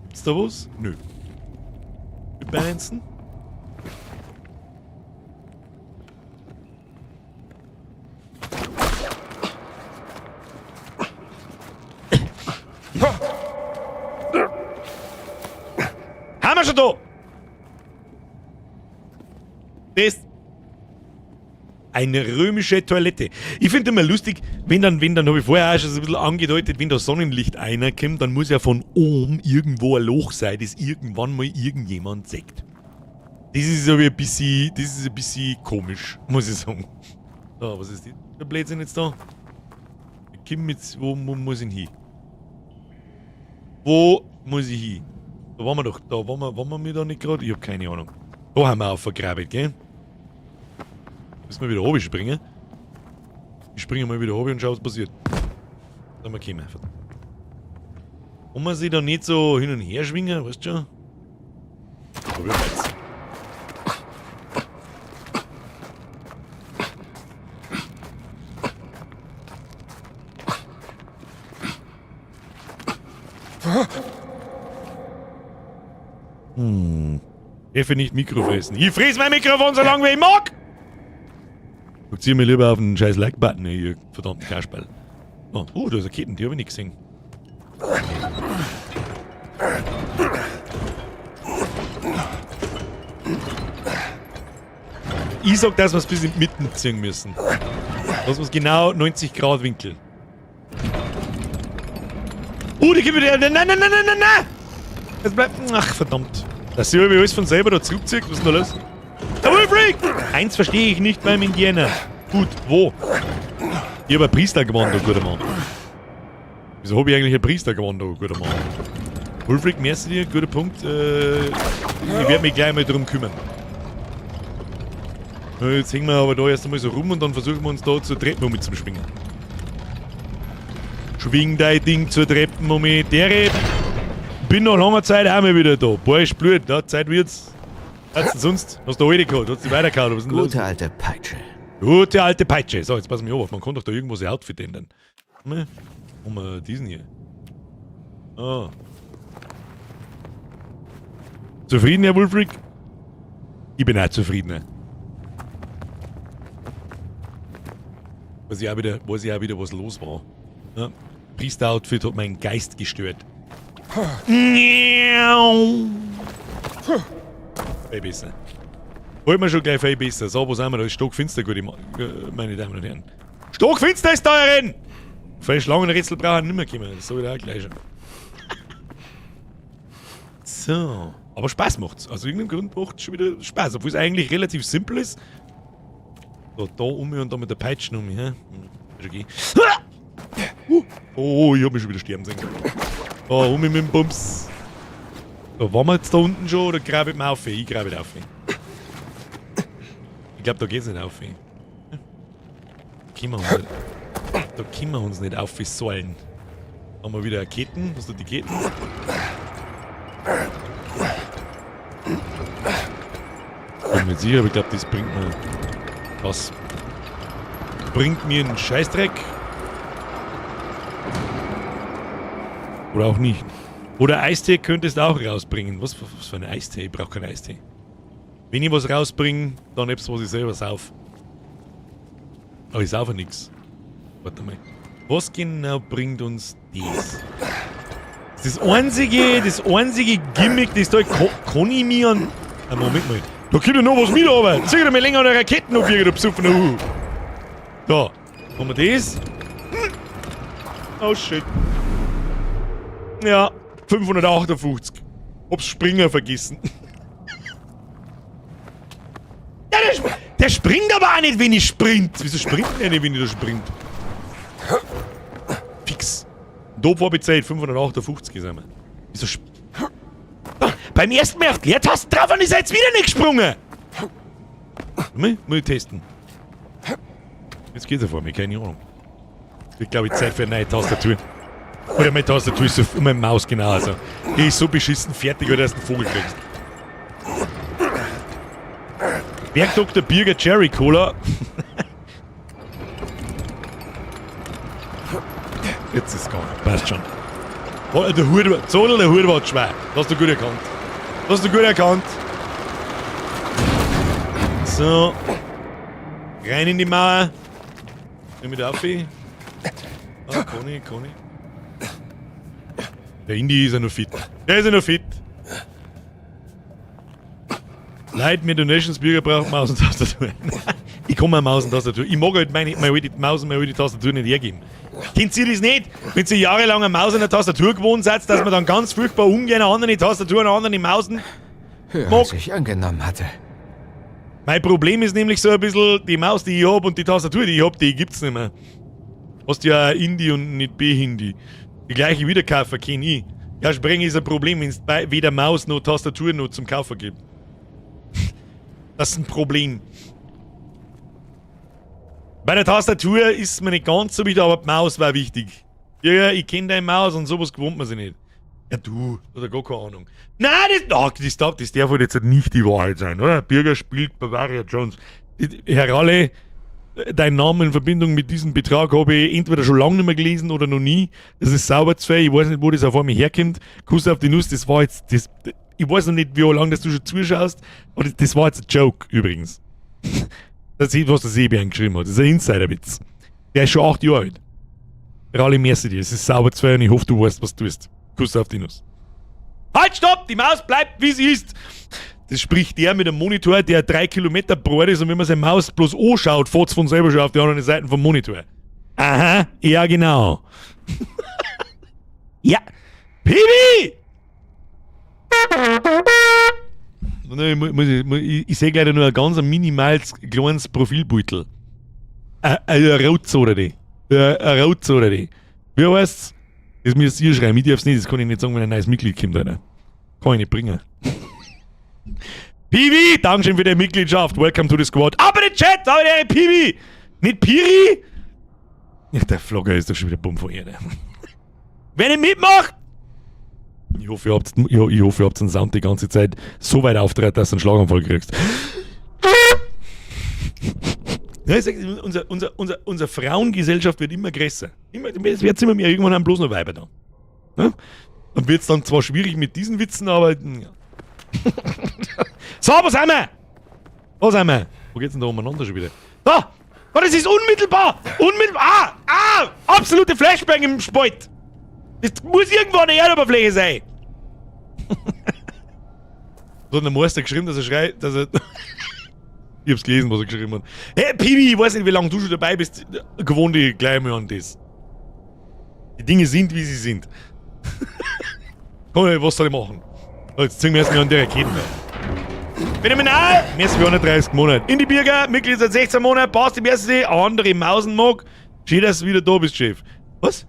Gibt's da was? Nö. Balancen? Haben wir schon da! Das. Eine römische Toilette. Ich finde immer lustig, wenn dann, habe ich vorher auch schon so ein bisschen angedeutet, wenn da Sonnenlicht reinkommt, dann muss ja von oben irgendwo ein Loch sein, das irgendwann mal irgendjemand sieht. Das ist aber ein bisschen, das ist ein bisschen komisch, muss ich sagen. So, was ist das? Der Blödsinn jetzt da? Ich komm jetzt, wo muss ich hin? Wo muss ich hin? Da waren wir doch, da waren wir mir da nicht gerade? Ich hab keine Ahnung. Da haben wir aufgegraben, gell? Müssen wir wieder oben springen. Ich springe mal wieder oben und schau, was passiert. Da wir kommen. Kann man sich da nicht so hin und her schwingen, weißt du schon? Probieren wir jetzt. Effe nicht Mikro fressen. Ich fress mein Mikrofon so lange wie ich mag! Zieh mir lieber auf den scheiß Like-Button, ihr verdammten Kasperl. Oh, da ist eine Ketten, die hab ich nicht gesehen. Ich sag, dass wir's bis in die Mitte ziehen müssen. Dass wir's genau 90 Grad Winkel. Die gibt wieder. Nein, nein, nein, nein, nein, nein! Es bleibt. Ach, verdammt. Dass sie irgendwie alles von selber da zurückzieht, was ist denn da los? Der Wulfric! Eins verstehe ich nicht beim Indianer. Gut, wo? Ich hab ein Priester gewonnen, du guter Mann. Wieso hab ich eigentlich einen Priester gewonnen, du guter Mann? Wulfric, merci dir, guter Punkt. Ich werde mich gleich mal drum kümmern. Jetzt hängen wir aber da erst einmal so rum und dann versuchen wir uns da zur Treppe um zu schwingen. Schwing dein Ding zur Treppe um. Dere, bin nach langer Zeit auch mal wieder da. Boah, ist blöd, da Zeit wird's. Was denn sonst? Hast du heute gehabt? Hast du weitergehauen? Was ist denn los? Gute alte Peitsche. Gute alte Peitsche. So, jetzt pass mich auf. Man kann doch da irgendwo sein Outfit ändern. Haben wir diesen hier? Ah. Zufrieden, Herr Wulfric? Ich bin auch zufrieden. Weiß ich auch wieder, was los war. Ja, Priester-Outfit hat meinen Geist gestört. Viel besser. Holt mir schon gleich viel besser. So, wo sind wir da? Ist stockfinster, gute meine Damen und Herren. Stockfinster ist da herin! Für Schlangenrätsel brauchen wir nicht mehr kommen. Das sag ich auch gleich schon. So. Aber Spaß macht's. Aus irgendeinem Grund macht's schon wieder Spaß. Obwohl es eigentlich relativ simpel ist. So, da um und da mit der Peitsche um. Hä? Ist okay. Oh, ich hab mich schon wieder sterben sehen. Da, um mit dem Bums. So, waren wir jetzt da unten schon oder grabe ich mir auf? Ich grabe auf. Ich glaub, da geht's nicht auf. Da können wir uns nicht, da können wir uns nicht auf sollen. Haben wir wieder Ketten? Was sind die Ketten? Bin mir nicht sicher, aber ich glaub, das bringt mir. Das bringt mir einen Scheißdreck. Oder auch nicht. Oder Eistee könntest du auch rausbringen. Was für ein Eistee? Ich brauch keinen Eistee. Wenn ich was rausbringe, dann etwas, was ich selber sauf. Aber ich saufe nix. Warte mal. Was genau bringt uns das? Das einzige Gimmick, das da kann ich mir an. Moment mal. Da kommt ja noch was mit, aber. Zieh dir mal länger an der Raketen auf, du besoffener Hu. Da. Haben wir das? Oh shit. Ja, 558. Hab's Springer vergessen. Ja, der springt aber auch nicht, wenn ich sprint. Wieso springt der nicht, wenn ich da springt? Fix. Da war bezahlt, 558 sind wir. Wieso beim ersten Mal auf die Leertaste drauf und ist er jetzt wieder nicht gesprungen. Mal, muss ich testen. Jetzt geht's ja vor mir, keine Ahnung. Ich glaube, ich Zeit für eine neue Tastatur. Oder meine Tastatur ist so, und meine Maus genau. Also, die ist so beschissen fertig, weil du erst einen Vogel kriegst. Berg Dr. Birger Cherry Cola. Jetzt ist es gegangen. Passt schon. Oh, der Hut war, Zodel, der Hut war schwer. Das hast du gut erkannt. Das hast du gut erkannt. So. Rein in die Mauer. Nimm mit auf. Ah, Conny, Conny. Der Indy ist ja noch fit. Der ist ja noch fit. Leute, mir Donations Bürger brauchen Maus und Tastatur. Ich kann meine Maus und Tastatur. Ich mag halt meine alte Maus und meine alte Tastatur nicht hergeben. Kennt ihr das nicht? Wenn ihr jahrelang eine Maus und eine Tastatur gewohnt seid, dass man dann ganz furchtbar ungern eine andere Tastatur und eine andere Mausen Höher, mag. als ich angenommen hatte. Mein Problem ist nämlich so ein bisschen, die Maus, die ich hab und die Tastatur, die ich hab, die gibt's nicht mehr. Hast ja auch Indie und nicht B-Hindi. Die gleiche Wiederkaufer kenn ich. Ja, springen ist ein Problem, wenn's weder Maus noch Tastatur noch zum Kaufen gibt. Das ist ein Problem. Bei der Tastatur ist mir nicht ganz so wichtig, aber die Maus war wichtig. Ja, ja, ich kenn deine Maus und sowas gewohnt man sich nicht. Ja, du, oder gar keine Ahnung. Nein, das darf halt jetzt nicht die Wahrheit sein, oder? Birger spielt Bavaria Jones. Herr Ralle, dein Name in Verbindung mit diesem Betrag habe ich entweder schon lange nicht mehr gelesen oder noch nie. Das ist sauber zu viel. Ich weiß nicht, wo das auf einmal herkommt. Kuss auf die Nuss, das war jetzt. Das, ich weiß noch nicht, wie lange das du schon zuschaust, aber das war jetzt ein Joke übrigens. Das ist, was der Sebi geschrieben hat. Das ist ein Insiderwitz. Der ist schon 8 Jahre alt. Ralli, merci dir. Es ist sauber zu viel und ich hoffe, du weißt, was du tust. Kuss auf die Nuss. Halt, stopp! Die Maus bleibt, wie sie ist! Das spricht der mit einem Monitor, der 3 Kilometer breit ist und wenn man seine Maus bloß anschaut, fährt's von selber schon auf die anderen Seiten vom Monitor. Aha, ja genau. Ja. Pibi! Ne, ich sehe leider nur ein ganz minimales kleines Profilbeutel. Ein Rotzoder. Ein Rotzoder. Wie heißt's? Das müsst ihr schreiben. Ich darf's nicht, das kann ich nicht sagen, wenn ein neues Mitglied kommt, Alter. Kann ich nicht bringen. Piwi, Dankeschön für deine Mitgliedschaft. Welcome to the squad. Aber den Chat, aber der Piwi! Nicht Piri? Ach, der Flogger ist doch schon wieder bumm von Erde. Wer nicht mitmacht! Ich hoffe, ihr habt, ich, ich hoffe, ihr habt den Sound die ganze Zeit so weit aufgedreht, dass du einen Schlaganfall kriegst. Ja, ich sag, unsere Frauengesellschaft wird immer größer. Es wird immer mehr, irgendwann haben bloß noch Weiber da. Ne? Dann wird's dann zwar schwierig mit diesen Witzen, aber. Ja. So, wo sind wir? Wo sind wir? Wo geht's denn da umeinander schon wieder? Da! Oh, das ist unmittelbar! Unmittelbar! Ah! Ah! Absolute Flashbang im Spalt! Das muss irgendwo an der Erdoberfläche sein! So hat der Meister geschrieben, dass er schreit, dass er. Ich hab's gelesen, was er geschrieben hat. Hey, Pibi, ich weiß nicht, wie lange du schon dabei bist. Gewohn dich gleich mal an das. Die Dinge sind, wie sie sind. Komm, was soll ich machen? So, jetzt ziehen wir erstmal an die Raketen. Phänomenal! Merci für 130 Monate. In die Birger, Mitglied seit 16 Monaten, passt die erste, andere Mausen mag. Schön, dass du wieder da bist, Chef. Was?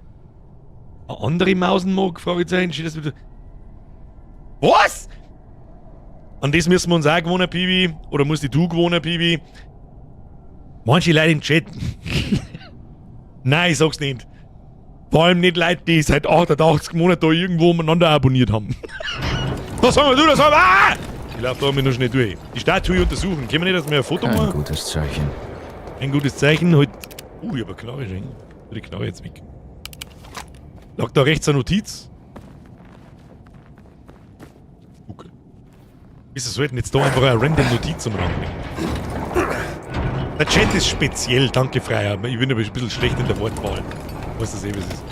Eine andere Mausen mag? Fragezeichen. Schön, dass du wieder. Was? An das müssen wir uns auch gewohnen, Pibi. Oder musst du gewohnen, Pibi? Manche Leute im Chat. Nein, ich sag's nicht. Vor allem nicht Leute, die seit 88 Monaten da irgendwo umeinander abonniert haben. Was sagen wir du, das haben wir. Ah! Ich lauf da immer noch schnell durch. Die Statue untersuchen. Können wir nicht, dass wir ein Foto Kein machen? gutes Zeichen. Ein gutes Zeichen. Halt. Ich hab eine Knarre schon. Die Knarre jetzt weg. Lag da rechts eine Notiz? Okay. Wieso sollten jetzt da einfach eine random Notiz umeinander bringen? Der Chat ist speziell, danke Freier. Ich bin aber ein bisschen schlecht in der Wortwahl. Weiß das eh, was ist.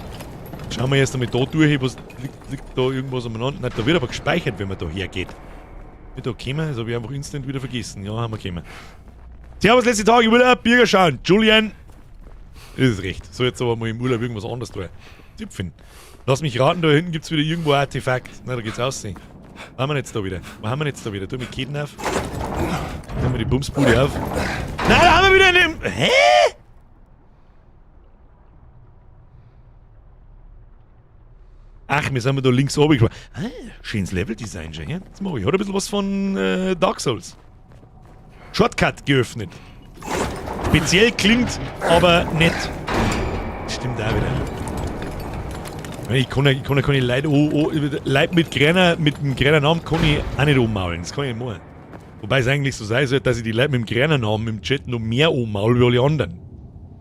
Schauen wir erst einmal da durch, was liegt da irgendwas umeinander. Nein, da wird aber gespeichert, wenn man da hergeht. Mit da gekommen, das habe ich einfach instant wieder vergessen. Ja, haben wir gekommen. Servus, letzte Tag im Urlaub, Birger schauen. Julian. Ist recht. So, jetzt aber mal im Urlaub irgendwas anderes tun. Zipfen. Lass mich raten, da hinten gibt es wieder irgendwo ein Artefakt. Na, da geht's aussehen. Was haben wir jetzt da wieder? Was haben wir jetzt da wieder? Tu mit Ketten auf. Tun wir die Bumsbude auf. Nein, da haben wir wieder einen. Hä? Ach, wir sind da links oben gefahren. Ah, schönes Leveldesign schon, ja? Das mache ich. Hat ein bisschen was von Dark Souls. Shortcut geöffnet. Speziell klingt, aber nett. Stimmt auch wieder. Ich kann ja keine Leute, Leute mit dem grünen Namen kann ich auch nicht ummaulen. Das kann ich nicht machen. Wobei es eigentlich so sein sollte, dass ich die Leute mit dem grünen Namen im Chat noch mehr ummaule wie alle anderen.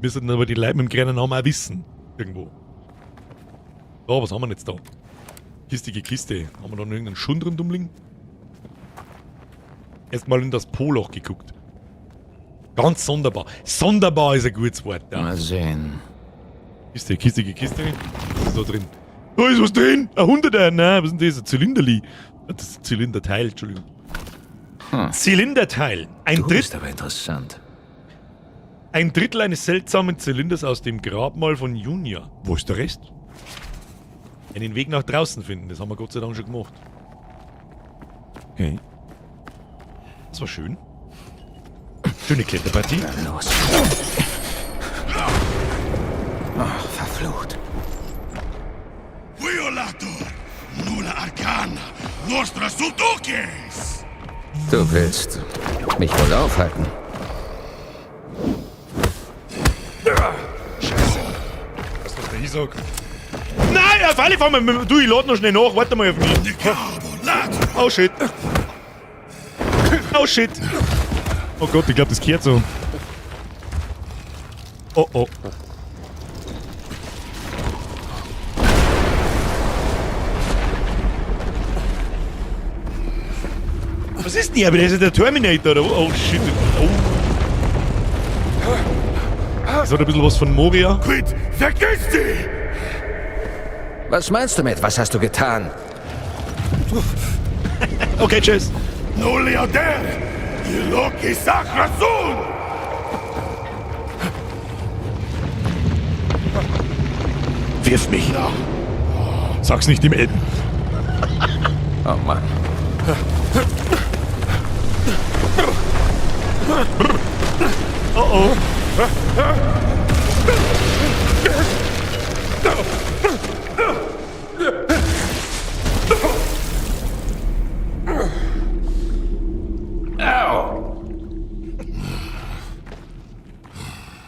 Müssten aber die Leute mit dem grünen Namen auch wissen. Irgendwo. So, was haben wir denn jetzt da? Kistige Kiste. Haben wir da noch irgendeinen Schund rundum liegen? Erstmal in das Poloch geguckt. Ganz sonderbar. Sonderbar ist ein gutes Wort. Ja. Mal sehen. Kiste, kistige Kiste. Was ist da drin? Da ist was drin! Ein Hunderter! Nein, was ist denn das? Ein Zylinderli. Das ist ein Zylinderteil, Entschuldigung. Hm. Zylinderteil. Du bist aber interessant. Ein Drittel eines seltsamen Zylinders aus dem Grabmal von Junia. Wo ist der Rest? Einen Weg nach draußen finden. Das haben wir Gott sei Dank schon gemacht. Okay. Das war schön. Schöne Kletterpartie. Na los. Ach, verflucht. Violator! Nulla arcana! Nostra subduces! Du willst mich wohl aufhalten. Scheiße. Was ist der Isaac? Nein, auf alle Fälle. Du, ich lade noch schnell nach. Warte mal auf mich. Oh shit. Oh shit. Oh Gott, ich glaube, das kehrt so. Oh oh. Was ist denn hier? Aber das ist der Terminator, oder? Oh shit. Oh. Das hat ein bisschen was von Moria. Quid vergisti! Was meinst du mit? Was hast du getan? Okay, tschüss. Nulli audere! Illoci sacra sunt! Wirf mich. Sag's nicht dem Elben. Oh Mann. Oh oh.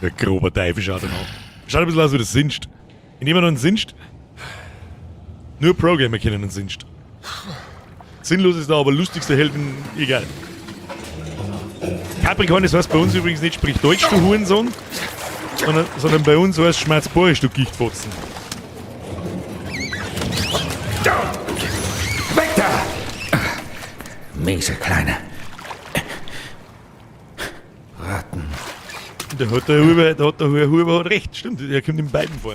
Der grobe Teufel schaut danach. Schaut ein bisschen aus wie das Sinst. Ich nehme noch einen Sinst. Nur Pro-Gamer kennen einen Sinst. Sinnlos ist da, aber lustigste Helden, egal. Capricorn, das heißt bei uns übrigens nicht, sprich Deutsch, du Hurensohn, sondern bei uns heißt Schmerzborisch, du Gichtfotzen. Weg da! Miese Kleine. Ratten. Der hat der Huber, der hat der Huber hat recht, stimmt, der kommt in beiden vor.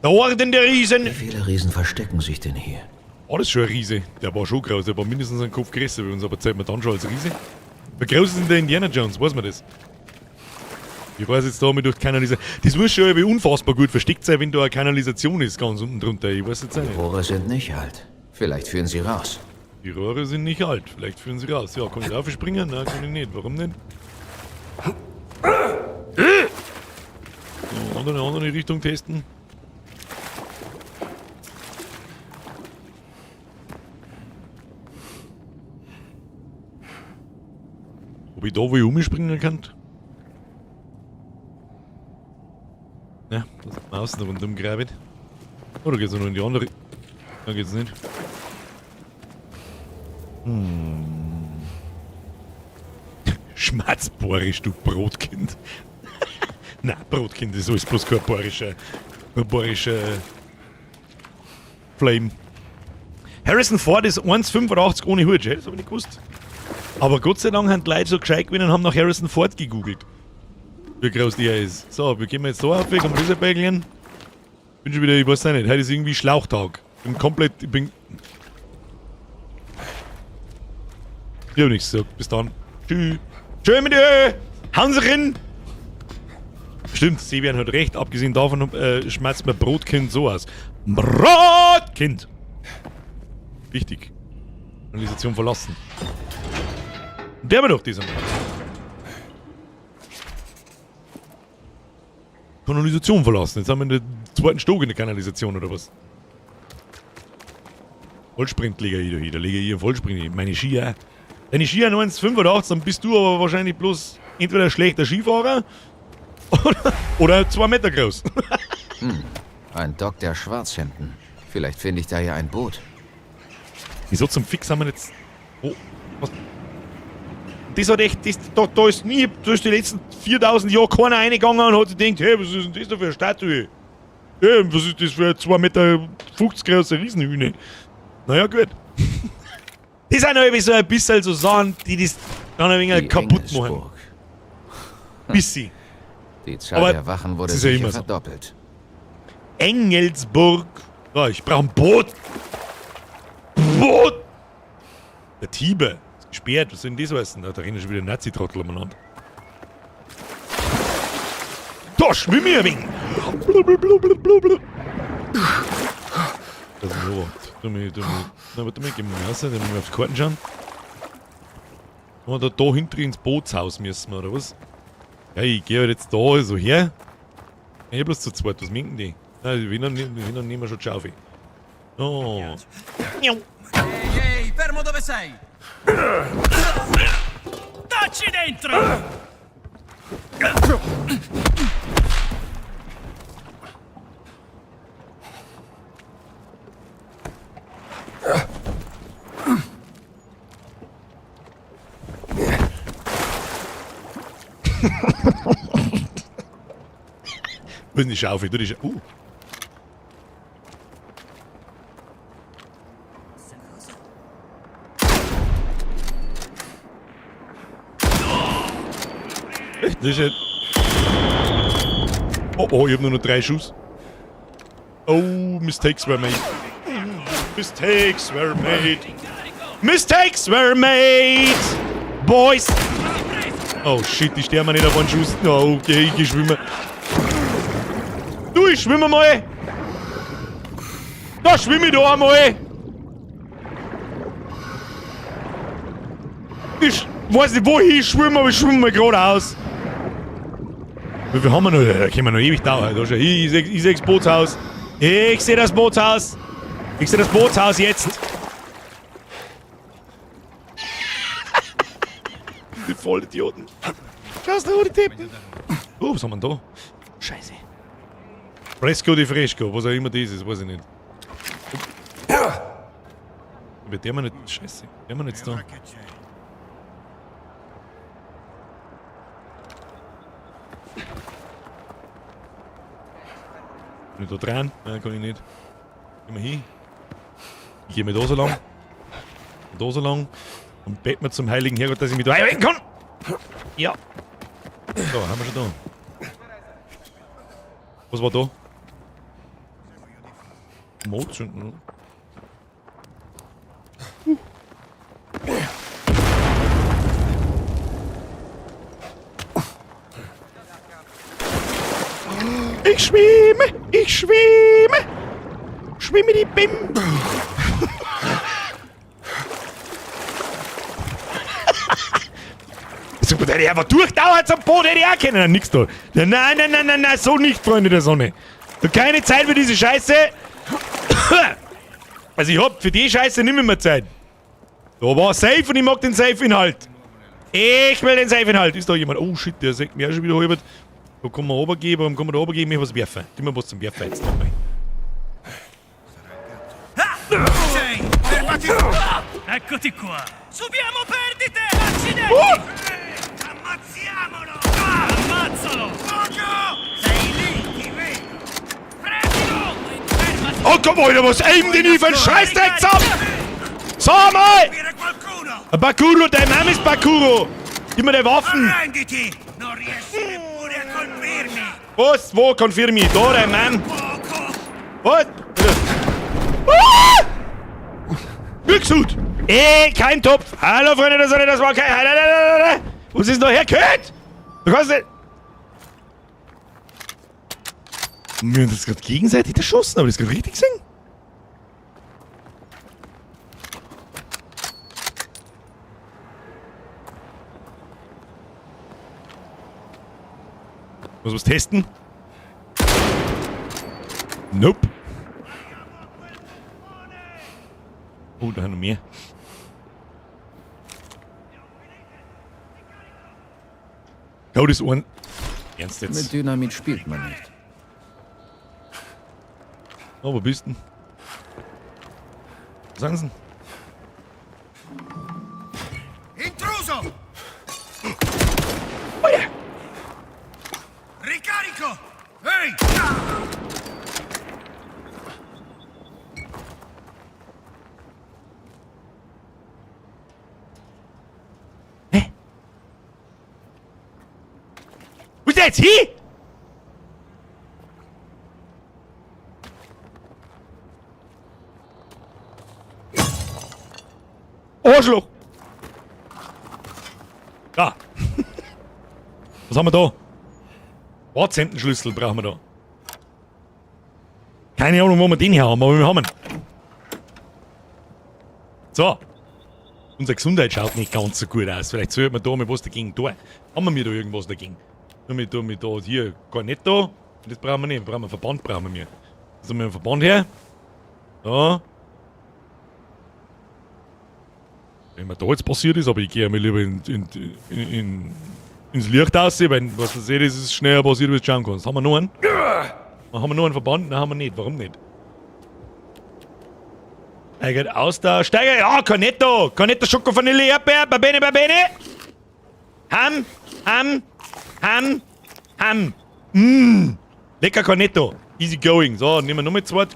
Der Orden der Riesen! Wie viele Riesen verstecken sich denn hier? Oh, das ist schon ein Riese. Der war schon groß, der war mindestens einen Kopf größer wie uns, aber zeigt man dann schon als Riese? Wie groß ist denn der Indiana Jones? Weiß man das? Ich weiß jetzt da mal durch Kanalisation. Das muss schon irgendwie unfassbar gut versteckt sein, wenn da eine Kanalisation ist, ganz unten drunter. Ich weiß jetzt auch nicht. Die Rohre sind nicht alt. Vielleicht führen sie raus. Die Rohre sind nicht alt. Vielleicht führen sie raus. Ja, kann ich da springen? Nein, kann ich nicht. Warum nicht? So, andere Richtung testen. Ob ich da wo ich umspringen kann? Ja, das ist außen rundum graben. Oder geht's noch in die andere? Da geht's nicht. Hm. Schmerzbohrisch, du Brotkind. Na, Brotkind ist alles bloß kein bohrischer Flame. Harrison Ford ist 1,85 ohne Hut, das hab ich nicht gewusst. Aber Gott sei Dank haben die Leute so gescheit gewesen und haben nach Harrison Ford gegoogelt. Wie groß der ist. So, wir gehen jetzt da auf, kann man das erklären? Bin schon wieder, ich weiß auch nicht, heute ist irgendwie Schlauchtag. Bin komplett, ich bin... Ich hab nichts gesagt. Bis dann. Tschüss. Tschö mit dir. Hanserin. Stimmt, Sebian hat recht. Abgesehen davon schmerzt mir Brotkind so aus. Brotkind! Wichtig. Kanalisation verlassen. Der war doch dieser. Kanalisation verlassen. Jetzt haben wir den zweiten Stock in der Kanalisation oder was? Vollsprint lege ich da hin. Da lege ich einen Vollsprint hin. Meine Skier. Deine Skier 1,85, dann bist du aber wahrscheinlich bloß entweder ein schlechter Skifahrer oder 2 Meter groß. Ein Dock der Schwarzhemden. Vielleicht finde ich da ja ein Boot. Wieso zum Fix haben wir jetzt... Oh, was? Das hat echt... Das, da ist nie... Da ist die letzten 4000 Jahre keiner reingegangen und hat sich gedacht, hey, was ist denn das da für eine Statue? Hey, was ist das für eine 2,50 Meter große Riesenhühne? Naja, gut. Das sind halt so ein bisschen so Sachen, die das dann ein wenig Die kaputt machen. Engelsburg. Bisschen. Die Zahl Aber der Wachen wurde es ist ja sicher immer so. verdoppelt. Engelsburg. So, ich brauche ein Boot. Boot! Der Tiber. Ist gesperrt. Was soll denn das heißen? Da rennen schon wieder Nazi-Trottel umeinander. Da schwimme ich ein wenig. Blub. Das ist nur. Tu mich. Na, warte mal, gehen wir mal raus, dann müssen wir auf die Karten schauen. Oder da hinten ins Bootshaus müssen wir, oder was? Ja, ich gehe halt jetzt da so her. Ich hab bloß zu zweit, was minken die? Nein, die Wiener nehmen wir schon die Schaufel. Oh. Ehi, ehi, fermo dove sei! Dacci dentro! Wo ist denn die Schaufel? Du, die Scha- Echt? Das ist ja... Oh, oh, ich hab nur noch 3 Schuss. Oh, mistakes were made. Mistakes were made. Mistakes were made! Boys! Oh shit, die sterben nicht auf einen Schuss. Oh, okay, ich geh schwimmen. Du, ich schwimme mal! Da schwimme ich da einmal! Ich weiß nicht, wohin ich schwimme, aber ich schwimme mal geradeaus. Wie viel haben wir noch? Da können wir noch ewig dauern. Da schau, ich seh das Bootshaus. Ich seh das Bootshaus. Ich seh das Bootshaus jetzt. Die Vollidioten. Schau dir die Tippen. Oh, was haben wir denn da? Scheiße. Fresco di Fresco, was auch immer das ist, weiß ich nicht. Aber der wir nicht. Scheiße. Der wir nicht da. Kann ich da dran? Nein, kann ich nicht. Gehen wir hin. Ich geh mir da so lang. Da so lang. Und bett mir zum heiligen Herrgott, dass ich mich da einwenden kann. Ja. So, haben wir schon da. Was war da? Mozünden, oder? Ich schwimme, ich schwimme, schwimme die Bim. Super, der hätte ich einfach durchdauert zum Boot, hätte ich auch können. Nix da. Nein, nein, nein, nein, nein, so nicht, Freunde der Sonne. Du keine Zeit für diese Scheiße. Also ich hab für die Scheiße nicht mehr Zeit. Da war Safe und ich mag den Safe-Inhalt. Ich will den Safe-Inhalt. Ist da jemand? Oh shit, der sagt mir auch schon wieder halbert. Da kann man runtergehen, warum kann man da runtergehen? Ich möchte was werfen. Gib mir was zum Werfen jetzt nochmal. Eccoti qua! Subiamo perdite! Accidenti! Ammazziamolo! Ammazzalo! Fuoco! Sei lì, ti vedo! Prendilo! Fermati! Oh komm, Alter, was aim denn ich für einen Scheißdreck zusammen? So mal! Bakuro, dein Name ist Bakuro! Gib mir die Waffen! Arrenditi! Non riesci neppure a colpirmi! Was? Wo konfirmi? Da, dein Mann! Fuoco! Was? Ah! Glückshut! Ey, kein Topf! Hallo, Freunde der Sonne, das war kein... Was ist noch hergehört? Du kannst nicht... Wir haben das gerade gegenseitig erschossen, aber das gerade richtig gesehen? Muss was testen? Nope. Oh, da haben noch mehr. Code ist Ohren. Ernst jetzt? Mit Dynamit spielt man nicht. Oh, wo bist du denn? Was sagen sie denn? Intruso! Oh ja! Ricarico! Ehi! Hä? Wo ist der jetzt hin? Arschloch! Da! Was haben wir da? Schwarzhemdenschlüssel brauchen wir da. Keine Ahnung, wo wir den her haben, aber wir haben ihn. So. Unsere Gesundheit schaut nicht ganz so gut aus. Vielleicht sollte man da mal was dagegen tun. Haben wir da irgendwas dagegen? Nur mit da, mit da, hier, gar nicht da. Das brauchen wir nicht. Wir brauchen einen Verband, brauchen wir. Was haben wir einen Verband her? Da. Wenn mir da jetzt passiert ist, aber ich gehe mir lieber ins Licht aus, weil was du siehst, das ist schneller passiert, als du schauen kannst. Haben wir noch einen? Haben wir noch einen Verband? Nein, haben wir nicht. Warum nicht? Steigert aus der Steiger. Ja, Cornetto! Cornetto, Schoko, Vanille, Erdbeer, Babene, Babene! Ham, Ham, Ham, Ham. Mmh. Lecker Cornetto. Easy going. So, nehmen wir noch mal 2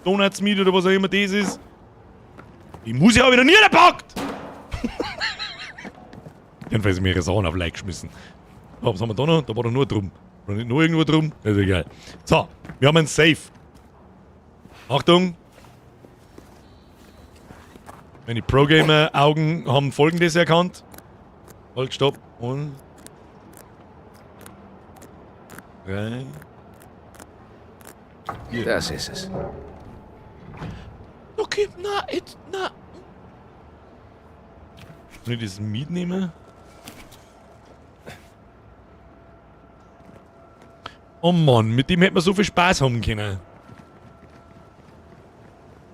Donuts mit oder was auch immer das ist. Die Muse habe ich noch nie gepackt! Jedenfalls mehrere Sachen auf Like geschmissen. So, was haben wir da noch? Da war doch nur drum. Oder nicht nur irgendwo drum? Das ist egal. So, wir haben einen Safe. Achtung! Meine Pro-Gamer-Augen haben Folgendes erkannt. Halt, stopp. Und. 3. 4. Das ist es. Okay, na, jetzt, na. Wenn ich das mitnehme. Oh Mann, mit dem hätte man so viel Spaß haben können.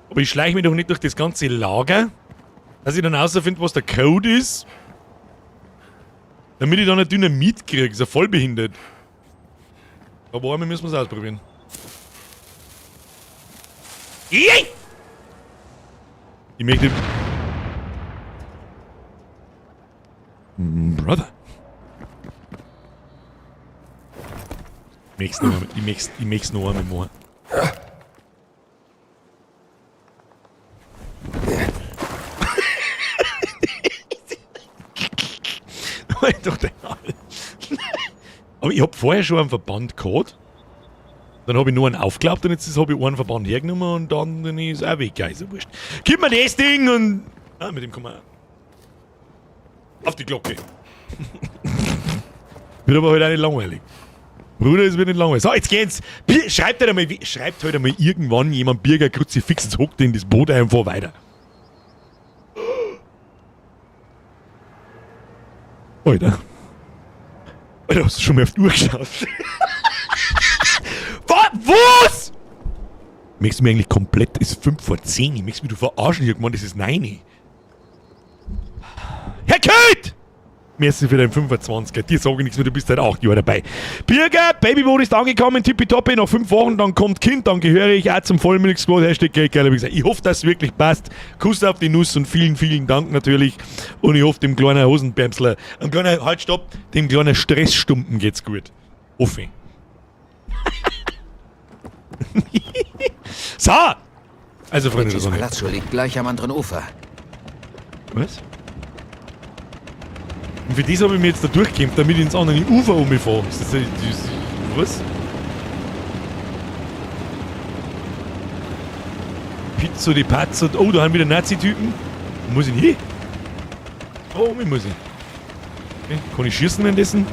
Aber ich schleiche mich doch nicht durch das ganze Lager, dass ich dann rausfinde, was der Code ist. Damit ich dann eine Dynamit kriege. Ist ja voll behindert. Aber einmal müssen wir es ausprobieren. Yay! Ich möchte... Brother. Ich möchte es noch einmal machen. Doch den Aber ich hab vorher schon einen Verband gehabt. Dann hab ich nur einen aufgeklappt und jetzt hab ich einen Verband hergenommen und dann ist auch weg. Ist ja wurscht. Gib mir das Ding und... Ah, mit dem kommen wir auf die Glocke. Wird aber heute auch nicht langweilig. Bruder, es wird nicht langweilig. So, jetzt geht's. Schreibt halt einmal, schreibt halt einmal irgendwann jemand Birger Kruzifix und hockt in das Boot einfach weiter. Alter. Alter, hast du schon mal auf die Uhr geschaut? Was? Möchtest du mir eigentlich komplett... Es ist 9:55. Ich möchte mich du verarschen. Ich hab gemeint, es ist 9. Herr Köth! Merci für deinen 25er. Dir sage ich nichts mehr, du bist seit 8 Jahren dabei. Birger, Babyboot ist angekommen, tippitoppi, nach 5 Wochen, dann kommt Kind, dann gehöre ich auch zum Vollmilch-Squad. Hashtag Geld, geil, hab ich gesagt. Ich hoffe, dass es wirklich passt. Kuss auf die Nuss und vielen, vielen Dank natürlich. Und ich hoffe, dem kleinen Hosenbämsler, dem kleinen, halt, stopp, dem kleinen Stressstumpen geht's gut. Hoffe ich. So! Also, Freunde der Dieses Sonne. Palazzo liegt gleich am anderen Ufer. Was? Und für das habe ich mir jetzt da durchgekämpft, damit ich ins andere Ufer umfahre. Ist das, das, was? Pizzo di Pazzo. Oh, da haben wieder Nazi-Typen. Wo muss ich denn hin? Oh, ich muss ich. Okay. Kann ich schießen währenddessen?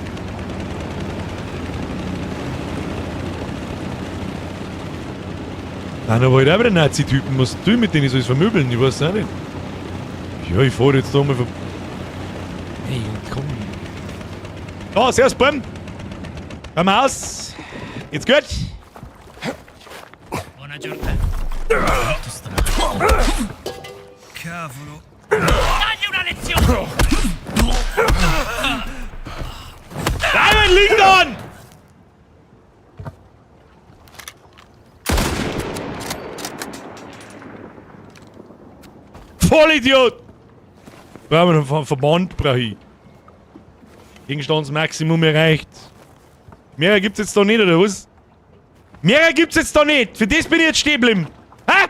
Nein, aber halt auch wieder Nazi-Typen. Was tue ich mit denen? Ich soll es vermöbeln? Ich weiß auch nicht. Ja, ich fahre jetzt da mal vor. Hey, komm. Da, servus, Buben. Komm aus. Geht's gut? Buona giornata. Cavolo. Dagli una lezione! Bleiben liegen dann! Vollidiot! Brauchen wir einen Verband, brauche ich. Gegenstandsmaximum erreicht. Mehr gibt's jetzt da nicht, oder was? Mehr gibt's jetzt da nicht! Für das bin ich jetzt stehen geblieben! Hä?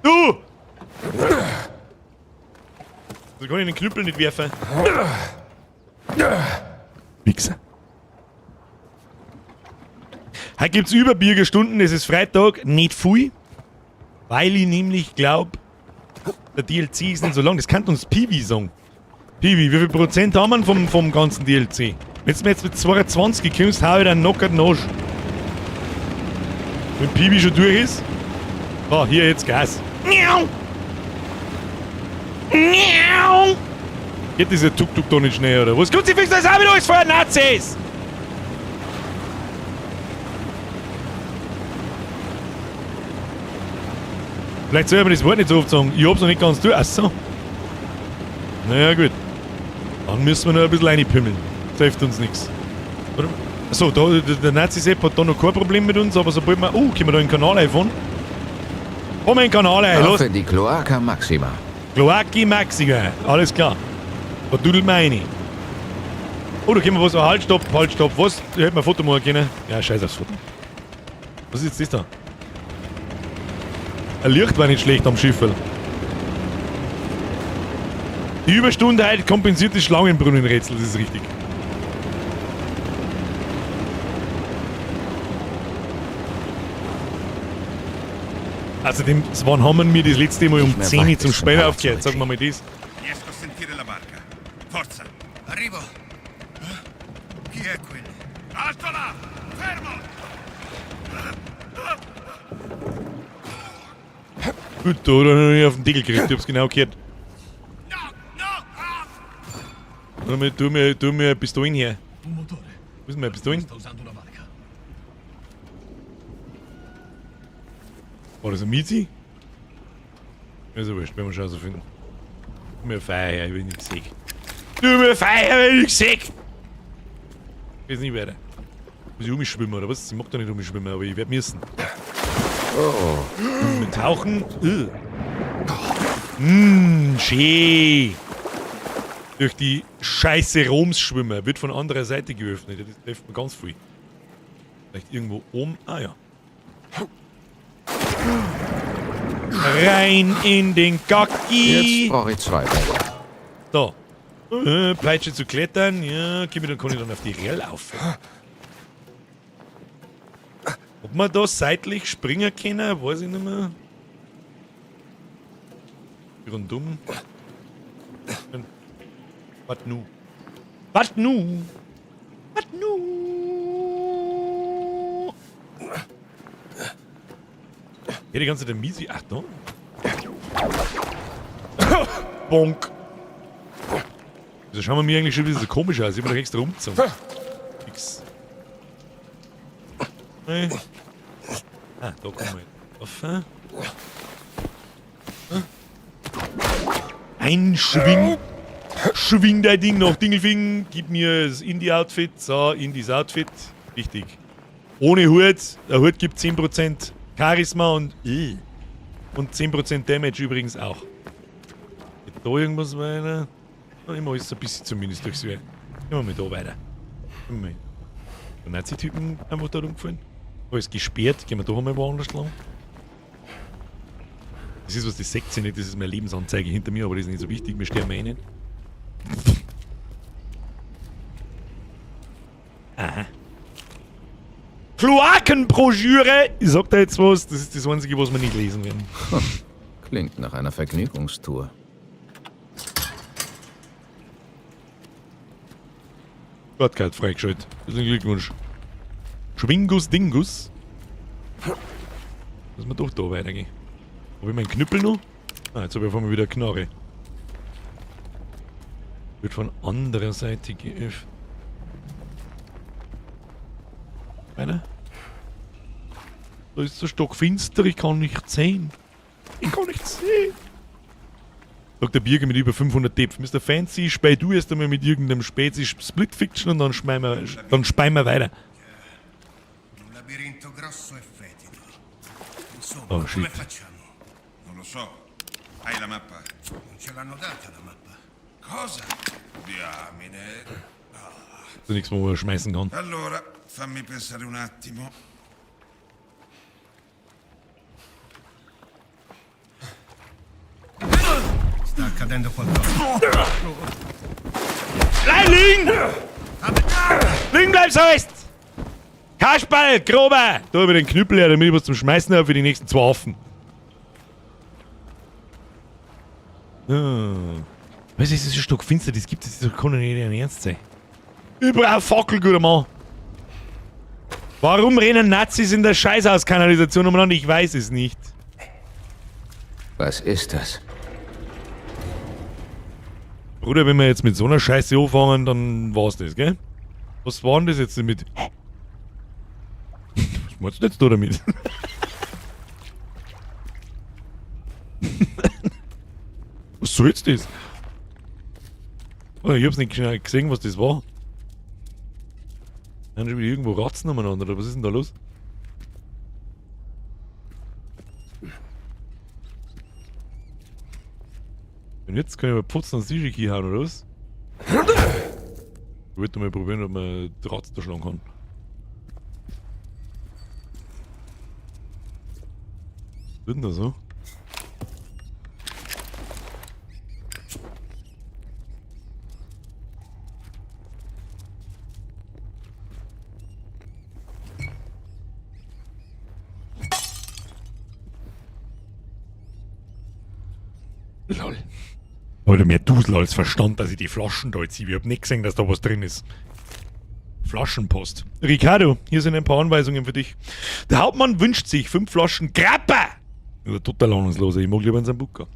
Du! So kann ich den Knüppel nicht werfen. Wichser. Heute gibt's über Biergestunden, es ist Freitag, nicht viel. Weil ich nämlich glaub, der DLC ist nicht so lang. Das kann uns Piwi sagen. Piwi, wie viel Prozent haben wir vom ganzen DLC? Wenn du mir jetzt mit 22 kommst, hau ich dir einen knockert Arsch. Wenn Piwi schon durch ist. Ah, hier jetzt Gas. Miau. Miau. Geht dieser Tuk-Tuk da nicht schnell, oder was? Kruzifix, das auch wieder alles voller Nazis! Vielleicht soll ich mir das Wort nicht so oft sagen. Ich hab's noch nicht ganz durch. Ach so. Naja, gut. Dann müssen wir noch ein bisschen reinpimmeln. Das hilft uns nichts. Oder? Achso, da, der Nazi-Sepp hat da noch kein Problem mit uns, aber sobald wir. Oh, können wir da in den Kanal einfahren? Komm in den Kanal ein, los! Auf in die Cloaca Maxima. Cloaca Maxima, alles klar. Da dudelt man rein. Oh, da können wir was. Oh, halt, stopp, halt, stopp. Was? Da hätten wir ein Foto machen können. Ja, scheiß aufs Foto. Was ist jetzt das da? Ein Licht war nicht schlecht am Schiffel. Die Überstunde heute kompensiert das Schlangenbrunnenrätsel, das ist richtig. Außerdem, wann haben wir das letzte Mal um Nicht mehr 10 Uhr weit zum bis zum Spielen Palazzo aufgehört? Sagen wir mal das. Riesco a sentire la barca. Forza, arrivo. Chi è quello? Alto là! Fermo! Gut, da hat er noch nicht auf den Deckel gekriegt, ich hab's genau gehört. No, no! Ah! Warte mal, tu mir Pistolen her. Wo ist denn meine Pistolen? War das ein Mizi? Ist ja wurscht, werden wir schon so finden. Tu mir Feuer her, ich will nichts sehen. Tu mir Feuer her, ich will nichts sehen! Ich weiß nicht weiter. Muss ich umschwimmen oder was? Ich mag da nicht umschwimmen, aber ich werd müssen. Oh, Mit Tauchen. Schön. Durch die Scheiße Roms schwimmen. Wird von anderer Seite geöffnet. Das hilft mir ganz viel. Vielleicht irgendwo oben. Ah ja. Rein in den Gacki. jetzt brauche ich zwei Bälle. So. Peitsche zu klettern. Ja, okay, dann kann ich dann auf die Rell auf. Ob man da seitlich springen können, weiß ich nicht mehr. Rundum. Was nu? Was nu? Was nu? Ja, die ganze Zeit Miesi. Ach, da. Bonk. Wieso schauen wir mir eigentlich schon wieder so komisch aus? Ich hab mir doch extra umgezogen. X. Nee. Ah, da kommen wir offen. Ein Schwing. Schwing dein Ding noch, Dingelfing. Gib mir das Indie-Outfit. So, Indies Outfit. Wichtig. Ohne Hut. Der Hut gibt 10% Charisma und und 10% Damage übrigens auch. Geht da irgendwas weiter? Na, immer ist es ein bisschen zumindest durchs Wehr. Immer mal da weiter. Immer mal. Der Nazi-Typen einfach da rumgefallen. Alles gesperrt. Gehen wir doch einmal woanders lang. Das ist was, das seht ihr nicht, das ist meine Lebensanzeige hinter mir, aber das ist nicht so wichtig, wir sterben eh nicht. Aha. Kloakenbroschüre! Ich sag da jetzt was, das ist das Einzige, was wir nicht lesen werden. Klingt nach einer Vergnügungstour. Shortcut freigeschaltet. Herzlichen Glückwunsch. Schwingus Dingus. Dass wir doch da weitergehen. Hab ich meinen Knüppel noch? Ah, jetzt hab ich auf einmal wieder eine Knarre. Wird von anderer Seite geöffnet. Weiter? Da ist so stockfinster, ich kann nicht sehen. Ich kann nicht sehen. Sagt der Birger mit über 500 Depf. Mr. Fancy, spei du erst einmal mit irgendeinem Spezi Split Fiction und dann schmeien wir, dann speien wir weiter. Un labirinto grosso e fetido. Insomma, Oh, come shit. facciamo? Non lo so. Hai la mappa? Non ce l'hanno data la mappa. Cosa? Diamine. So nichts, wo man schmeißen kann. Allora, fammi pensare un attimo. Sta accadendo qualcosa. Bleib liegen! Liegen bleib so ist! Kasperl, Grober! Da hab ich den Knüppel her, damit ich was zum Schmeißen habe für die nächsten zwei Affen. Ah. Was ist das so stockfinster? Das gibt es, das kann doch nicht dein Ernst sein. Ich brauch Fackel, guter Mann. Warum rennen Nazis in der Scheißhauskanalisation umeinander? Ich weiß es nicht. Was ist das? Bruder, wenn wir jetzt mit so einer Scheiße anfangen, dann war's das, gell? Was war denn das jetzt damit? Was meinst du jetzt da damit? Was soll jetzt das? Oh, ich hab's nicht genau gesehen, was das war. Dann schon wieder irgendwo Ratzen umeinander, oder was ist denn da los? Und jetzt kann ich mal Putzen und Sishiki hauen, oder was? Ich wollte mal probieren, ob man die Ratze da schlagen kann. Was wird denn da so? Lol. Oder mehr Dusel als Verstand, dass ich die Flaschen da jetzt sehe. Ich hab nicht gesehen, dass da was drin ist. Flaschenpost. Ricardo, hier sind ein paar Anweisungen für dich. Der Hauptmann wünscht sich 5 Flaschen Grappa. Ja, total ahnungsloser. Ich mag lieber einen Sambuca.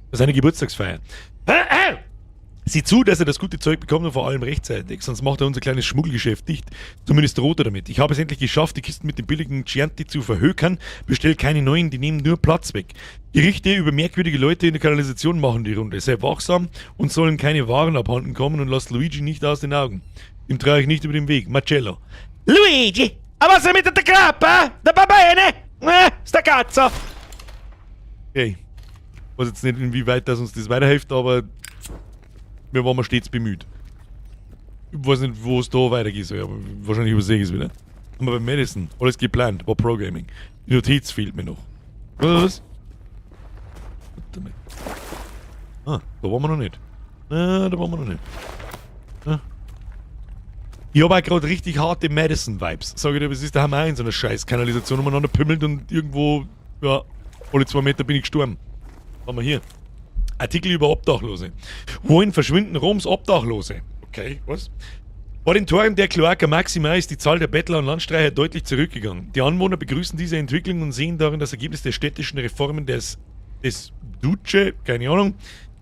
Das ist eine Geburtstagsfeier. Sieh zu, dass er das gute Zeug bekommt und vor allem rechtzeitig, sonst macht er unser kleines Schmuggelgeschäft dicht. Zumindest droht er damit. Ich habe es endlich geschafft, die Kisten mit dem billigen Chianti zu verhökern. Bestell keine neuen, die nehmen nur Platz weg. Gerüchte über merkwürdige Leute in der Kanalisation machen die Runde. Sei wachsam und sollen keine Waren abhanden kommen und lass Luigi nicht aus den Augen. Ihm traue ich nicht über den Weg. Marcello. Luigi! Aber was mit der Grappa? Da va bene? Sta cazzo! Okay. Ich weiß jetzt nicht, inwieweit das uns das weiterhilft, aber wir waren stets bemüht. Ich weiß nicht, wo es da weitergehen soll, aber wahrscheinlich übersehe ich es wieder. Aber bei Madison, alles geplant, war Programming. Die Notiz fehlt mir noch. Was? Warte mal. Ah, da waren wir noch nicht. Ah, da waren wir noch nicht. Ah. Ich hab auch grad richtig harte Madison-Vibes. Sag ich dir, was ist, da haben wir auch in so einer scheiß Kanalisation umeinander pümmelt und irgendwo, ja, alle 2 Meter bin ich gestorben. Was haben wir hier? Artikel über Obdachlose. Wohin verschwinden Roms Obdachlose? Okay, was? Vor den Toren der Cloaca Maxima ist die Zahl der Bettler und Landstreicher deutlich zurückgegangen. Die Anwohner begrüßen diese Entwicklung und sehen darin das Ergebnis der städtischen Reformen des Duce, keine Ahnung.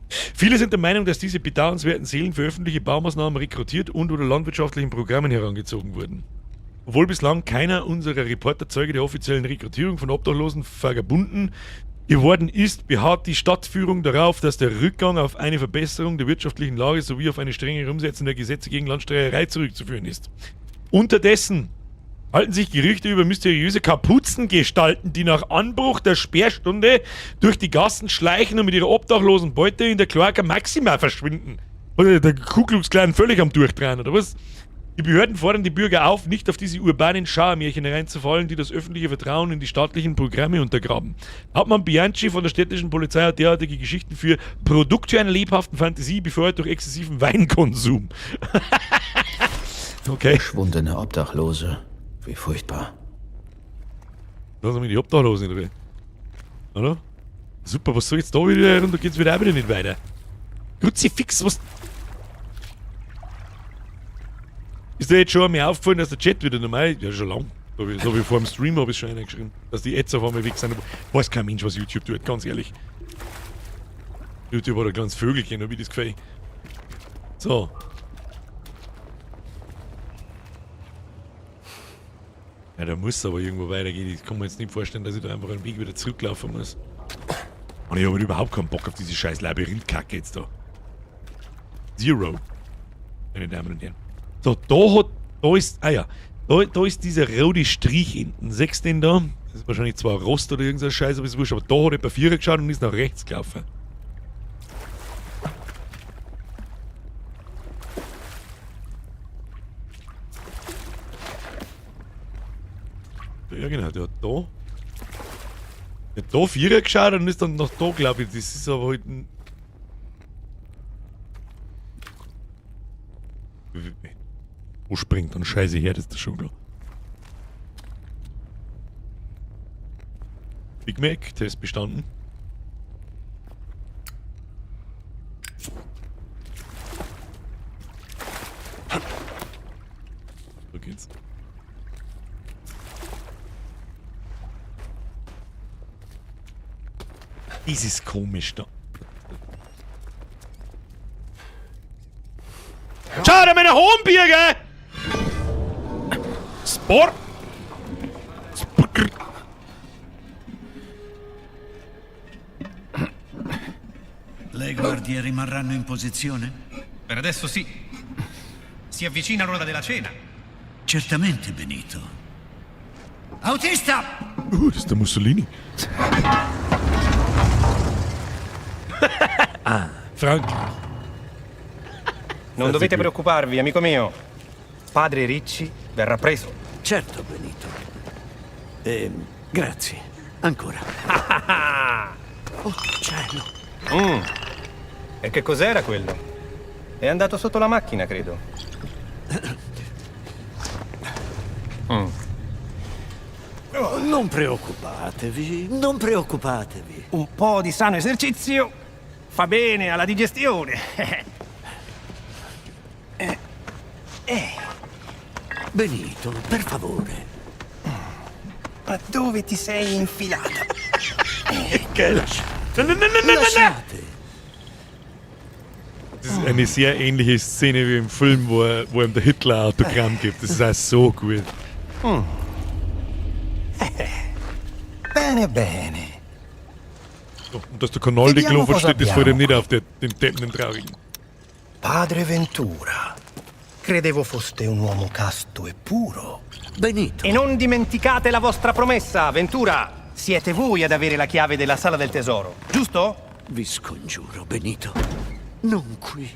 Viele sind der Meinung, dass diese bedauernswerten Seelen für öffentliche Baumaßnahmen rekrutiert und oder landwirtschaftlichen Programmen herangezogen wurden. Obwohl bislang keiner unserer Reporter Zeuge der offiziellen Rekrutierung von obdachlosen Vagabunden geworden ist, beharrt die Stadtführung darauf, dass der Rückgang auf eine Verbesserung der wirtschaftlichen Lage sowie auf eine strengere Umsetzung der Gesetze gegen Landstreiterei zurückzuführen ist. Unterdessen halten sich Gerüchte über mysteriöse Kapuzengestalten, die nach Anbruch der Sperrstunde durch die Gassen schleichen und mit ihrer obdachlosen Beute in der Cloaca Maxima verschwinden. Oder der Ku Klux Klan völlig am Durchdrehen, oder was? Die Behörden fordern die Bürger auf, nicht auf diese urbanen Schauermärchen hereinzufallen, die das öffentliche Vertrauen in die staatlichen Programme untergraben. Hauptmann Bianchi von der städtischen Polizei hat derartige Geschichten für Produkte einer lebhaften Fantasie befeuert durch exzessiven Weinkonsum. Okay. Verschwundene Obdachlose. Wie furchtbar. Lass mich die Obdachlosen drin. Oder? Super, was soll jetzt da wieder? Und da geht's wieder auch wieder nicht weiter. Kruzifix, was... Ist dir jetzt schon einmal aufgefallen, dass der Chat wieder normal ist? Ja, schon lang. So wie vor dem Stream habe ich schon reingeschrieben, dass die Ads auf einmal weg sind. Weiß kein Mensch, was YouTube tut, ganz ehrlich. YouTube hat ein kleines Vögelchen, hab ich das Gefühl. So. Ja, da muss aber irgendwo weitergehen. Ich kann mir jetzt nicht vorstellen, dass ich da einfach einen Weg wieder zurücklaufen muss. Und ich habe überhaupt keinen Bock auf diese scheiß Labyrinth-Kacke jetzt da. Zero. Meine Damen und Herren. So, da ist, ah ja, da ist dieser rote Strich hinten. Siehst du den da? Das ist wahrscheinlich zwar Rost oder irgendein Scheiß, aber ist wurscht. Aber da hat jemand Vierer geschaut und ist nach rechts gelaufen. Ja, genau, der hat da. Der hat da Vierer geschaut und ist dann nach da, glaub ich. Das ist aber halt ein. Wo springt dann Scheiße her, das ist schon klar. Big Mac, Test bestanden. So geht's. Das ist komisch da. Schau dir meine Hohenbirge! Sport! Le guardie rimarranno in posizione? Per adesso sì. Si avvicina l'ora della cena. Certamente, Benito. Autista! Das ist der Mussolini. Ah, Frank. Non dovete preoccuparvi, amico mio. Padre Ricci verrà preso. Certo, Benito. Grazie. Ancora. Oh, cielo. E che cos'era quello? È andato sotto la macchina, credo. Oh, non preoccupatevi, non preoccupatevi. Un po' di sano esercizio fa bene alla digestione. Benito, per favore. Ma dove ti sei infilata? Geil. Nein, nein, nein, nein, nein, nein. Lasciate. Das ist eine sehr ähnliche Szene wie im Film, wo ihm der Hitler Autogramm gibt. Das ist auch so gut. Bene, bene. So, und dass der Kanal die Vediamo gelaufen cosa steht, das fällt ihm abbiamo. nicht auf, den Deppen, den Traurigen. Padre Ventura. Credevo foste un uomo casto e puro. Benito. E non dimenticate la vostra promessa, Ventura. Siete voi ad avere la chiave della sala del tesoro, giusto? Vi scongiuro, Benito. Non qui.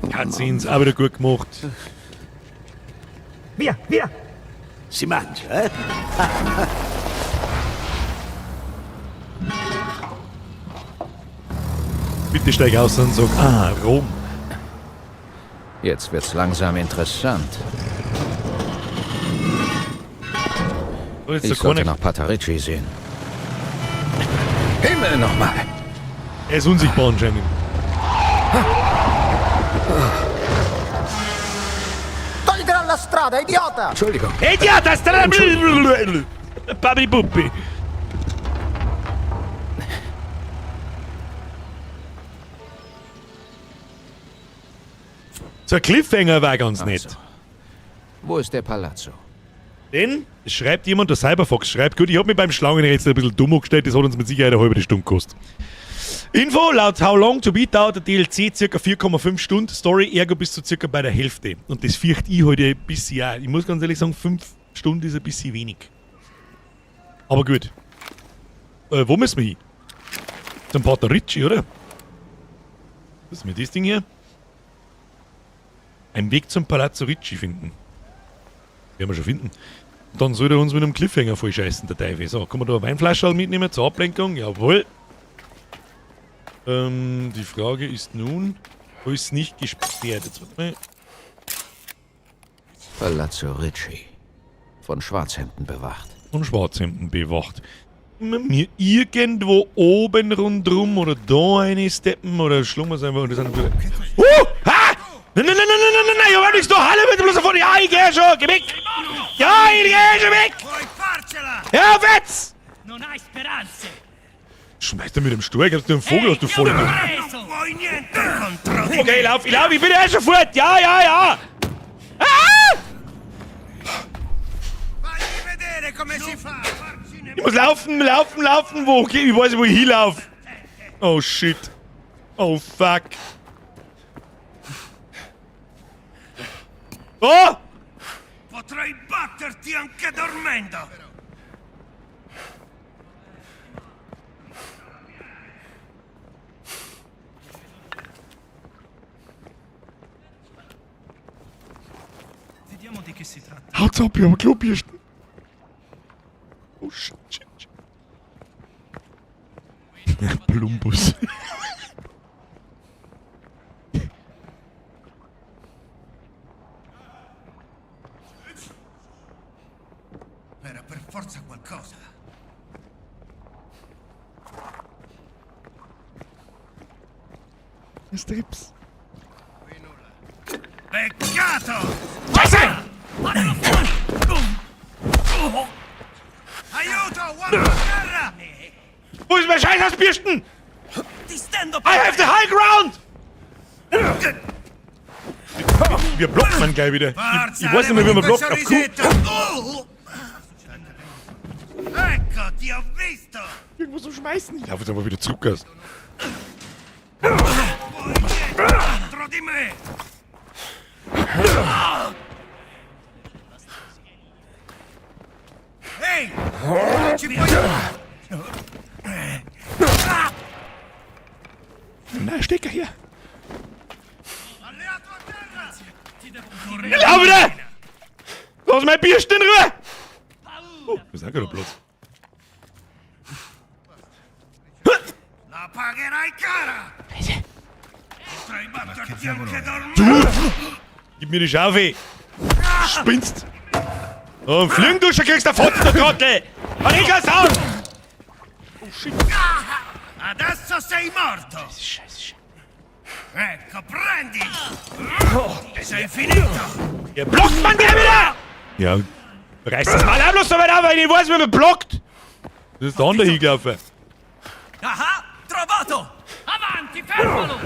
Cutscenes auch wieder gut gemacht. Via, via! Si mangia, eh? Bitte steig aus und sag, ah, Rom. Jetzt wird's langsam interessant. Oh, jetzt Ich der sollte Corner. nach Pater Ricci sehen. Himmel nochmal! Er ist unsichtbar anscheinend. Togliti dalla strada, idiota! Entschuldigung. Idiota, Babi Buppi. So ein Cliffhanger war ganz nett. Also. Wo ist der Palazzo? Denn es schreibt jemand, der Cyberfox schreibt, gut, ich hab mich beim Schlangenrätsel ein bisschen dumm angestellt, das hat uns mit Sicherheit eine halbe Stunde gekostet. Info, laut How Long to Beat dauert der DLC circa 4,5 Stunden, Story ergo bis zu circa bei der Hälfte. Und das fürchte ich heute ein bisschen auch. Ich muss ganz ehrlich sagen, 5 Stunden ist ein bisschen wenig. Aber gut. Wo müssen wir hin? Zum Pater Ricci, oder? Was ist mit das Ding hier? Ein Weg zum Palazzo Ricci finden. Werden wir schon finden. Dann soll er uns mit einem Cliffhanger vollscheißen, der Teufel. So, kann man da eine Weinflasche mitnehmen zur Ablenkung? Jawohl. Die Frage ist nun, wo ist nicht gesperrt? Jetzt warte mal. Palazzo Ricci. Von Schwarzhemden bewacht. Von Schwarzhemden bewacht. Mir irgendwo oben rundrum oder da eine steppen oder schlagen wir es einfach und das sind Ha! Nein, nein, nein, nein, nein, nein, nein, ich hab nichts da, hallo, bitte bloß davon, ja, ich geh schon, geh weg! Ja, ich geh schon weg! Hör auf jetzt! Schmeißt er mit dem Stuhl, hast du einen Vogel, hast du voll. Okay, ich lauf, ich bin ja schon fort, ja, ja, ja! Ah! Ich muss laufen, laufen, laufen, wo? Okay, ich weiß nicht, wo ich hinlaufe. Oh shit. Oh fuck. Oh! Potrei batterti anche dormendo! Vediamo di che si tratta. Haut's ab, ich hab Klobürsten. Oh shit, shit, shit. Plumbus. Era per forza qualcosa. Strips. Peccato! Scheiße! Aiuto, uomo a terra! Wo ist mein Scheiß Bürsten? Ti stendo I have the high ground! Wir blocken man gleich wieder. Ich weiß nicht mehr, wie man blockt. Auf Q. Ecco, ti ho visto! Irgendwo zum Schmeißen. Ich laufe jetzt einfach wieder zurück. Aus. Contro di me! Ehi! Ci puoi... Na, Stecker hier. Alleato a terra! Ich lauf wieder! Lass mein Bürsten in Ruhe! Oh, das ist auch gerade Platz. La pagherai cara! Potrei batterti anche dormendo! Du! Gib mir die Schaufel! Spinnst! Und fliegen du schon, kriegst du Fotzen, du Trottel! Und ich kann's auch! Oh shit! Adesso sei morto! Scheiße, Scheiße. Ecco, prendi! Sei finito! Ihr blockt man gleich wieder! Ja, reiß das mal ab, bloß so weit auf, weil ich weiß, wie man blockt! Das ist der andere hingelaufen. Aha! Trovato! Avanti, fermalo!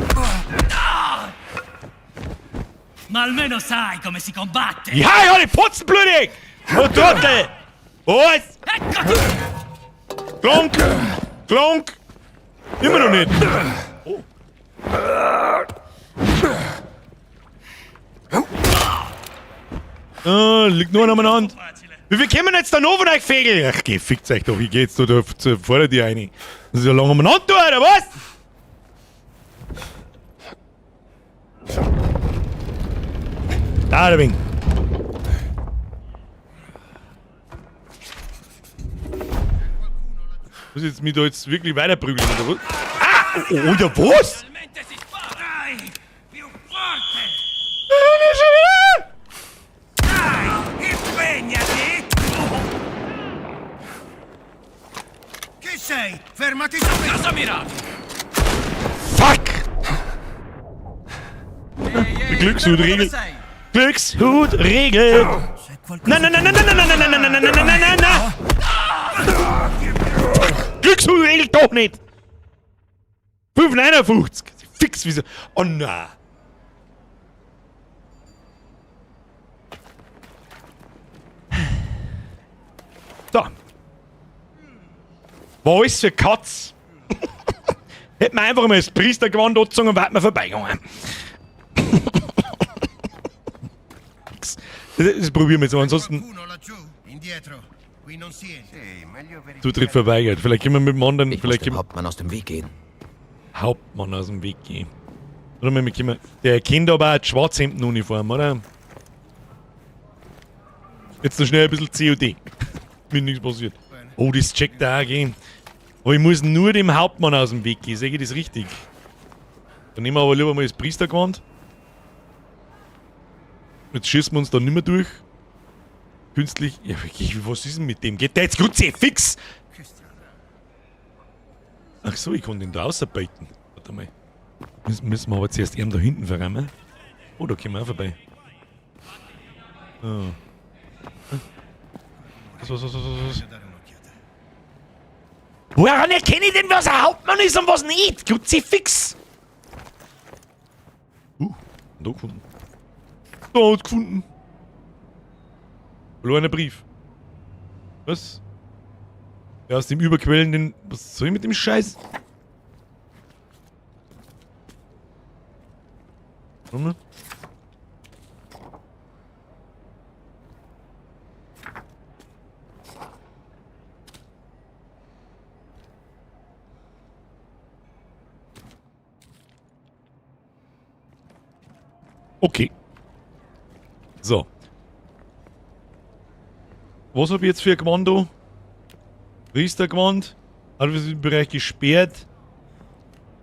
Ma almeno sai come si combatte! Ja, ja, die Fotzen blutig! Du Trottel! Was? Eccoti! Klonk! Klonk! Immer noch nicht! Oh. Ah, liegt nur noch umeinander. Wie viel kommen jetzt da noch von euch, Vögel? Ach, geh, fickt euch doch, wie geht's da, da vor dir rein? Das ist ja lange umeinander, du, oder was? Da, der Wing. Muss ich jetzt mich da jetzt wirklich weiterprügeln, oder was? Ah! Oh, oh, oder was? Finalmente si spara! Dai! Più forte! Ah, schon wieder! Dai! Impegnati! Chi sei? Fermati subito! Cosa miravi? Fuck! Die Glückshutregel. Glückshutregel! Nein, nein, nein, nein, nein, nein, nein, nein, nein, nein, nein, nein, nein, nein, nein! Glückshutregel doch nicht! 5,59! Fix wie so. Oh nein! So. War alles für Katz. Hätten wir einfach mal das Priestergewand angezogen und wären wir vorbeigegangen. Das probieren wir jetzt mal. Ansonsten Zutritt verweigert. Vielleicht können wir mit dem anderen. Ich vielleicht muss dem Hauptmann aus dem Weg gehen. Hauptmann aus dem Weg gehen. Oder mal, wir können, der kennt aber auch die Schwarzhemdenuniform, oder? Jetzt noch schnell ein bisschen COD. Mir nichts passiert. Oh, das checkt er auch, gell? Aber ich muss nur dem Hauptmann aus dem Weg gehen, sehe ich das richtig? Dann nehmen wir aber lieber mal das Priestergewand. Jetzt schießen wir uns da nicht mehr durch. Künstlich. Ja, wirklich, was ist denn mit dem? Geht der jetzt grundsätzlich fix? Ach so, ich konnte ihn da ausarbeiten. Warte mal. Müssen wir aber zuerst ihn da hinten verräumen. Oh, da kommen wir auch vorbei. Oh. Was? Woran erkenne ich denn, was ein Hauptmann ist und was nicht? Kruzifix! Da gefunden. Da hat gefunden. Verlorener Brief. Was? Ja, aus dem überquellenden... Was soll ich mit dem Scheiß? Warte mal. Okay. So. Was habe ich jetzt für ein Kommando? Priestergewand. Hat im Bereich gesperrt.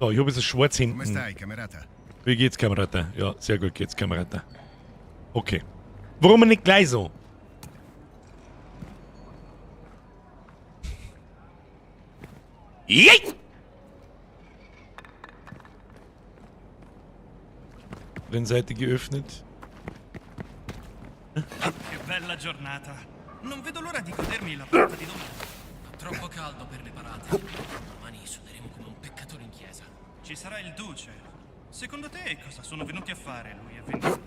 So, ich habe jetzt ein Schwarzhemd. Come stai, camerata? Wie geht's, Kamerata? Ja, sehr gut geht's, Kamerata. Okay. Warum nicht gleich so? Yay! Seite geöffnet. Che bella giornata. Non vedo l'ora di godermi la parata di domani. Fa troppo caldo per le parate. Domani suoneremo come un peccatore in chiesa. Ci sarà il duce. Secondo te cosa sono venuti a fare lui e Ventura?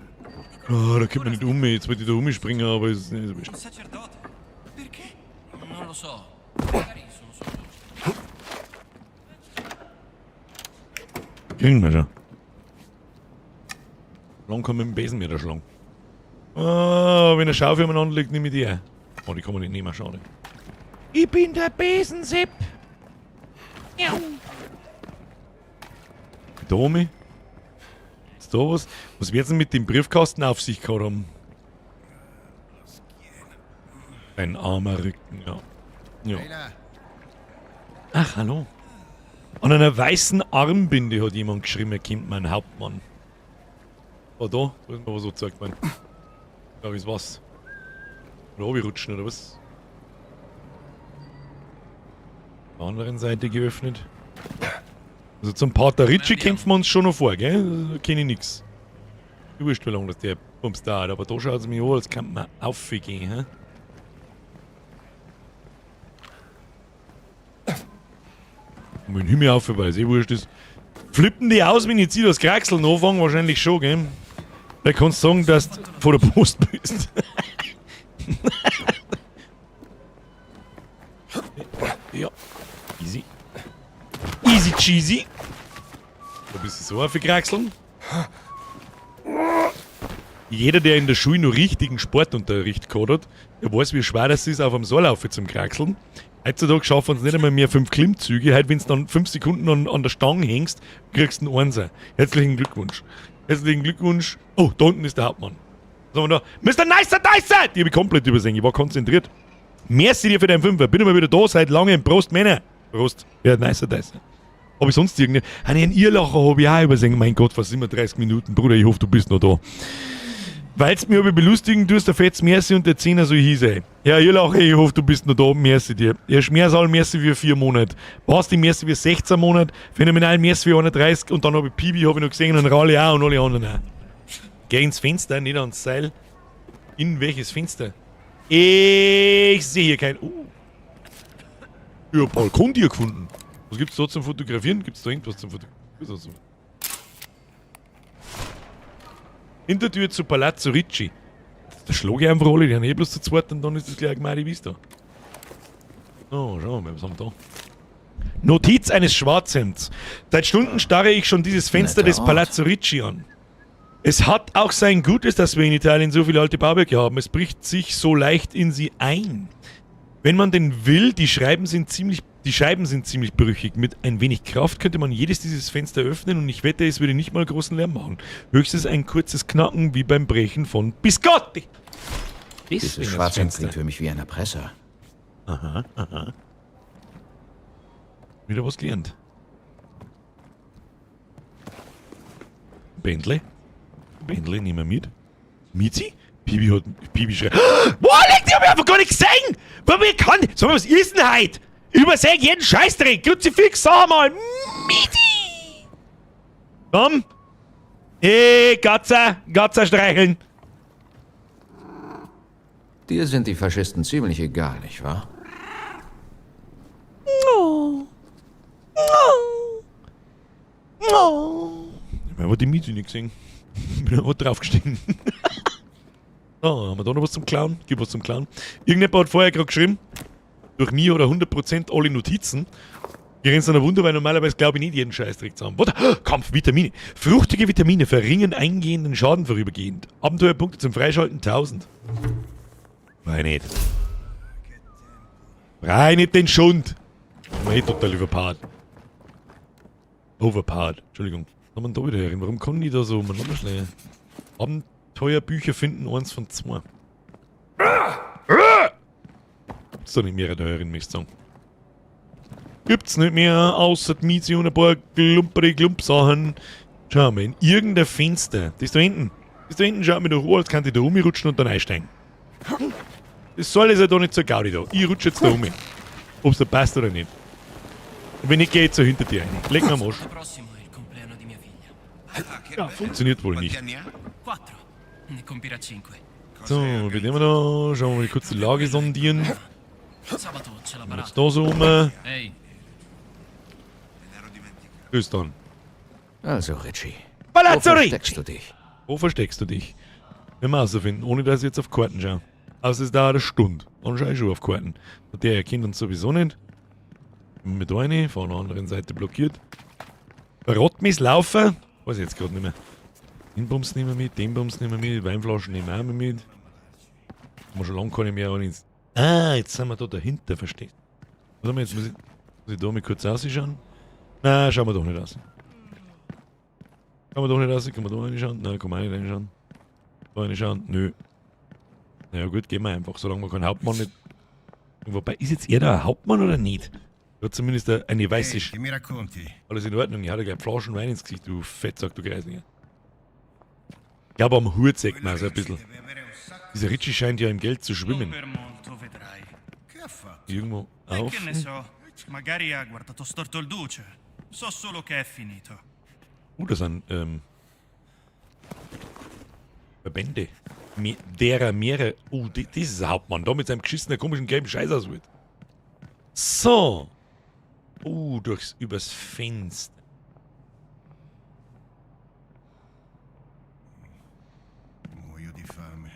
Oh, da kommt man nicht um. Jetzt wollte ich da umspringen, aber es ist nicht so Un sacerdote. Perché? Non lo so. Magari sono solo dolci. Kriegen wir schon. Lang kann man mit dem Besen mehr schlagen. Ah, wenn eine Schaufel umeinander liegt, nehme ich die auch. Oh, die kann man nicht nehmen, schade. Ich bin der Besensepp. Ja. Da oben. Ist da was? Was wird's denn mit dem Briefkasten auf sich gehabt haben? Ein armer Rücken, ja. Ja. Ach, hallo. An einer weißen Armbinde hat jemand geschrieben, er kennt meinen Hauptmann. Oh, da ist mir was so gezeigt worden. Ja, ist was? Oder rutschen oder was? Auf der anderen Seite geöffnet. Also zum Pater Ricci kämpfen wir uns schon noch vor, gell? Da kenne ich nix. Wurscht, wie lange das der Bums dauert, aber da schaut es mir an, als könnte man aufgehen, hä? Und mit dem Himmel auf, weil es eh wurscht ist. Flippen die aus, wenn ich jetzt das Kraxeln anfange? Wahrscheinlich schon, gell? Da kannst du sagen, dass du vor der Post bist. Ja. Easy. Easy cheesy. Da bist du so aufgekraxeln. Jeder, der in der Schule noch richtigen Sportunterricht gehabt hat, der weiß, wie schwer das ist, auf einem Seil laufen zum Kraxeln. Heutzutage schaffen es nicht einmal mehr 5 Klimmzüge. Heute, wenn du dann 5 Sekunden an der Stange hängst, kriegst du einen Einser. Herzlichen Glückwunsch. Herzlichen Glückwunsch. Oh, da unten ist der Hauptmann. Was haben wir da? Mr. Nicer Dicer! Die hab ich komplett übersehen. Ich war konzentriert. Merci dir für deinen Fünfer. Bin immer wieder da seit langem. Prost, Männer. Prost. Ja, Nicer Dicer. Hab ich sonst irgendwie. Einen Irrlacher hab ich auch übersehen. Mein Gott, was 37 Minuten, Bruder. Ich hoffe, du bist noch da. Weil's mir aber belustigen tust, der Fetz Merci und der Zehner so hieß ey. Ja, Irrlacher, ich hoffe, du bist noch da. Merci dir. Ja, Schmersal, merci für 4 Monate. Basti, merci für 16 Monate. Phänomenal, merci für 31. Und dann hab ich Pibi, hab ich noch gesehen und Raleigh auch und alle anderen auch. Geh ins Fenster, nicht ans Seil. In welches Fenster? Ich sehe hier kein... Oh. Ich hab Balkontier gefunden. Was gibt's da zum Fotografieren? Gibt's da irgendwas zum Fotografieren? Hintertür zu Palazzo Ricci. Da schlage ich einfach alle, die haben eh bloß zu zweit und dann ist das gleich Gmadi Vista. Oh, schau mal, was haben wir da? Notiz eines Schwarzhemds. Seit Stunden starre ich schon dieses Fenster des Palazzo Ricci an. Es hat auch sein Gutes, dass wir in Italien so viele alte Bauwerke haben. Es bricht sich so leicht in sie ein. Wenn man denn will, die Scheiben sind ziemlich brüchig. Mit ein wenig Kraft könnte man jedes dieses Fenster öffnen und ich wette, es würde nicht mal großen Lärm machen. Höchstens ein kurzes Knacken wie beim Brechen von Biscotti. Dieses Schwarzhemd klingt für mich wie ein Erpresser. Aha, aha. Wieder was gelernt. Bentley? Bentley nehmen wir mit. Mizi? Bibi hat... Bibi schreit... Boah, leck, die hab ich einfach gar nicht gesehen! Warum ich kann... Sag mal, was ist denn heute? Überseh jeden Scheißdreck! Kruzifix, sag mal! Miti! Komm! Hey, Gatzer! Gatzer streicheln! Dir sind die Faschisten ziemlich egal, nicht wahr? Oh. Oh. Oh. Ich habe die Miete nicht gesehen. Bin einfach draufgestiegen. So, haben wir da noch was zum Klauen? Gib was zum Klauen. Irgendjemand hat vorher gerade geschrieben, durch mich oder 100% alle Notizen. Grenzt an ein Wunder, weil normalerweise glaube ich nicht jeden Scheißdreck zusammen. Warte, Kampf, Vitamine. Fruchtige Vitamine verringern eingehenden Schaden vorübergehend. Abenteuerpunkte zum Freischalten 1000. Nein, nicht. Brei nicht den Schund. Man eh total überpowered. Overpowered, Entschuldigung. Was haben wir denn da wieder herin? Warum kommen die da so umeinander schnell? Abenteuerbücher finden 1 von 2. Gibt's da nicht mehr da herin, möchte ich sagen. Gibt's nicht mehr, außer die Miete und ein paar klumpere Klumpsachen. Schau mal, in irgendein Fenster. Das da hinten. Das da hinten schaut mir doch an, als könnte ich da rumrutschen und dann einsteigen. Das soll jetzt ja da nicht zur Gaudi da. Ich rutsche jetzt da rum. Ob's da passt oder nicht. Und wenn nicht, geh ich so hinter dir rein. Leg mir am Arsch. Prossimo è il compleanno di mia figlia. Ja, funktioniert wohl nicht. 4. Ne compirà 5. So, wir nehmen da. Schauen wir mal kurz die Lage sondieren. Sabato c'è la Jetzt parata. da so rum. Ehi, Grüß dann. Also, Richie. Palazzo Wo Ricci. versteckst du dich? Wo versteckst du dich? Wenn wir rausfinden, ohne dass ich jetzt auf Karten schaue. Außer es dauert eine Stunde. Dann schaue ich schon auf Karten. Und der erkennt uns sowieso nicht. Mit rein, von der anderen Seite blockiert. Rotmis laufen? Weiß ich jetzt gerade nicht mehr. Den Bums nehmen wir mit, den Bums nehmen wir mit, Weinflaschen nehmen wir auch mit. Haben wir schon lange keine mehr. Und jetzt, ah, jetzt sind wir da dahinter, verstehst. Warte mal, jetzt muss ich da mal kurz rausschauen. Nein, schauen wir doch nicht raus. Kann man doch nicht raus, kann man da reinschauen? Nein, kann man auch nicht reinschauen. Da reinschauen? Nö. Na ja, gut, gehen wir einfach, solange wir keinen Hauptmann nicht. Wobei, ist jetzt er da ein Hauptmann oder nicht? Er hat zumindest eine weiße Ehi, Sch che mi racconti? Alles in Ordnung, ich hatte gleich Flaschen Wein ins Gesicht, du Fettsack, du Greislinger. Ich glaube, am Hut sieht man so ein bisschen. Dieser Ricci scheint ja im Geld zu Non schwimmen. per molto, vedrai. Che ha fatto? Irgendwo E auf. che ne so? Magari ha guardato storto il duce. So solo che è finito. Oh, das sind Verbände. Derer mehrere. Oh, das ist ein Hauptmann. Da mit seinem geschissenen komischen gelben Scheiß aus. So. Oh, übers Fenster. Muoio di fame.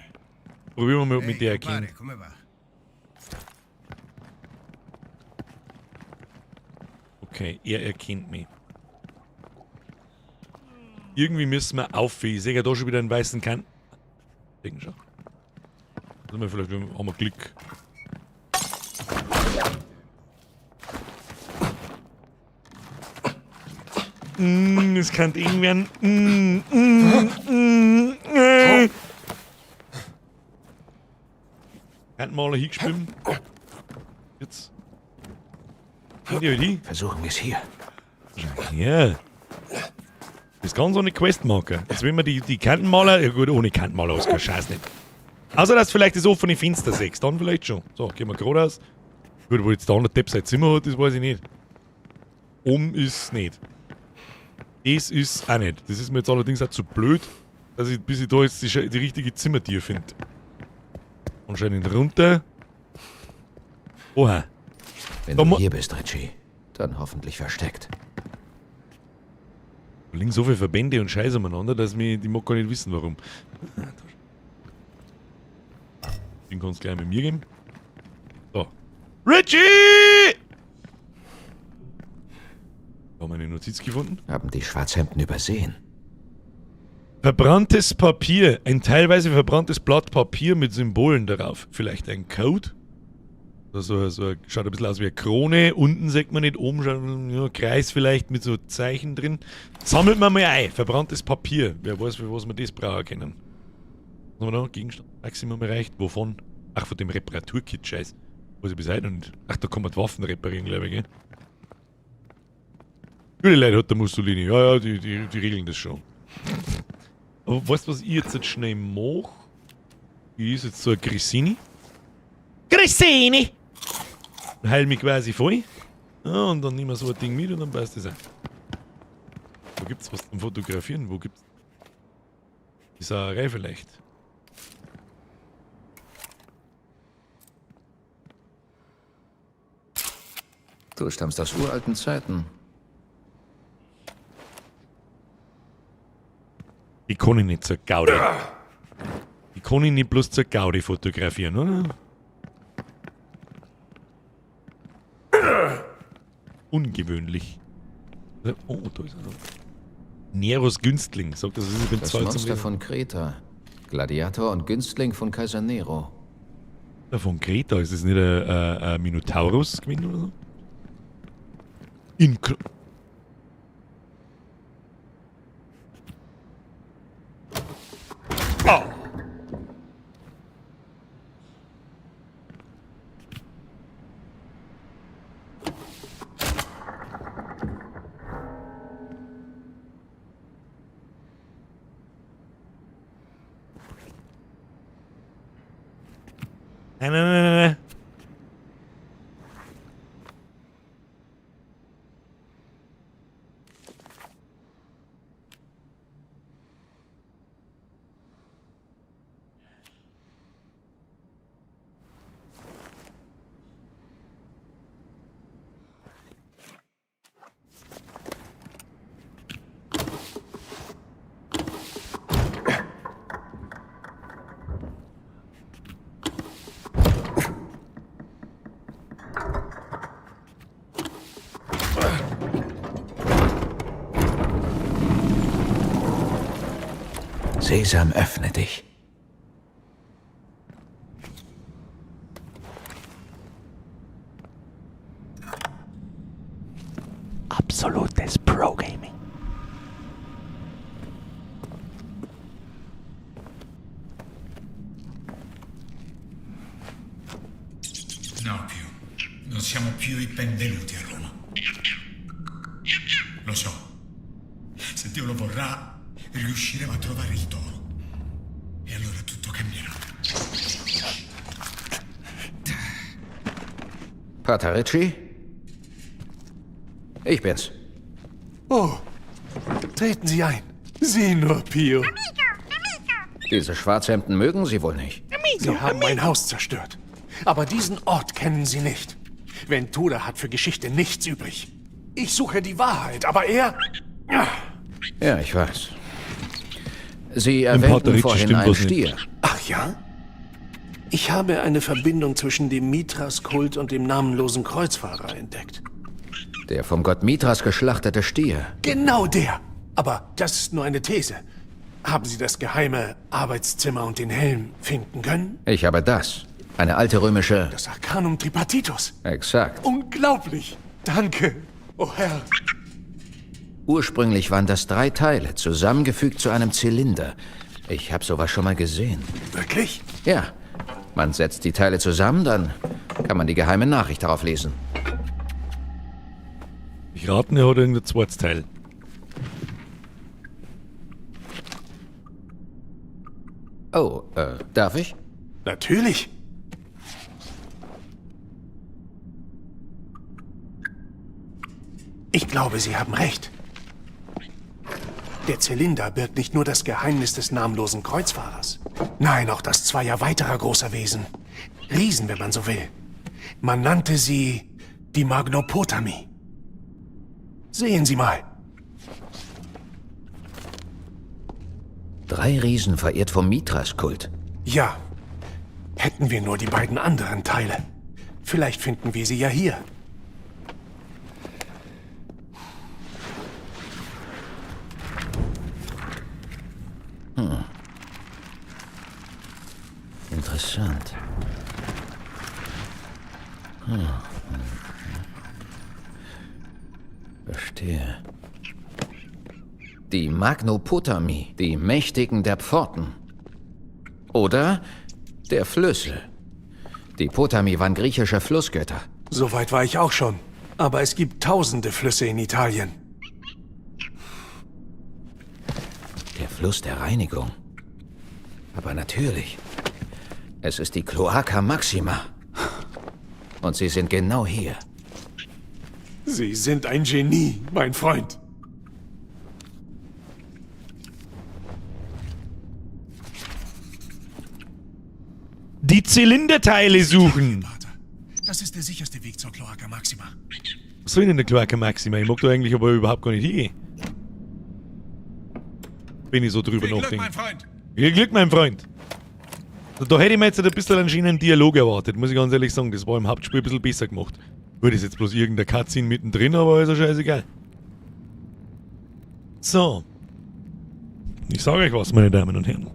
Probieren wir mal, ob mit Ehi, der compare, erkennt. come va? Okay, er erkennt mich. Irgendwie müssen wir auf. Ich sehe ja da schon wieder einen weißen Kanten. Denken schon. Warte mal, vielleicht haben wir Glück. Es kann eng werden. Könnten wir alle hingeschwimmen? Jetzt. Sind die halt hin? Versuchen wir es hier. Ja. Das ist ganz ohne Questmarker. Jetzt wenn wir die Kantenmaler. Ja gut, ohne Kantenmaler ist kein Scheiß nicht. Außer, dass du vielleicht das offene Fenster siehst. Dann vielleicht schon. So, gehen wir geradeaus. Gut, wo jetzt der andere Depp sein Zimmer hat, das weiß ich nicht. Oben ist nicht. Das ist auch nicht. Das ist mir jetzt allerdings auch zu blöd, dass ich, bis ich da jetzt die richtige Zimmertür finde. Anscheinend runter. Oha. Wenn Da du mu- hier bist, Richie, dann hoffentlich versteckt. Da liegen so viele Verbände und Scheiße umeinander, dass mir die mag gar nicht wissen, warum. Den kannst du gleich mit mir geben. So. Richie! Haben wir eine Notiz gefunden? Haben die Schwarzhemden übersehen. Verbranntes Papier. Ein teilweise verbranntes Blatt Papier mit Symbolen darauf. Vielleicht ein Code? Also, so, schaut ein bisschen aus wie eine Krone. Unten sieht man nicht, oben schaut man, ja, Kreis vielleicht mit so Zeichen drin. Sammelt man mal ein. Verbranntes Papier. Wer weiß, für was wir das brauchen können. Was haben wir da? Gegenstand Maximum erreicht. Wovon? Ach, von dem Reparaturkit-Scheiß. Weiß ich bis heute noch nicht. Ach, da kann man die Waffen reparieren, glaube ich, gell? Gute Leute hat der Mussolini. Ja, ja, die regeln das schon. Aber weißt du, was ich jetzt schnell mache? Ich ist jetzt so ein Grissini. Grissini! Dann heil mich quasi voll. Ja, und dann nehmen wir so ein Ding mit und dann passt das auch. Wo gibt's was zum Fotografieren? Wo gibt's die Sauerei vielleicht? Du stammst aus uralten Zeiten. Die kann ich nicht zur Gaudi. Die kann ich nicht bloß zur Gaudi fotografieren, oder? Ungewöhnlich. Oh, da ist er noch. Neros Günstling. Sagt das, ich bin Das zu alt zum Monster Lesen. von Kreta. Gladiator und Günstling von Kaiser Nero. Von Kreta, ist das nicht ein Minotaurus gewesen oder so? In Oh. Nein, nein, nein, nein, nein. Sesam, öffne dich. Absolutes Pro-Gaming. No, più. Non siamo più i pendeluti a Roma. Lo so. Se Dio lo vorrà, riusciremo a trovare il toro. E allora tutto cambierà. Pater Ricci? Ich bin's. Oh, treten Sie ein. Sieh nur, Pio. Diese Schwarzhemden mögen Sie wohl nicht. Sie haben mein Haus zerstört. Aber diesen Ort kennen Sie nicht. Ventura hat für Geschichte nichts übrig. Ich suche die Wahrheit, aber er... Ja, ich weiß. Sie Im Pater erwähnten Ricci vorhin stimmt einen was nicht. Stier. Ach ja? Ich habe eine Verbindung zwischen dem Mithras-Kult und dem namenlosen Kreuzfahrer entdeckt. Der vom Gott Mithras geschlachtete Stier. Genau der! Aber das ist nur eine These. Haben Sie das geheime Arbeitszimmer und den Helm finden können? Ich habe das. Eine alte römische... Das Arcanum Tripartitus. Exakt. Unglaublich! Danke, oh Herr. Ursprünglich waren das 3 Teile, zusammengefügt zu einem Zylinder. Ich habe sowas schon mal gesehen. Wirklich? Ja. Man setzt die Teile zusammen, dann kann man die geheime Nachricht darauf lesen. Ich rate, er hat irgendein zweites Teil. Oh, darf ich? Natürlich. Ich glaube, Sie haben recht. Der Zylinder birgt nicht nur das Geheimnis des namenlosen Kreuzfahrers. Nein, auch das zweier weiterer großer Wesen. Riesen, wenn man so will. Man nannte sie die Magnopotami. Sehen Sie mal. 3 Riesen verehrt vom Mithras-Kult. Ja. Hätten wir nur die beiden anderen Teile. Vielleicht finden wir sie ja hier. Interessant. Verstehe. Die Magnopotami, die Mächtigen der Pforten. Oder der Flüsse. Die Potami waren griechische Flussgötter. Soweit war ich auch schon. Aber es gibt tausende Flüsse in Italien. Der Fluss der Reinigung. Aber natürlich. Es ist die Cloaca Maxima. Und sie sind genau hier. Sie sind ein Genie, mein Freund. Die Zylinderteile suchen. Das ist der sicherste Weg zur Cloaca Maxima. Was soll ich denn der Cloaca Maxima? Ich mag da eigentlich aber überhaupt gar nicht hingehen. Wenn ich so drüber Viel Glück, nachdenke. mein Freund. Viel Glück, mein Freund. Da hätte ich mir jetzt ein bisschen einen schönen Dialog erwartet, muss ich ganz ehrlich sagen. Das war im Hauptspiel ein bisschen besser gemacht. Würde es jetzt bloß irgendein Cutscene mittendrin, aber ist ja scheißegal. So. Ich sage euch was, meine Damen und Herren.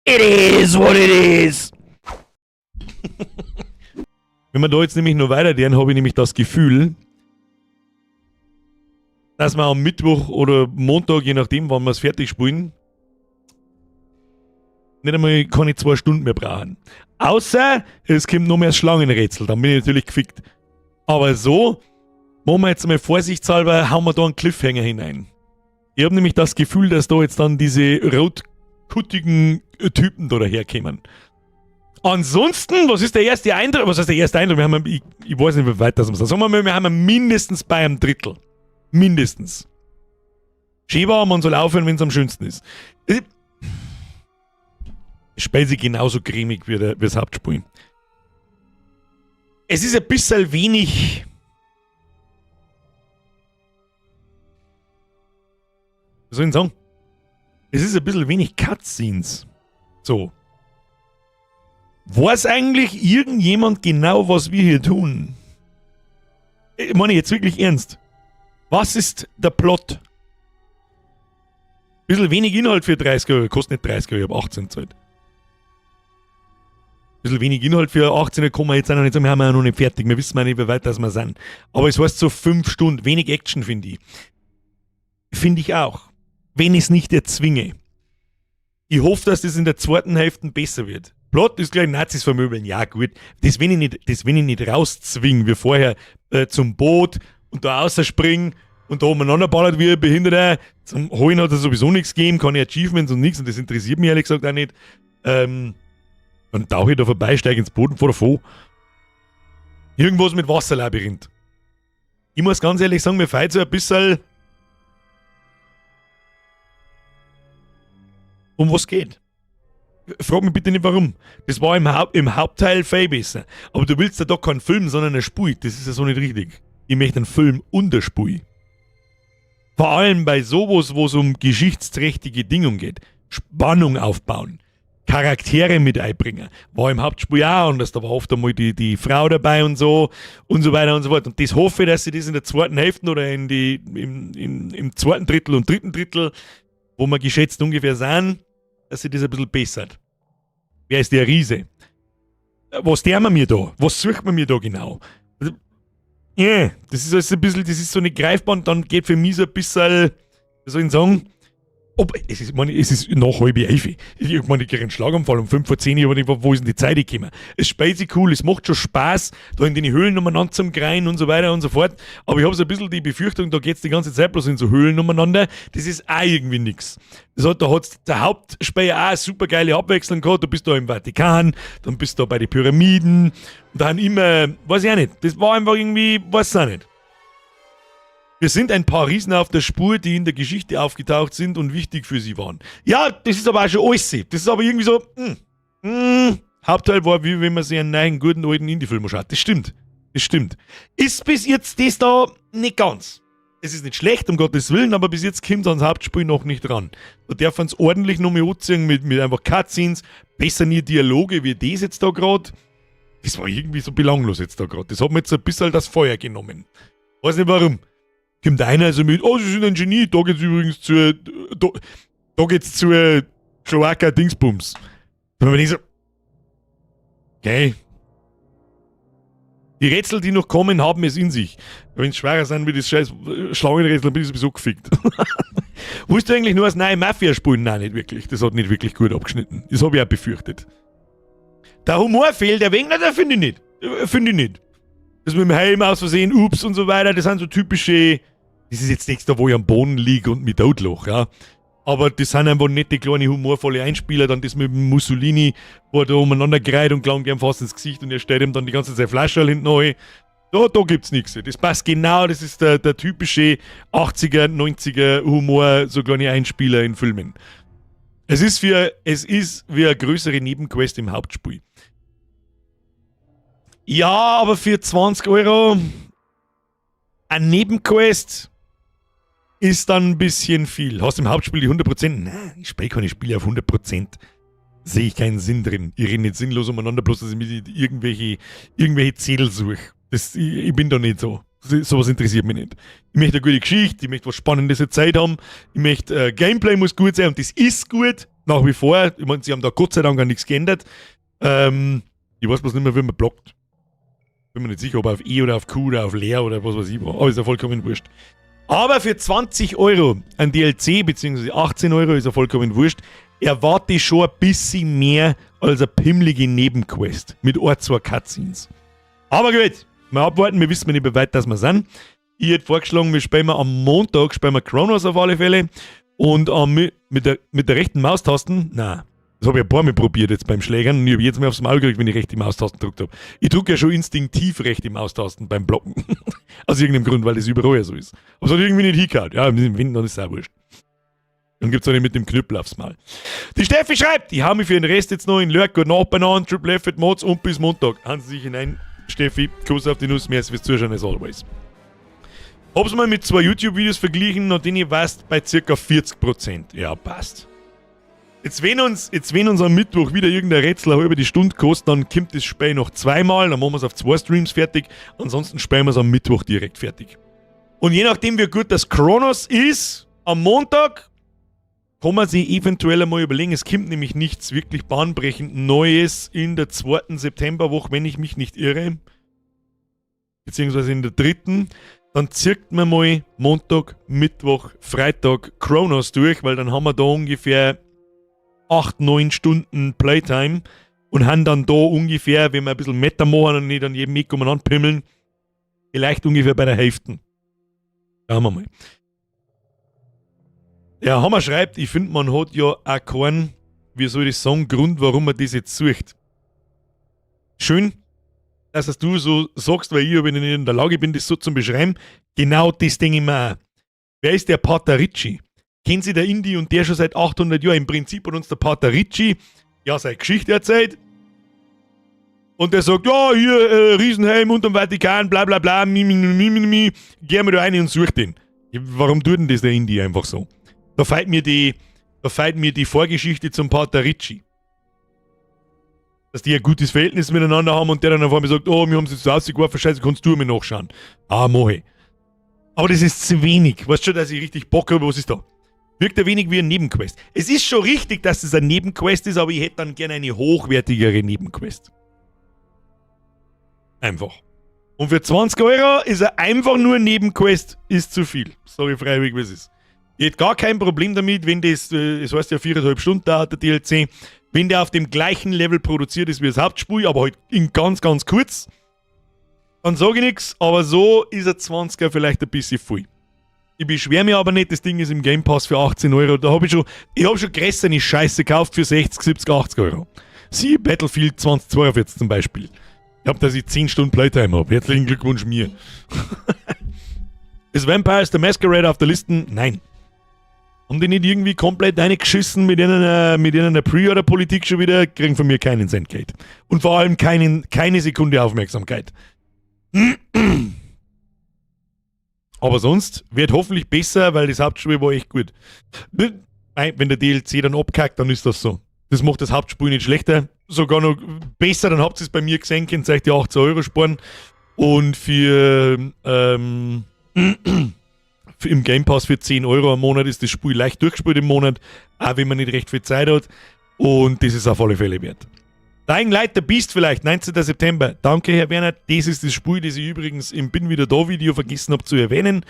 It is what it is. Wenn wir da jetzt nämlich noch weitergehen, habe ich nämlich das Gefühl, dass wir am Mittwoch oder Montag, je nachdem, wann wir es fertig spielen, nicht einmal keine 2 Stunden mehr brauchen. Außer es kommt noch mehr das Schlangenrätsel, dann bin ich natürlich gefickt. Aber so, machen wir jetzt mal vorsichtshalber, hauen wir da einen Cliffhanger hinein. Ich hab nämlich das Gefühl, dass da jetzt dann diese rotkuttigen Typen da daherkommen. Ansonsten, was ist der erste Eindruck? Was heißt der erste Eindruck? Wir haben, ich weiß nicht, wie weit das wir sind. Sagen wir mal, wir haben mindestens bei einem Drittel. Mindestens. Schön war, man soll aufhören, wenn's am schönsten ist. Es spielt sich genauso cremig wie das Hauptspiel. Es ist ein bisschen wenig. Was soll ich denn sagen? Es ist ein bisschen wenig Cutscenes. So. Weiß eigentlich irgendjemand genau, was wir hier tun? Ich meine jetzt wirklich ernst. Was ist der Plot? Bisschen wenig Inhalt für 30 Euro. Kostet nicht 30 Euro, ich hab 18 gezahlt. Bisschen wenig Inhalt für 18 Euro kann man jetzt auch noch nicht sagen, wir haben ja noch nicht fertig. Wir wissen ja nicht, wie weit das wir sind. Aber es heißt so 5 Stunden. Wenig Action, finde ich. Finde ich auch. Wenn ich's nicht erzwinge. Ich hoffe, dass das in der zweiten Hälfte besser wird. Plot ist gleich Nazis vermöbeln. Ja, gut. Das will ich nicht, das will ich nicht rauszwingen, wie vorher zum Boot und da rausspringen und da umeinander ballert wie ein Behinderter. Zum Holen hat es sowieso nichts gegeben, keine Achievements und nichts und das interessiert mich ehrlich gesagt auch nicht. Dann tauche ich da vorbei, steige ins Boot und fahr davon. Irgendwas mit Wasserlabyrinth. Ich muss ganz ehrlich sagen, mir fehlt so ein bisschen, um was geht. Frag mich bitte nicht warum. Das war im Hauptteil viel besser. Aber du willst ja doch keinen Film, sondern eine Spur. Das ist ja so nicht richtig. Ich möchte einen Film und eine Spur. Vor allem bei sowas, wo es um geschichtsträchtige Dinge geht. Spannung aufbauen. Charaktere mit einbringen. War im Hauptspiel auch anders. Da war oft einmal die Frau dabei und so und so weiter und so fort. Und das hoffe ich, dass sie das in der zweiten Hälfte oder im zweiten Drittel und dritten Drittel, wo wir geschätzt ungefähr sind, dass sie das ein bisschen bessert. Wer ist der Riese? Was tun wir mir da? Was sucht man mir da genau? Also, yeah, das ist alles ein bisschen, das ist so nicht greifbar und dann geht für mich so ein bisschen, wie soll ich denn sagen, ob, es ist, ich meine, es ist noch halb elf. Ich meine, ich kriege einen Schlaganfall um fünf vor zehn, ich weiß nicht, wo ist denn die Zeit gekommen? Es spielt sich cool, es macht schon Spaß, da in den Höhlen umeinander zum Kreien und so weiter und so fort. Aber ich hab so ein bisschen die Befürchtung, da geht's die ganze Zeit bloß in so Höhlen umeinander. Das ist auch irgendwie nix. Das hat, da hat's der Hauptspieler auch eine super geile Abwechslung gehabt. Du bist da im Vatikan, dann bist du da bei den Pyramiden und dann immer, weiß ich auch nicht. Das war einfach irgendwie, weiß auch nicht. Wir sind ein paar Riesen auf der Spur, die in der Geschichte aufgetaucht sind und wichtig für sie waren. Ja, das ist aber auch schon alles. Das ist aber irgendwie so, Hauptteil war, wie wenn man sich einen neuen, guten, alten Indie-Film anschaut. Das stimmt. Das stimmt. Ist bis jetzt das da nicht ganz. Es ist nicht schlecht, um Gottes Willen, aber bis jetzt kommt's ans Hauptspiel noch nicht ran. Da darf man's ordentlich noch mal anziehen mit einfach Cutscenes, besser nie Dialoge wie das jetzt da grad. Das war irgendwie so belanglos jetzt da grad. Das hat mir jetzt ein bisschen das Feuer genommen. Weiß nicht warum. Kommt einer so mit, oh, Sie sind ein Genie, da geht's übrigens zur, da, da geht's zur Cloaca Dingsbums. Dann bin ich so, okay. Die Rätsel, die noch kommen, haben es in sich. Wenn's schwerer sind wie das scheiß Schlangenrätsel, dann bin ich sowieso gefickt. Willst du eigentlich nur als neue Mafia spielen? Nein, nicht wirklich. Das hat nicht wirklich gut abgeschnitten. Das hab ich auch befürchtet. Der Humor fehlt ein wenig, nein, das finde ich nicht. Finde ich nicht. Das mit dem Helm aus Versehen, ups und so weiter, das sind so typische. Das ist jetzt nichts da, wo ich am Boden lieg und mich totloch, ja. Aber das sind einfach nette kleine humorvolle Einspieler. Dann das mit dem Mussolini, wo er da umeinander greift und klangt ihm fast ins Gesicht und er stellt ihm dann die ganze Zeit Flasche hinten rein. Da gibt's nichts. Das passt genau, das ist der typische 80er, 90er Humor, so kleine Einspieler in Filmen. Es ist wie eine größere Nebenquest im Hauptspiel. Ja, aber für 20 Euro eine Nebenquest ist dann ein bisschen viel. Hast du im Hauptspiel die 100%? Nein, ich spiele keine Spiele auf 100%. Sehe ich keinen Sinn drin. Ich renne nicht sinnlos umeinander, bloß dass ich mir irgendwelche Zettel suche. Ich bin da nicht so. Sowas interessiert mich nicht. Ich möchte eine gute Geschichte, ich möchte was Spannendes Zeit haben, ich möchte, Gameplay muss gut sein und das ist gut, nach wie vor. Ich meine, sie haben da Gott sei Dank auch nichts geändert. Ich weiß bloß nicht mehr, wie man blockt. Bin mir nicht sicher, ob auf E oder auf Q oder auf Leer oder was weiß ich was. Aber ist ja vollkommen wurscht. Aber für 20 Euro ein DLC, beziehungsweise 18 Euro, ist ja vollkommen wurscht, erwarte ich schon ein bisschen mehr als eine pimmelige Nebenquest mit ein, zwei Cutscenes. Aber gut, mal abwarten, wir wissen nicht, wie weit das wir sind. Ich hätte vorgeschlagen, wir spielen am Montag, spielen wir Chronos auf alle Fälle. Und mit der rechten Maustasten, nein, das habe ich ein paar Mal probiert jetzt beim Schlägern und ich habe jetzt mal aufs Maul gekriegt, wenn ich rechte Maustasten gedrückt habe. Ich drücke ja schon instinktiv rechte Maustasten beim Blocken. Aus irgendeinem Grund, weil das überall ja so ist. Aber es hat irgendwie nicht hingehauen. Ja, mit dem Wind, dann ist es auch wurscht. Dann gibt's auch nicht mit dem Knüppel aufs Maul. Die Steffi schreibt, ich hau mich für den Rest jetzt noch in Lurk, gut Nacht beieinander, Triple F Mods und bis Montag. Haben Sie sich hinein, Steffi, Kuss auf die Nuss, merci fürs Zuschauen as always. Hab's mal mit zwei YouTube-Videos verglichen und denen warst bei circa 40%. Ja, passt. Jetzt, wenn uns am Mittwoch wieder irgendein Rätsel eine halbe die Stunde kostet, dann kommt das Spiel noch zweimal, dann machen wir es auf zwei Streams fertig. Ansonsten spielen wir es am Mittwoch direkt fertig. Und je nachdem, wie gut das Chronos ist, am Montag, kann man sich eventuell einmal überlegen, es kommt nämlich nichts wirklich bahnbrechend Neues in der zweiten Septemberwoche, wenn ich mich nicht irre. Beziehungsweise in der dritten. Dann zirkt man mal Montag, Mittwoch, Freitag Chronos durch, weil dann haben wir da ungefähr 8, 9 Stunden Playtime und haben dann da ungefähr, wenn wir ein bisschen Meta machen und nicht an jedem Eck umeinander pimmeln, vielleicht ungefähr bei der Hälfte. Schauen wir mal. Der Hammer schreibt, ich finde, man hat ja auch keinen, wie soll ich sagen, Grund, warum man das jetzt sucht. Schön, dass das du so sagst, weil ich aber nicht in der Lage bin, das so zu beschreiben. Genau das denke ich mir auch. Wer ist der Pater Ricci? Kennt sie der Indy und der schon seit 800 Jahren? Im Prinzip hat uns der Pater Ricci ja seine Geschichte erzählt. Und der sagt, ja, hier, Riesenhelm unterm Vatikan, bla bla bla, mi, mi, mi, mi, mi, geh mal da rein und such den. Ja, warum tut denn das der Indy einfach so? Da fehlt mir die Vorgeschichte zum Pater Ricci. Dass die ein gutes Verhältnis miteinander haben und der dann auf einmal sagt, oh, wir haben sie jetzt rausgeworfen, scheiße, kannst du mir nachschauen? Ah, mach ich. Aber das ist zu wenig. Weißt schon, dass ich richtig Bock habe, was ist da? Wirkt ein wenig wie ein Nebenquest. Es ist schon richtig, dass es eine Nebenquest ist, aber ich hätte dann gerne eine hochwertigere Nebenquest. Einfach. Und für 20 Euro ist er einfach nur eine Nebenquest, ist zu viel. Sag ich freiwillig, wie es ist. Ich hätte gar kein Problem damit, wenn das, es heißt ja 4,5 Stunden dauert der DLC, wenn der auf dem gleichen Level produziert ist wie das Hauptspiel, aber halt in ganz, ganz kurz, dann sage ich nichts, aber so ist ein 20er vielleicht ein bisschen viel. Ich beschwere mich aber nicht, das Ding ist im Game Pass für 18 Euro. Da habe ich schon, ich habe schon größere Scheiße gekauft für 60, 70, 80 Euro. Siehe Battlefield 2042 zum Beispiel. Ich hab, dass ich 10 Stunden Playtime habe. Herzlichen Glückwunsch mir. Ist Vampires the Masquerade auf der Liste? Nein. Haben die nicht irgendwie komplett reingeschissen mit ihrer Pre-Order-Politik schon wieder? Kriegen von mir keinen Cent Geld. Und vor allem keine Sekunde Aufmerksamkeit. Aber sonst wird hoffentlich besser, weil das Hauptspiel war echt gut. Wenn der DLC dann abkackt, dann ist das so. Das macht das Hauptspiel nicht schlechter, sogar noch besser, dann habt ihr es bei mir gesehen, könnt ihr euch die 18 Euro sparen. Und für im Game Pass für 10 Euro am Monat ist das Spiel leicht durchgespielt im Monat, auch wenn man nicht recht viel Zeit hat. Und das ist auf alle Fälle wert. Dying Light the Beast vielleicht, 19. September. Danke, Herr Werner. Das ist das Spiel, das ich übrigens im Bin wieder da Video vergessen habe zu erwähnen.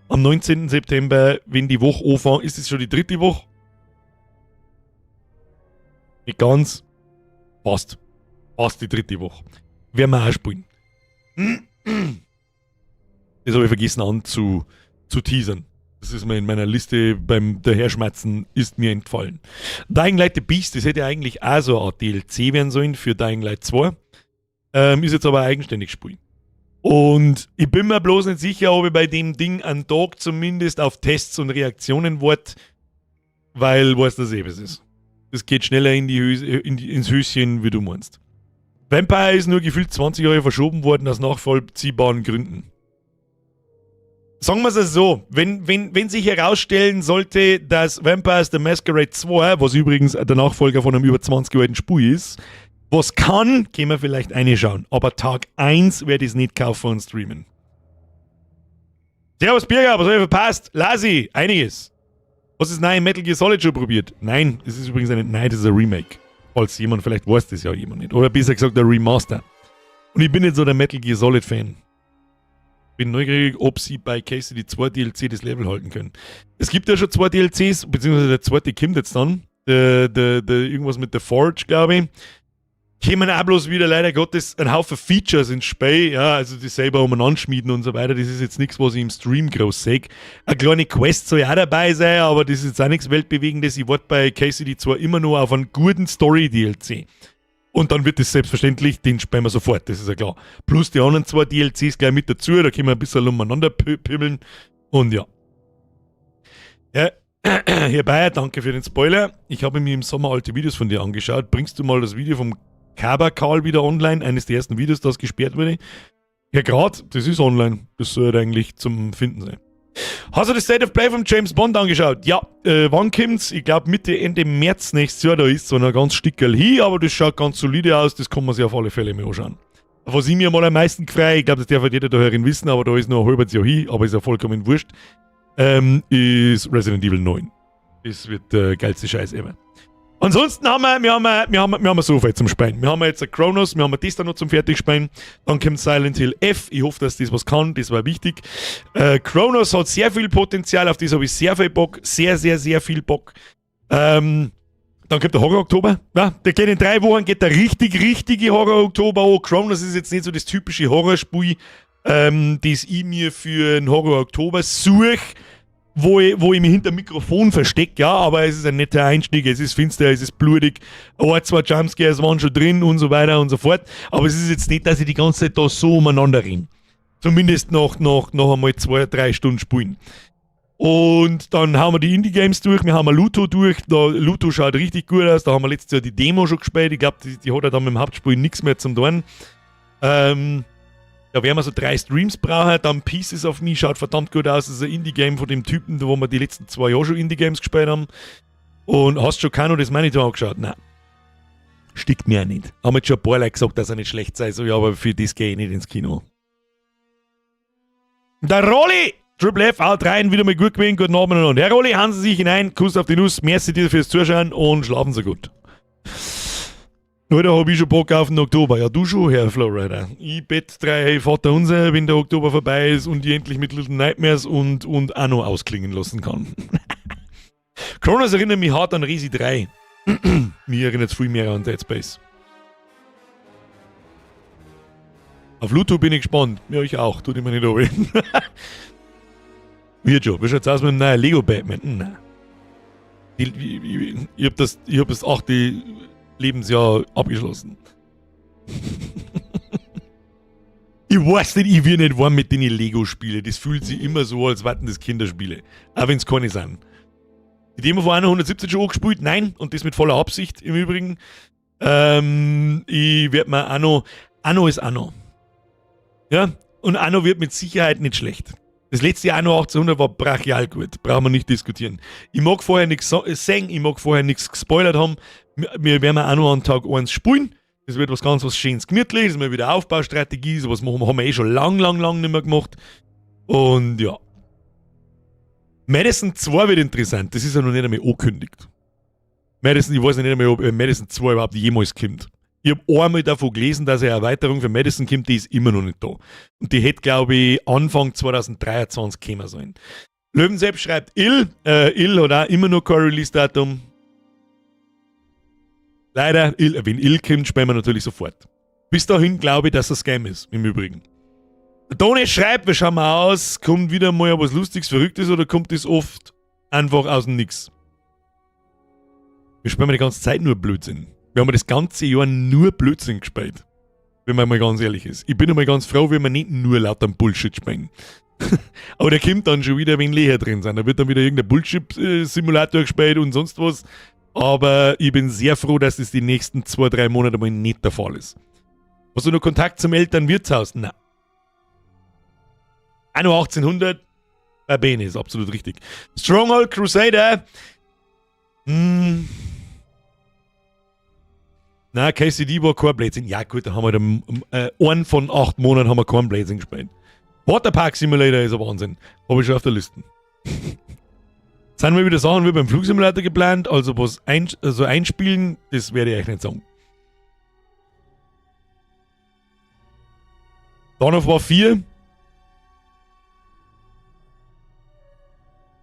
Am 19. September, wenn die Woche anfängt, ist es schon die dritte Woche? Nicht ganz. Passt. Passt die dritte Woche. Werden wir auch spielen. Das habe ich vergessen an zu teasern. Das ist mir in meiner Liste beim Daherschmatzen ist mir entfallen. Dying Light The Beast, das hätte ja eigentlich auch so eine Art DLC werden sollen für Dying Light 2. Ist jetzt aber eigenständig Spiel. Und ich bin mir bloß nicht sicher, ob ich bei dem Ding einen Tag zumindest auf Tests und Reaktionen warte, weil weißt du eh, was ist. Das geht schneller in die Höse, in die, ins Höschen, wie du meinst. Vampire ist nur gefühlt 20 Jahre verschoben worden aus nachvollziehbaren Gründen. Sagen wir es so, wenn sich herausstellen sollte, dass Vampires the Masquerade 2, was übrigens der Nachfolger von einem über 20 Jahre alten Spiel ist, was kann, können wir vielleicht reinschauen. Aber Tag 1 werde ich es nicht kaufen und streamen. Servus Birger, was habe ich verpasst? Lasi, einiges. Was ist nein Metal Gear Solid schon probiert? Nein, es ist übrigens ein, nein, das ist ein Remake. Falls jemand, vielleicht weiß das ja jemand nicht. Oder besser gesagt, der Remaster. Und ich bin nicht so der Metal Gear Solid Fan. Bin neugierig, ob sie bei KCD 2 DLC das Level halten können. Es gibt ja schon zwei DLCs, beziehungsweise der zweite kommt jetzt dann. Der irgendwas mit der Forge, glaube ich. Kämen auch bloß wieder leider Gottes ein Haufen Features ins Spiel, ja, also die selber umeinander schmieden und so weiter. Das ist jetzt nichts, was ich im Stream groß sehe. Eine kleine Quest soll ja auch dabei sein, aber das ist jetzt auch nichts Weltbewegendes. Ich warte bei KCD 2 immer nur auf einen guten Story-DLC. Und dann wird das selbstverständlich, den spielen wir sofort, das ist ja klar. Plus die anderen zwei DLCs gleich mit dazu, da können wir ein bisschen umeinander pimmeln. Und ja. Ja, Herr Bayer, danke für den Spoiler. Ich habe mir im Sommer alte Videos von dir angeschaut. Bringst du mal das Video vom Kaber wieder online? Eines der ersten Videos, das gesperrt wurde. Ja, grad, das ist online. Das sollte eigentlich zum Finden sein. Hast du das State of Play von James Bond angeschaut? Ja, wann kommt's? Ich glaube Mitte, Ende März nächstes Jahr. Da ist so ein ganz Stickerl hin, aber das schaut ganz solide aus. Das kann man sich auf alle Fälle mal anschauen. Was ich mir mal am meisten freue, ich glaube, das darf halt jeder da herin wissen, aber da ist noch ein halbes Jahr hin, aber ist ja vollkommen wurscht, ist Resident Evil 9. Das wird der geilste Scheiß ever. Ansonsten haben wir, wir haben, wir haben, wir haben so viel zum Spielen. Wir haben jetzt ein Cronos, wir haben das da noch zum Fertigspielen. Dann kommt Silent Hill F. Ich hoffe, dass das was kann, das war wichtig. Cronos hat sehr viel Potenzial, auf das habe ich sehr viel Bock. Sehr, sehr, sehr viel Bock. Dann kommt der Horror Oktober. Ja, der geht in 3 Wochen, geht der richtig, richtige Horror Oktober an. Cronos ist jetzt nicht so das typische Horrorspiel, das ich mir für einen Horror Oktober suche, wo ich mich hinter dem Mikrofon verstecke, ja, aber es ist ein netter Einstieg, es ist finster, es ist blutig, ein, zwei Jumpscares waren schon drin und so weiter und so fort. Aber es ist jetzt nicht, dass ich die ganze Zeit da so umeinander renne. Zumindest noch einmal 2, 3 Stunden spielen. Und dann haben wir die Indie-Games durch, wir haben Luto durch, da, Luto schaut richtig gut aus, da haben wir letztes Jahr die Demo schon gespielt, ich glaube, die hat ja dann mit dem Hauptspiel nichts mehr zum tun. Da werden wir so drei Streams brauchen. Dann Pieces of Me schaut verdammt gut aus. Das ist ein Indie-Game von dem Typen, wo wir die letzten 2 Jahre schon Indie-Games gespielt haben. Und hast du schon Kano das Manitou angeschaut? Nein. Stickt mir auch nicht. Haben jetzt schon ein paar Leute gesagt, dass er nicht schlecht sei. So, ja, aber für das gehe ich nicht ins Kino. Der Rolli! Triple F, haut rein, wieder mal gut gewesen. Guten Abend und Herr Rolli, hauen Sie sich hinein, Kuss auf die Nuss, merci dir fürs Zuschauen und schlafen Sie gut. Nur da hab ich schon Bock auf den Oktober. Ja, du schon, Herr Flowrider. Ich bett drei Vater unser, wenn der Oktober vorbei ist und ich endlich mit Little Nightmares und Anno ausklingen lassen kann. Cronos erinnert mich hart an Resi 3. Mich erinnert es viel mehr an Dead Space. Auf Luto bin ich gespannt. Ja, ich auch. Tut immer nicht weh. Wird schon. Wie schaut's aus mit dem neuen Lego Batman? Nein. Ich hab das achte Lebensjahr abgeschlossen. Ich weiß nicht, ich will nicht warm mit den Lego-Spielen. Das fühlt sich immer so, als wären das Kinderspiele. Auch wenn es keine sind. Die Demo von Anno 117 schon angespielt? Nein. Und das mit voller Absicht im Übrigen. Ich werde mir Anno. Anno ist Anno. Ja, und Anno wird mit Sicherheit nicht schlecht. Das letzte Jahr Anno 1800 war brachial gut. Brauchen wir nicht diskutieren. Ich mag vorher nichts sehen, ich mag vorher nichts gespoilert haben. Wir werden Anno an Tag 1 spielen. Das wird was ganz was Schönes gemütlich. Das ist mal wieder Aufbaustrategie. Sowas machen wir, haben wir eh schon lang, lang, lang nicht mehr gemacht. Und ja. Madison 2 wird interessant. Das ist ja noch nicht einmal angekündigt. Madison, ich weiß nicht einmal, ob Madison 2 überhaupt jemals kommt. Ich habe einmal davon gelesen, dass eine Erweiterung für Madison kommt, die ist immer noch nicht da. Und die hätte, glaube ich, Anfang 2023 kommen sollen. Löwensepp schreibt Ill. Ill hat auch immer noch kein Release-Datum. Leider, Ill, wenn Ill kommt, spielen wir natürlich sofort. Bis dahin glaube ich, dass das Scam ist, im Übrigen. Der Toni schreibt, wir schauen mal aus, kommt wieder mal was Lustiges, Verrücktes oder kommt das oft einfach aus dem Nix? Wir spielen die ganze Zeit nur Blödsinn. Wir haben das ganze Jahr nur Blödsinn gespielt. Wenn man mal ganz ehrlich ist. Ich bin einmal ganz froh, wenn wir nicht nur lauter Bullshit spielen. Aber der kommt dann schon wieder, wenn Leer drin sind. Da wird dann wieder irgendein Bullshit-Simulator gespielt und sonst was. Aber ich bin sehr froh, dass das die nächsten 2, 3 Monate mal nicht der Fall ist. Hast du noch Kontakt zum Elternwirtshaus? Nein. Anno 1800 bei Bene ist absolut richtig. Stronghold Crusader. Na, KCD war kein Blödsinn. Ja gut, da haben wir dann, einen von 8 Monaten haben wir kein Blödsinn gespielt. Waterpark Simulator ist ein Wahnsinn. Hab ich schon auf der Liste. Sind wir wieder Sachen wie beim Flugsimulator geplant, also was also einspielen, das werde ich euch nicht sagen. Dawn of War 4.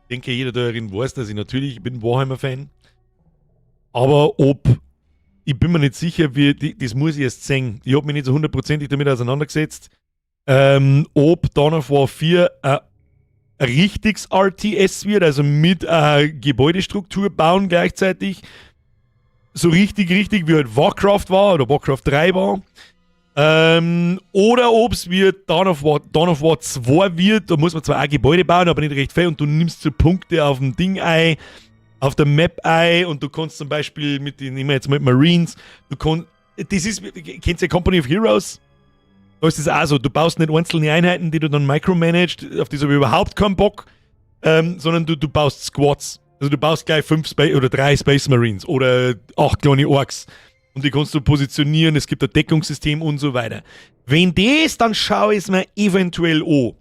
Ich denke, jeder da drin weiß, dass ich natürlich, ich bin Warhammer-Fan. Aber ob, ich bin mir nicht sicher, wie, die, das muss ich erst sehen. Ich hab mich nicht so hundertprozentig damit auseinandergesetzt. Ob Dawn of War 4 ein richtiges RTS wird, also mit Gebäudestruktur bauen gleichzeitig. So richtig, richtig wie halt Warcraft war oder Warcraft 3 war. Oder ob's wird Dawn of War 2 wird, da muss man zwar auch Gebäude bauen, aber nicht recht viel und du nimmst so Punkte auf dem Ding ein, auf der Map ein und du kannst zum Beispiel mit den, nehmen wir jetzt mal Marines, du kannst, das ist, kennst du Company of Heroes? Da ist es auch so, du baust nicht einzelne Einheiten, die du dann micromanagst, auf die habe ich überhaupt keinen Bock, sondern du baust Squads. Also du baust gleich 5 oder 3 Space Marines oder 8 kleine Orks. Und die kannst du positionieren, es gibt ein Deckungssystem und so weiter. Wenn das, dann schaue ich es mir eventuell an.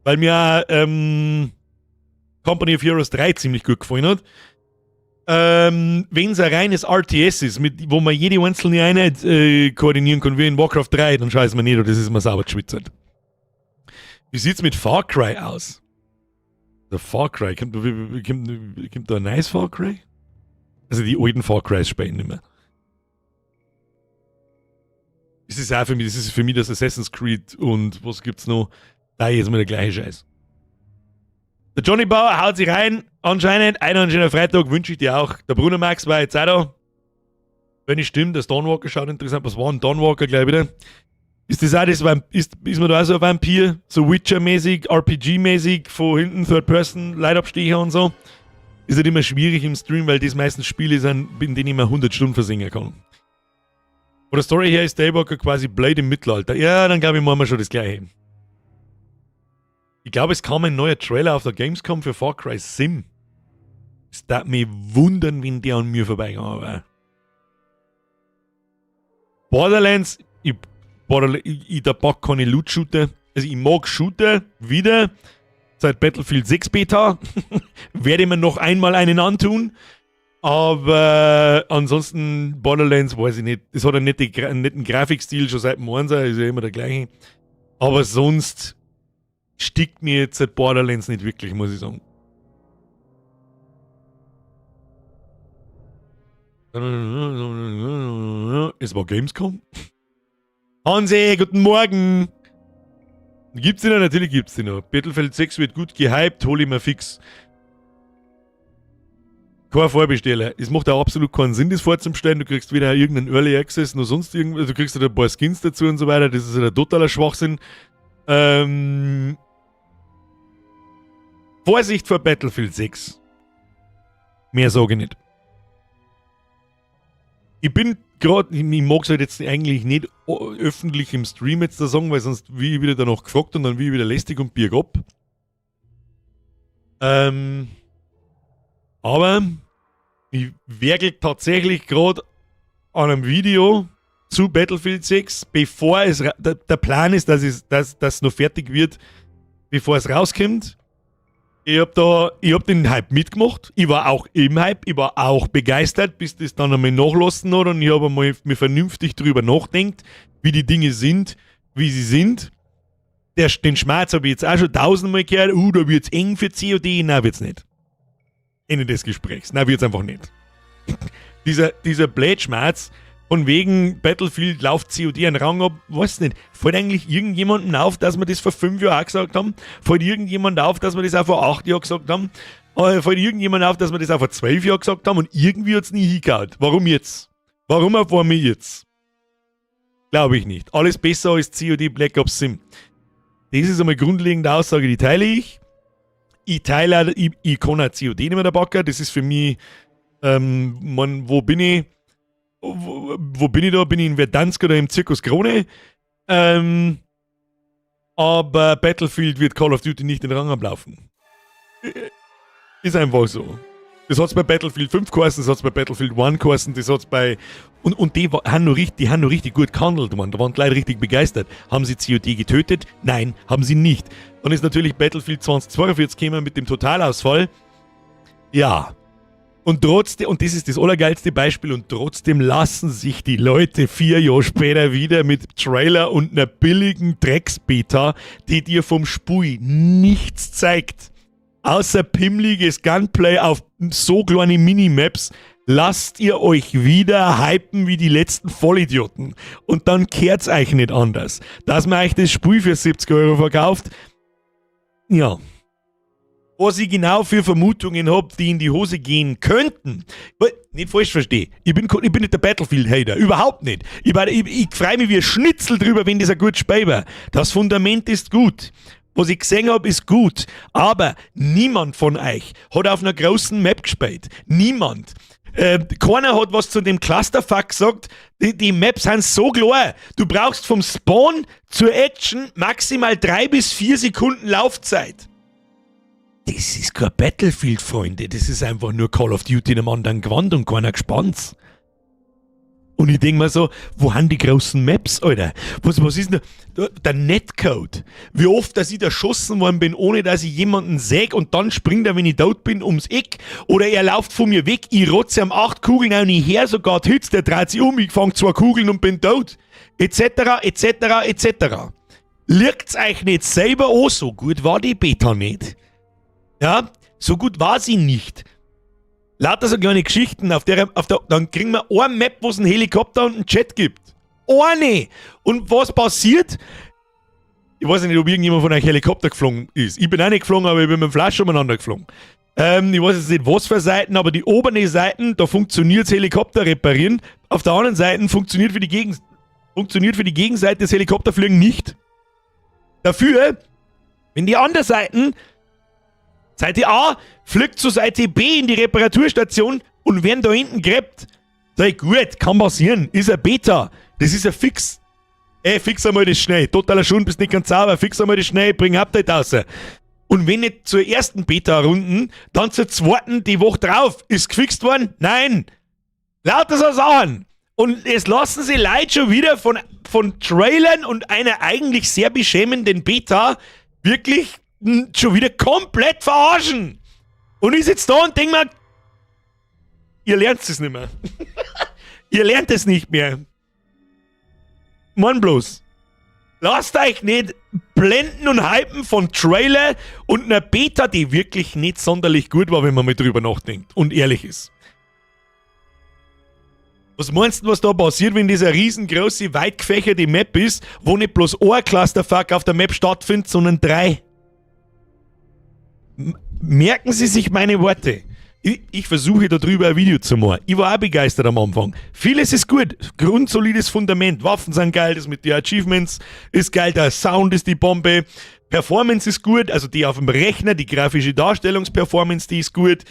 Weil mir Company of Heroes 3 ziemlich gut gefallen hat. Wenn es ein reines RTS ist, wo man jede einzelne Einheit koordinieren kann, wie in Warcraft 3, dann schaue ich es mir nicht an, das ist mir sauber geschwitzt. Wie sieht's mit Far Cry aus? Der Far Cry, kommt da ein neues Far Cry? Also die alten Far Crys spielen nicht mehr. Das ist auch für mich, das ist für mich das Assassin's Creed und was gibt's noch? Da ist immer der gleiche Scheiß. Der Johnny Bauer haut sich rein, anscheinend. Einen schönen Freitag wünsche ich dir auch. Der Bruno Max war jetzt auch da. Wenn nicht stimmt, der Dawnwalker schaut interessant. Was war ein Dawnwalker gleich wieder? Ist das auch das Vamp-, ist, ist man da auch so ein Vampir? So Witcher-mäßig, R P G-mäßig, von hinten, Third Person, Leitabstecher und so? Ist halt immer schwierig im Stream, weil das meistens Spiele sind, in denen ich mir 100 Stunden versinken kann. Von der Story her ist Daywalker quasi Blade im Mittelalter. Ja, dann glaube ich, machen wir schon das Gleiche. Ich glaube, es kam ein neuer Trailer auf der Gamescom für Far Cry Sim. Es darf mich wundern, wenn der an mir vorbeigegangen wäre. Borderlands, ich da pack keine Loot-Shooter. Also ich mag Shooter wieder. Seit Battlefield 6 Beta. Werde ich mir noch einmal einen antun. Aber ansonsten Borderlands weiß ich nicht. Es hat einen netten Grafikstil schon seit dem 1er, ist ja immer der gleiche. Aber sonst stickt mir jetzt seit Borderlands nicht wirklich, muss ich sagen. Es war Gamescom. Hansi, guten Morgen! Gibt's den noch? Natürlich gibt's den noch. Battlefield 6 wird gut gehypt, hol ich mir fix. Kein Vorbesteller. Es macht auch absolut keinen Sinn, das vorzubestellen. Du kriegst weder irgendeinen Early Access noch sonst irgendwas. Du kriegst halt ein paar Skins dazu und so weiter. Das ist halt ein totaler Schwachsinn. Vorsicht vor Battlefield 6. Mehr sage ich nicht. Ich bin grad, ich, ich mag's halt jetzt eigentlich nicht öffentlich im Stream jetzt da sagen, weil sonst wie ich wieder danach gefragt und dann wie ich wieder lästig und bieg ab. Aber ich werkel tatsächlich grad an einem Video zu Battlefield 6, bevor es ra-, der, der Plan ist, dass es, dass, dass noch fertig wird, bevor es rauskommt. Ich hab den Hype mitgemacht. Ich war auch im Hype, ich war auch begeistert, bis das dann einmal nachlassen hat und ich hab einmal mir vernünftig drüber nachdenkt, wie die Dinge sind, wie sie sind. Den Schmerz hab ich jetzt auch schon 1000-mal gehört. Da wird's eng für COD. Nein, wird's nicht. Ende des Gesprächs. Nein, wird's einfach nicht. Dieser Blödschmerz Von wegen Battlefield lauft COD einen Rang ab, weiß nicht. Fällt eigentlich irgendjemandem auf, dass wir das vor 5 Jahren auch gesagt haben? Fällt irgendjemand auf, dass wir das auch vor 8 Jahren gesagt haben? Fällt irgendjemand auf, dass wir das auch vor 12 Jahren gesagt haben und irgendwie hat's nie hingehauen? Warum jetzt? Warum auf einmal jetzt? Glaube ich nicht. Alles besser als COD Black Ops 7. Das ist einmal grundlegende Aussage, die teile ich. Ich teile auch, ich kann auch COD nicht mehr der Backer. Das ist für mich, man, wo bin ich? Wo bin ich da? Bin ich in Verdansk oder im Zirkus Krone? Aber Battlefield wird Call of Duty nicht den Rang ablaufen. Ist einfach so. Das hat's bei Battlefield 5 geheißen, das hat's bei Battlefield 1 geheißen, das hat's bei. Und die haben noch richtig gut gehandelt, man. Da waren die Leute richtig begeistert. Haben sie COD getötet? Nein, haben sie nicht. Dann ist natürlich Battlefield 2042 gekommen mit dem Totalausfall. Ja. Und trotzdem, und das ist das allergeilste Beispiel, und trotzdem lassen sich die Leute 4 Jahre später wieder mit Trailer und einer billigen Drecksbeta, die dir vom Spiel nichts zeigt, außer pimmliges Gunplay auf so kleine Minimaps, lasst ihr euch wieder hypen wie die letzten Vollidioten. Und dann kehrt's euch nicht anders. Dass man euch das Spiel für 70 € verkauft, ja. Was ich genau für Vermutungen hab, die in die Hose gehen könnten. Weil, nicht falsch verstehe. Ich bin nicht der Battlefield-Hater. Überhaupt nicht. Ich freue mich wie ein Schnitzel drüber, wenn das ein gutes Spiel war. Das Fundament ist gut. Was ich gesehen hab, ist gut. Aber niemand von euch hat auf einer großen Map gespielt. Niemand. Keiner hat was zu dem Clusterfuck gesagt. Die Maps sind so klar. Du brauchst vom Spawn zur Action maximal 3 bis 4 Sekunden Laufzeit. Das ist kein Battlefield, Freunde. Das ist einfach nur Call of Duty in einem anderen Gewand und keiner gespannt. Und ich denk mir so, wo haben die großen Maps, Alter? Was ist denn da? Der Netcode. Wie oft, dass ich da erschossen worden bin, ohne dass ich jemanden seh, und dann springt er, wenn ich tot bin, ums Eck. Oder er läuft von mir weg, ich rotze ihm acht Kugeln auch nicht her, sogar Hits, der dreht sich um, ich fang zwei Kugeln und bin tot. Etc., etc., etc. Liegt's euch nicht selber an, so gut war die Beta nicht. Ja, so gut war sie nicht. Lauter so kleine Geschichten, dann kriegen wir eine Map, wo es einen Helikopter und einen Jet gibt. Eine! Und was passiert? Ich weiß nicht, ob irgendjemand von euch Helikopter geflogen ist. Ich bin auch nicht geflogen, aber ich bin mit dem Flash umeinander geflogen. Ich weiß jetzt nicht, was für Seiten, aber die oberen Seiten, da funktioniert das Helikopter reparieren. Auf der anderen Seite funktioniert für die Gegenseite das Helikopterfliegen nicht. Dafür, wenn die andere Seiten, Seite A fliegt zu Seite B in die Reparaturstation und werden da hinten grabbt. Sag ich, gut, kann passieren. Ist ein Beta. Das ist ein Fix. Ey, fix einmal das schnell. Totaler Schund, bist nicht ganz sauber. Fix einmal das schnell, bring Update raus. Und wenn nicht zur ersten Beta-Runden, dann zur zweiten die Woche drauf. Ist gefixt worden? Nein. Lauter so Sachen. Und es lassen sich Leute schon wieder von Trailern und einer eigentlich sehr beschämenden Beta wirklich schon wieder komplett verarschen. Und ich sitze da und denke mir, ihr lernt es nicht mehr. Ihr lernt es nicht mehr. Mann bloß. Lasst euch nicht blenden und hypen von Trailer und einer Beta, die wirklich nicht sonderlich gut war, wenn man mal drüber nachdenkt und ehrlich ist. Was meinst du, was da passiert, wenn diese riesengroße, weit gefächerte Map ist, wo nicht bloß ein Clusterfuck auf der Map stattfindet, sondern drei? Merken Sie sich meine Worte. Ich versuche darüber ein Video zu machen. Ich war auch begeistert am Anfang. Vieles ist gut. Grundsolides Fundament. Waffen sind geil, das mit den Achievements ist geil, der Sound ist die Bombe. Performance ist gut, also die auf dem Rechner, die grafische Darstellungsperformance, die ist gut.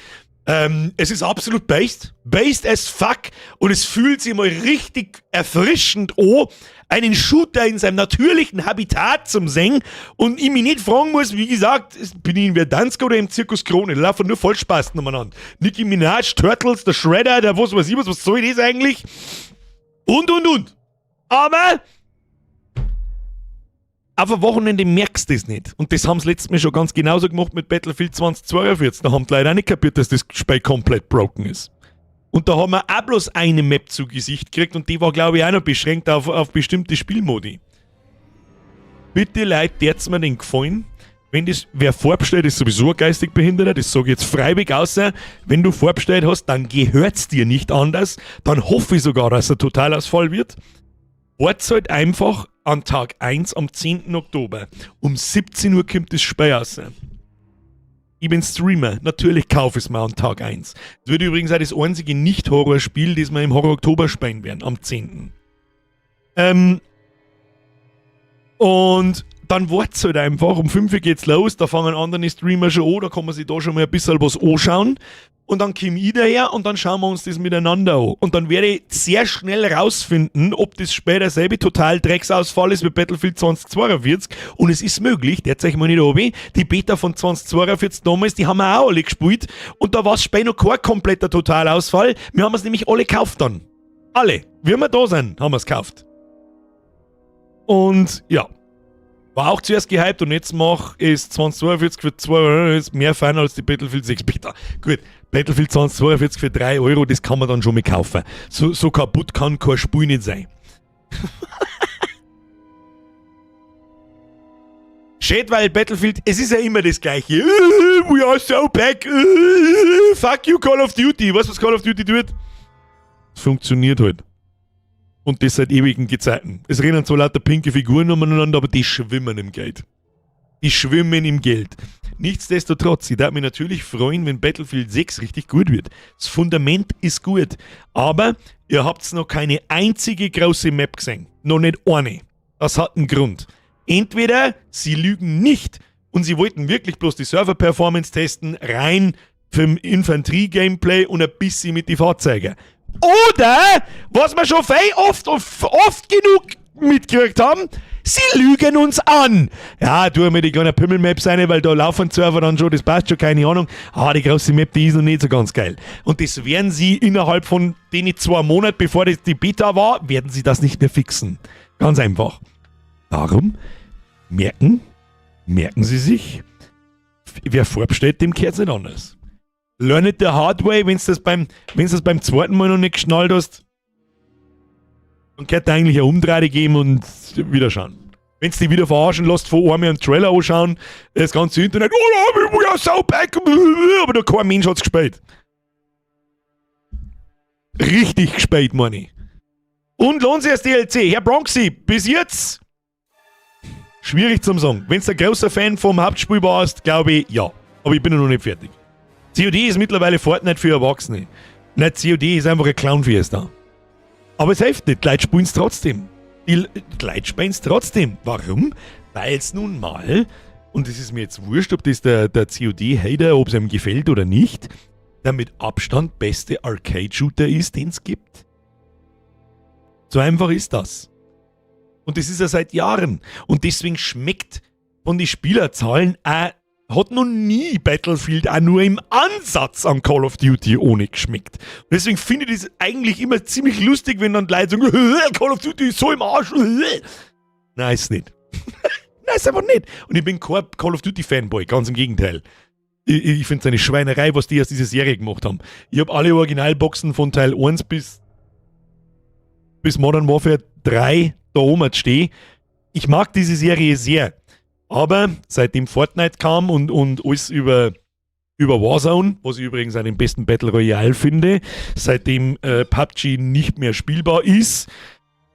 Es ist absolut based. Based as fuck. Und es fühlt sich mal richtig erfrischend an, einen Shooter in seinem natürlichen Habitat zum sehen und ich mich nicht fragen muss, wie gesagt, bin ich in Verdansk oder im Zirkus Krone? Da laufen nur Vollspasten umeinander. Nicki Minaj, Turtles, der Shredder, der was weiß ich was, was soll das eigentlich? Und, und. Aber auf ein Wochenende merkst du das nicht. Und das haben sie letztes Mal schon ganz genauso gemacht mit Battlefield 2042. Da haben die Leute auch nicht kapiert, dass das Spiel komplett broken ist. Und da haben wir auch bloß eine Map zu Gesicht gekriegt und die war, glaube ich, auch noch beschränkt auf bestimmte Spielmodi. Bitte, Leute, tät's mir den Gefallen. Wenn das, wer vorbestellt, ist sowieso ein geistig Behinderter, das sage ich jetzt freiwillig außer. Wenn du vorbestellt hast, dann gehört's dir nicht anders. Dann hoffe ich sogar, dass er Totalausfall wird. Wart's halt einfach an Tag 1 am 10. Oktober. Um 17 Uhr kommt das Spiel raus. Ich bin Streamer, natürlich kaufe ich es mir an Tag 1. Das wird übrigens auch das einzige Nicht-Horrorspiel, das wir im Horror Oktober spielen werden, am 10. Und dann wart's halt einfach, um 5 Uhr geht's los, da fangen andere Streamer schon an, da kann man sich da schon mal ein bisschen was anschauen. Und dann komm ich daher und dann schauen wir uns das miteinander an. Und dann werde ich sehr schnell rausfinden, ob das später selbe total Drecksausfall ist wie Battlefield 2042. Und es ist möglich, derzeit mal nicht oben, die Beta von 2042 damals, die haben wir auch alle gespielt. Und da war es später noch kein kompletter Totalausfall. Wir haben es nämlich alle gekauft dann. Alle. Wie wir da sind, haben wir es gekauft. Und ja. War auch zuerst gehypt und jetzt mach ist 2042 für 2 Euro ist mehr fein als die Battlefield 6 Beta. Gut, Battlefield 2042 für 3 Euro, das kann man dann schon mal kaufen. So kaputt kann kein Spiel nicht sein. Schade, weil Battlefield, es ist ja immer das Gleiche. We are so back. Fuck you, Call of Duty. Weißt du, was Call of Duty tut? Es funktioniert halt. Und das seit ewigen Gezeiten. Es rennen zwar lauter pinke Figuren umeinander, aber die schwimmen im Geld. Die schwimmen im Geld. Nichtsdestotrotz, ich darf mich natürlich freuen, wenn Battlefield 6 richtig gut wird. Das Fundament ist gut. Aber ihr habt noch keine einzige große Map gesehen. Noch nicht eine. Das hat einen Grund. Entweder sie lügen nicht und sie wollten wirklich bloß die Server-Performance testen, rein für Infanterie-Gameplay und ein bisschen mit den Fahrzeugen. Oder, was wir schon viel oft, oft genug mitgekriegt haben, sie lügen uns an. Ja, tu mir die kleine Pimmel-Maps rein, weil da laufen Server dann schon, das passt schon, keine Ahnung. Ah, die große Map, die ist noch nicht so ganz geil. Und das werden sie innerhalb von den 2 Monaten, bevor das die Beta war, werden sie das nicht mehr fixen. Ganz einfach. Darum merken sie sich, wer vorbestellt, dem kehrt's nicht anders. Learn it the hard way, wenn's das beim zweiten Mal noch nicht geschnallt hast, dann könnt ihr eigentlich eine Umdrehung geben und wieder schauen. Wenn's dich wieder verarschen lässt, von einem einen Trailer anschauen, das ganze Internet, oh, we are so back, aber da kein Mensch hat's gespielt. Richtig gespielt, meine ich. Und lohnt sich das DLC? Herr Bronxy, bis jetzt schwierig zum sagen. Wenn's ein großer Fan vom Hauptspiel warst, glaube ich, ja. Aber ich bin noch nicht fertig. COD ist mittlerweile Fortnite für Erwachsene. Nicht COD ist einfach ein Clown-Fiesta. Aber es hilft nicht, die Leute spielen's trotzdem. Die Leute spielen's trotzdem. Warum? Weil's nun mal, und es ist mir jetzt wurscht, ob das der COD-Hater, ob's ihm gefällt oder nicht, der mit Abstand beste Arcade-Shooter ist, den's gibt. So einfach ist das. Und das ist er seit Jahren. Und deswegen schmeckt von den Spielerzahlen auch, hat noch nie Battlefield auch nur im Ansatz an Call of Duty ohne geschmeckt. Und deswegen finde ich das eigentlich immer ziemlich lustig, wenn dann Leute sagen, Call of Duty ist so im Arsch. Nein, ist nicht. Nein, ist einfach nicht. Und ich bin kein Call of Duty Fanboy, ganz im Gegenteil. Ich finde es eine Schweinerei, was die aus dieser Serie gemacht haben. Ich habe alle Originalboxen von Teil 1 bis Modern Warfare 3 da oben stehen. Ich mag diese Serie sehr. Aber seitdem Fortnite kam und alles über Warzone, was ich übrigens auch den besten Battle Royale finde, seitdem PUBG nicht mehr spielbar ist,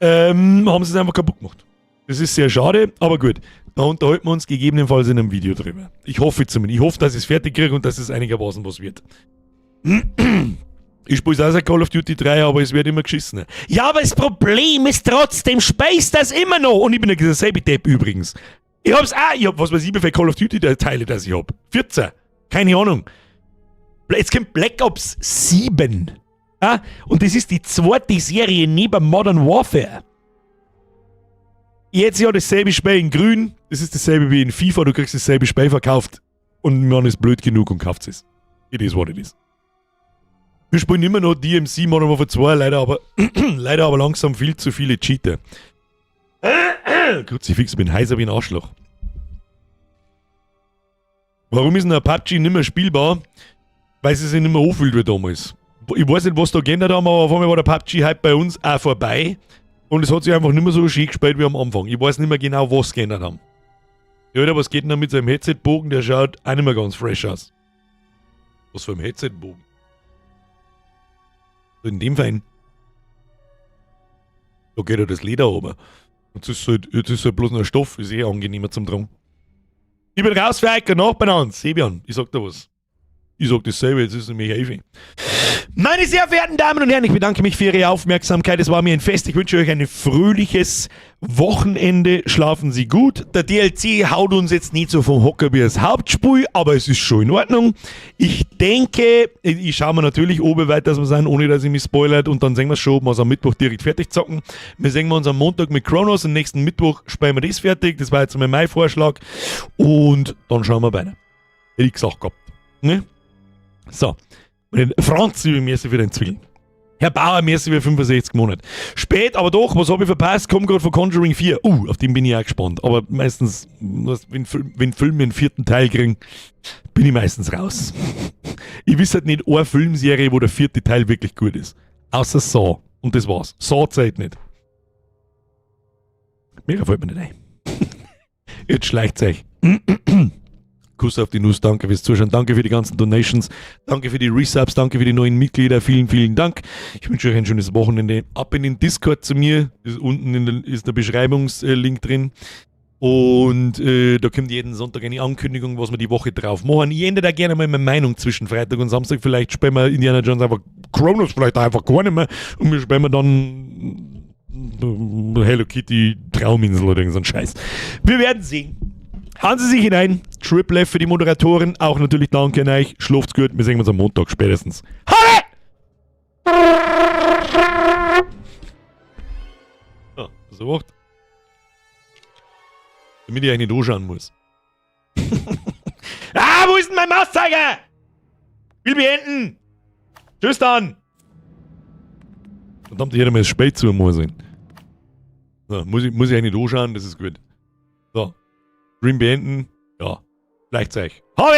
haben sie es einfach kaputt gemacht. Das ist sehr schade, aber gut. Da unterhalten wir uns gegebenenfalls in einem Video drüber. Ich hoffe zumindest. Ich hoffe, dass ich es fertig kriege und dass es einigermaßen was wird. Ich spiele auch seit Call of Duty 3, aber es wird immer geschissen. Ja, aber das Problem ist trotzdem, space das immer noch. Und ich bin ja derselbe Depp übrigens. Ich hab's auch, ich hab, was weiß ich, wie viele Call of Duty Teile das ich hab. 14. Keine Ahnung. Jetzt kommt Black Ops 7. Ja? Und das ist die zweite Serie neben Modern Warfare. Jetzt ja dasselbe Spiel in grün. Das ist dasselbe wie in FIFA. Du kriegst dasselbe Spiel verkauft. Und man ist blöd genug und kauft es. It is what it is. Wir spielen immer noch DMC Modern Warfare 2, leider aber, leider aber langsam viel zu viele Cheater. Kruzifix, ich bin heiser wie ein Arschloch. Warum ist denn ein PUBG nicht mehr spielbar? Weil es sich nicht mehr anfühlt wie damals. Ich weiß nicht, was da geändert haben, aber auf einmal war der PUBG-Hype bei uns auch vorbei. Und es hat sich einfach nicht mehr so schön gespielt wie am Anfang. Ich weiß nicht mehr genau, was geändert haben. Ja, Alter, was geht denn da mit seinem Headset-Bogen? Der schaut auch nicht mehr ganz fresh aus. Was für ein Headset-Bogen? In dem Fall. Da geht ja das Leder oben. Jetzt ist halt, jetzt ist halt bloß noch Stoff, ist eh angenehmer zum Tragen. Ich bin raus für euch, Nachbarn Sebian, ich sag da was. Ich sag dasselbe, jetzt ist es nämlich helfen. Meine sehr verehrten Damen und Herren, ich bedanke mich für Ihre Aufmerksamkeit. Es war mir ein Fest. Ich wünsche euch ein fröhliches Wochenende. Schlafen Sie gut. Der DLC haut uns jetzt nicht so vom Hocker wie das Hauptspiel, aber es ist schon in Ordnung. Ich denke, ich schaue mir natürlich oben weit, dass wir sind, ohne dass ich mich spoilert. Und dann sehen wir schon, ob wir es am Mittwoch direkt fertig zocken. Wir sehen wir uns am Montag mit Kronos und nächsten Mittwoch spielen wir das fertig. Das war jetzt mal mein Vorschlag. Und dann schauen wir weiter. Hätte ich gesagt gehabt. Ne? So. Franz, merci für den Zwilling. Herr Bauer, merci für 65 Monate. Spät, aber doch, was habe ich verpasst? Komm gerade von Conjuring 4. Auf den bin ich auch gespannt. Aber meistens, wenn Filme einen vierten Teil kriegen, bin ich meistens raus. Ich weiß halt nicht eine Filmserie, wo der vierte Teil wirklich gut ist. Außer Saw. Und das war's. Saw zählt nicht. Mir fällt mir nicht ein. Jetzt schleicht's euch. Kuss auf die Nuss, danke fürs Zuschauen, danke für die ganzen Donations, danke für die Resubs, danke für die neuen Mitglieder, vielen, vielen Dank. Ich wünsche euch ein schönes Wochenende. Ab in den Discord zu mir, ist unten ist der Beschreibungslink drin. Und da kommt jeden Sonntag eine Ankündigung, was wir die Woche drauf machen. Ich ändere da gerne mal meine Meinung zwischen Freitag und Samstag. Vielleicht spielen wir Indiana Jones einfach Kronos, vielleicht einfach gar nicht mehr. Und wir spielen dann Hello Kitty Trauminsel oder irgend so ein Scheiß. Wir werden sehen. Hauen Sie sich hinein. Triple F für die Moderatoren. Auch natürlich danke an euch. Schlaft's gut. Wir sehen uns am Montag spätestens. Halle! Ja, so macht. Damit ich eigentlich nicht anschauen muss. Ah, wo ist denn mein Mauszeiger? Will beenden. Tschüss dann. Verdammt, ich hätte mir das spät zu muss. So, muss ich eigentlich nicht anschauen, das ist gut. So. Stream beenden. Ja. Gleichzeitig. Habe!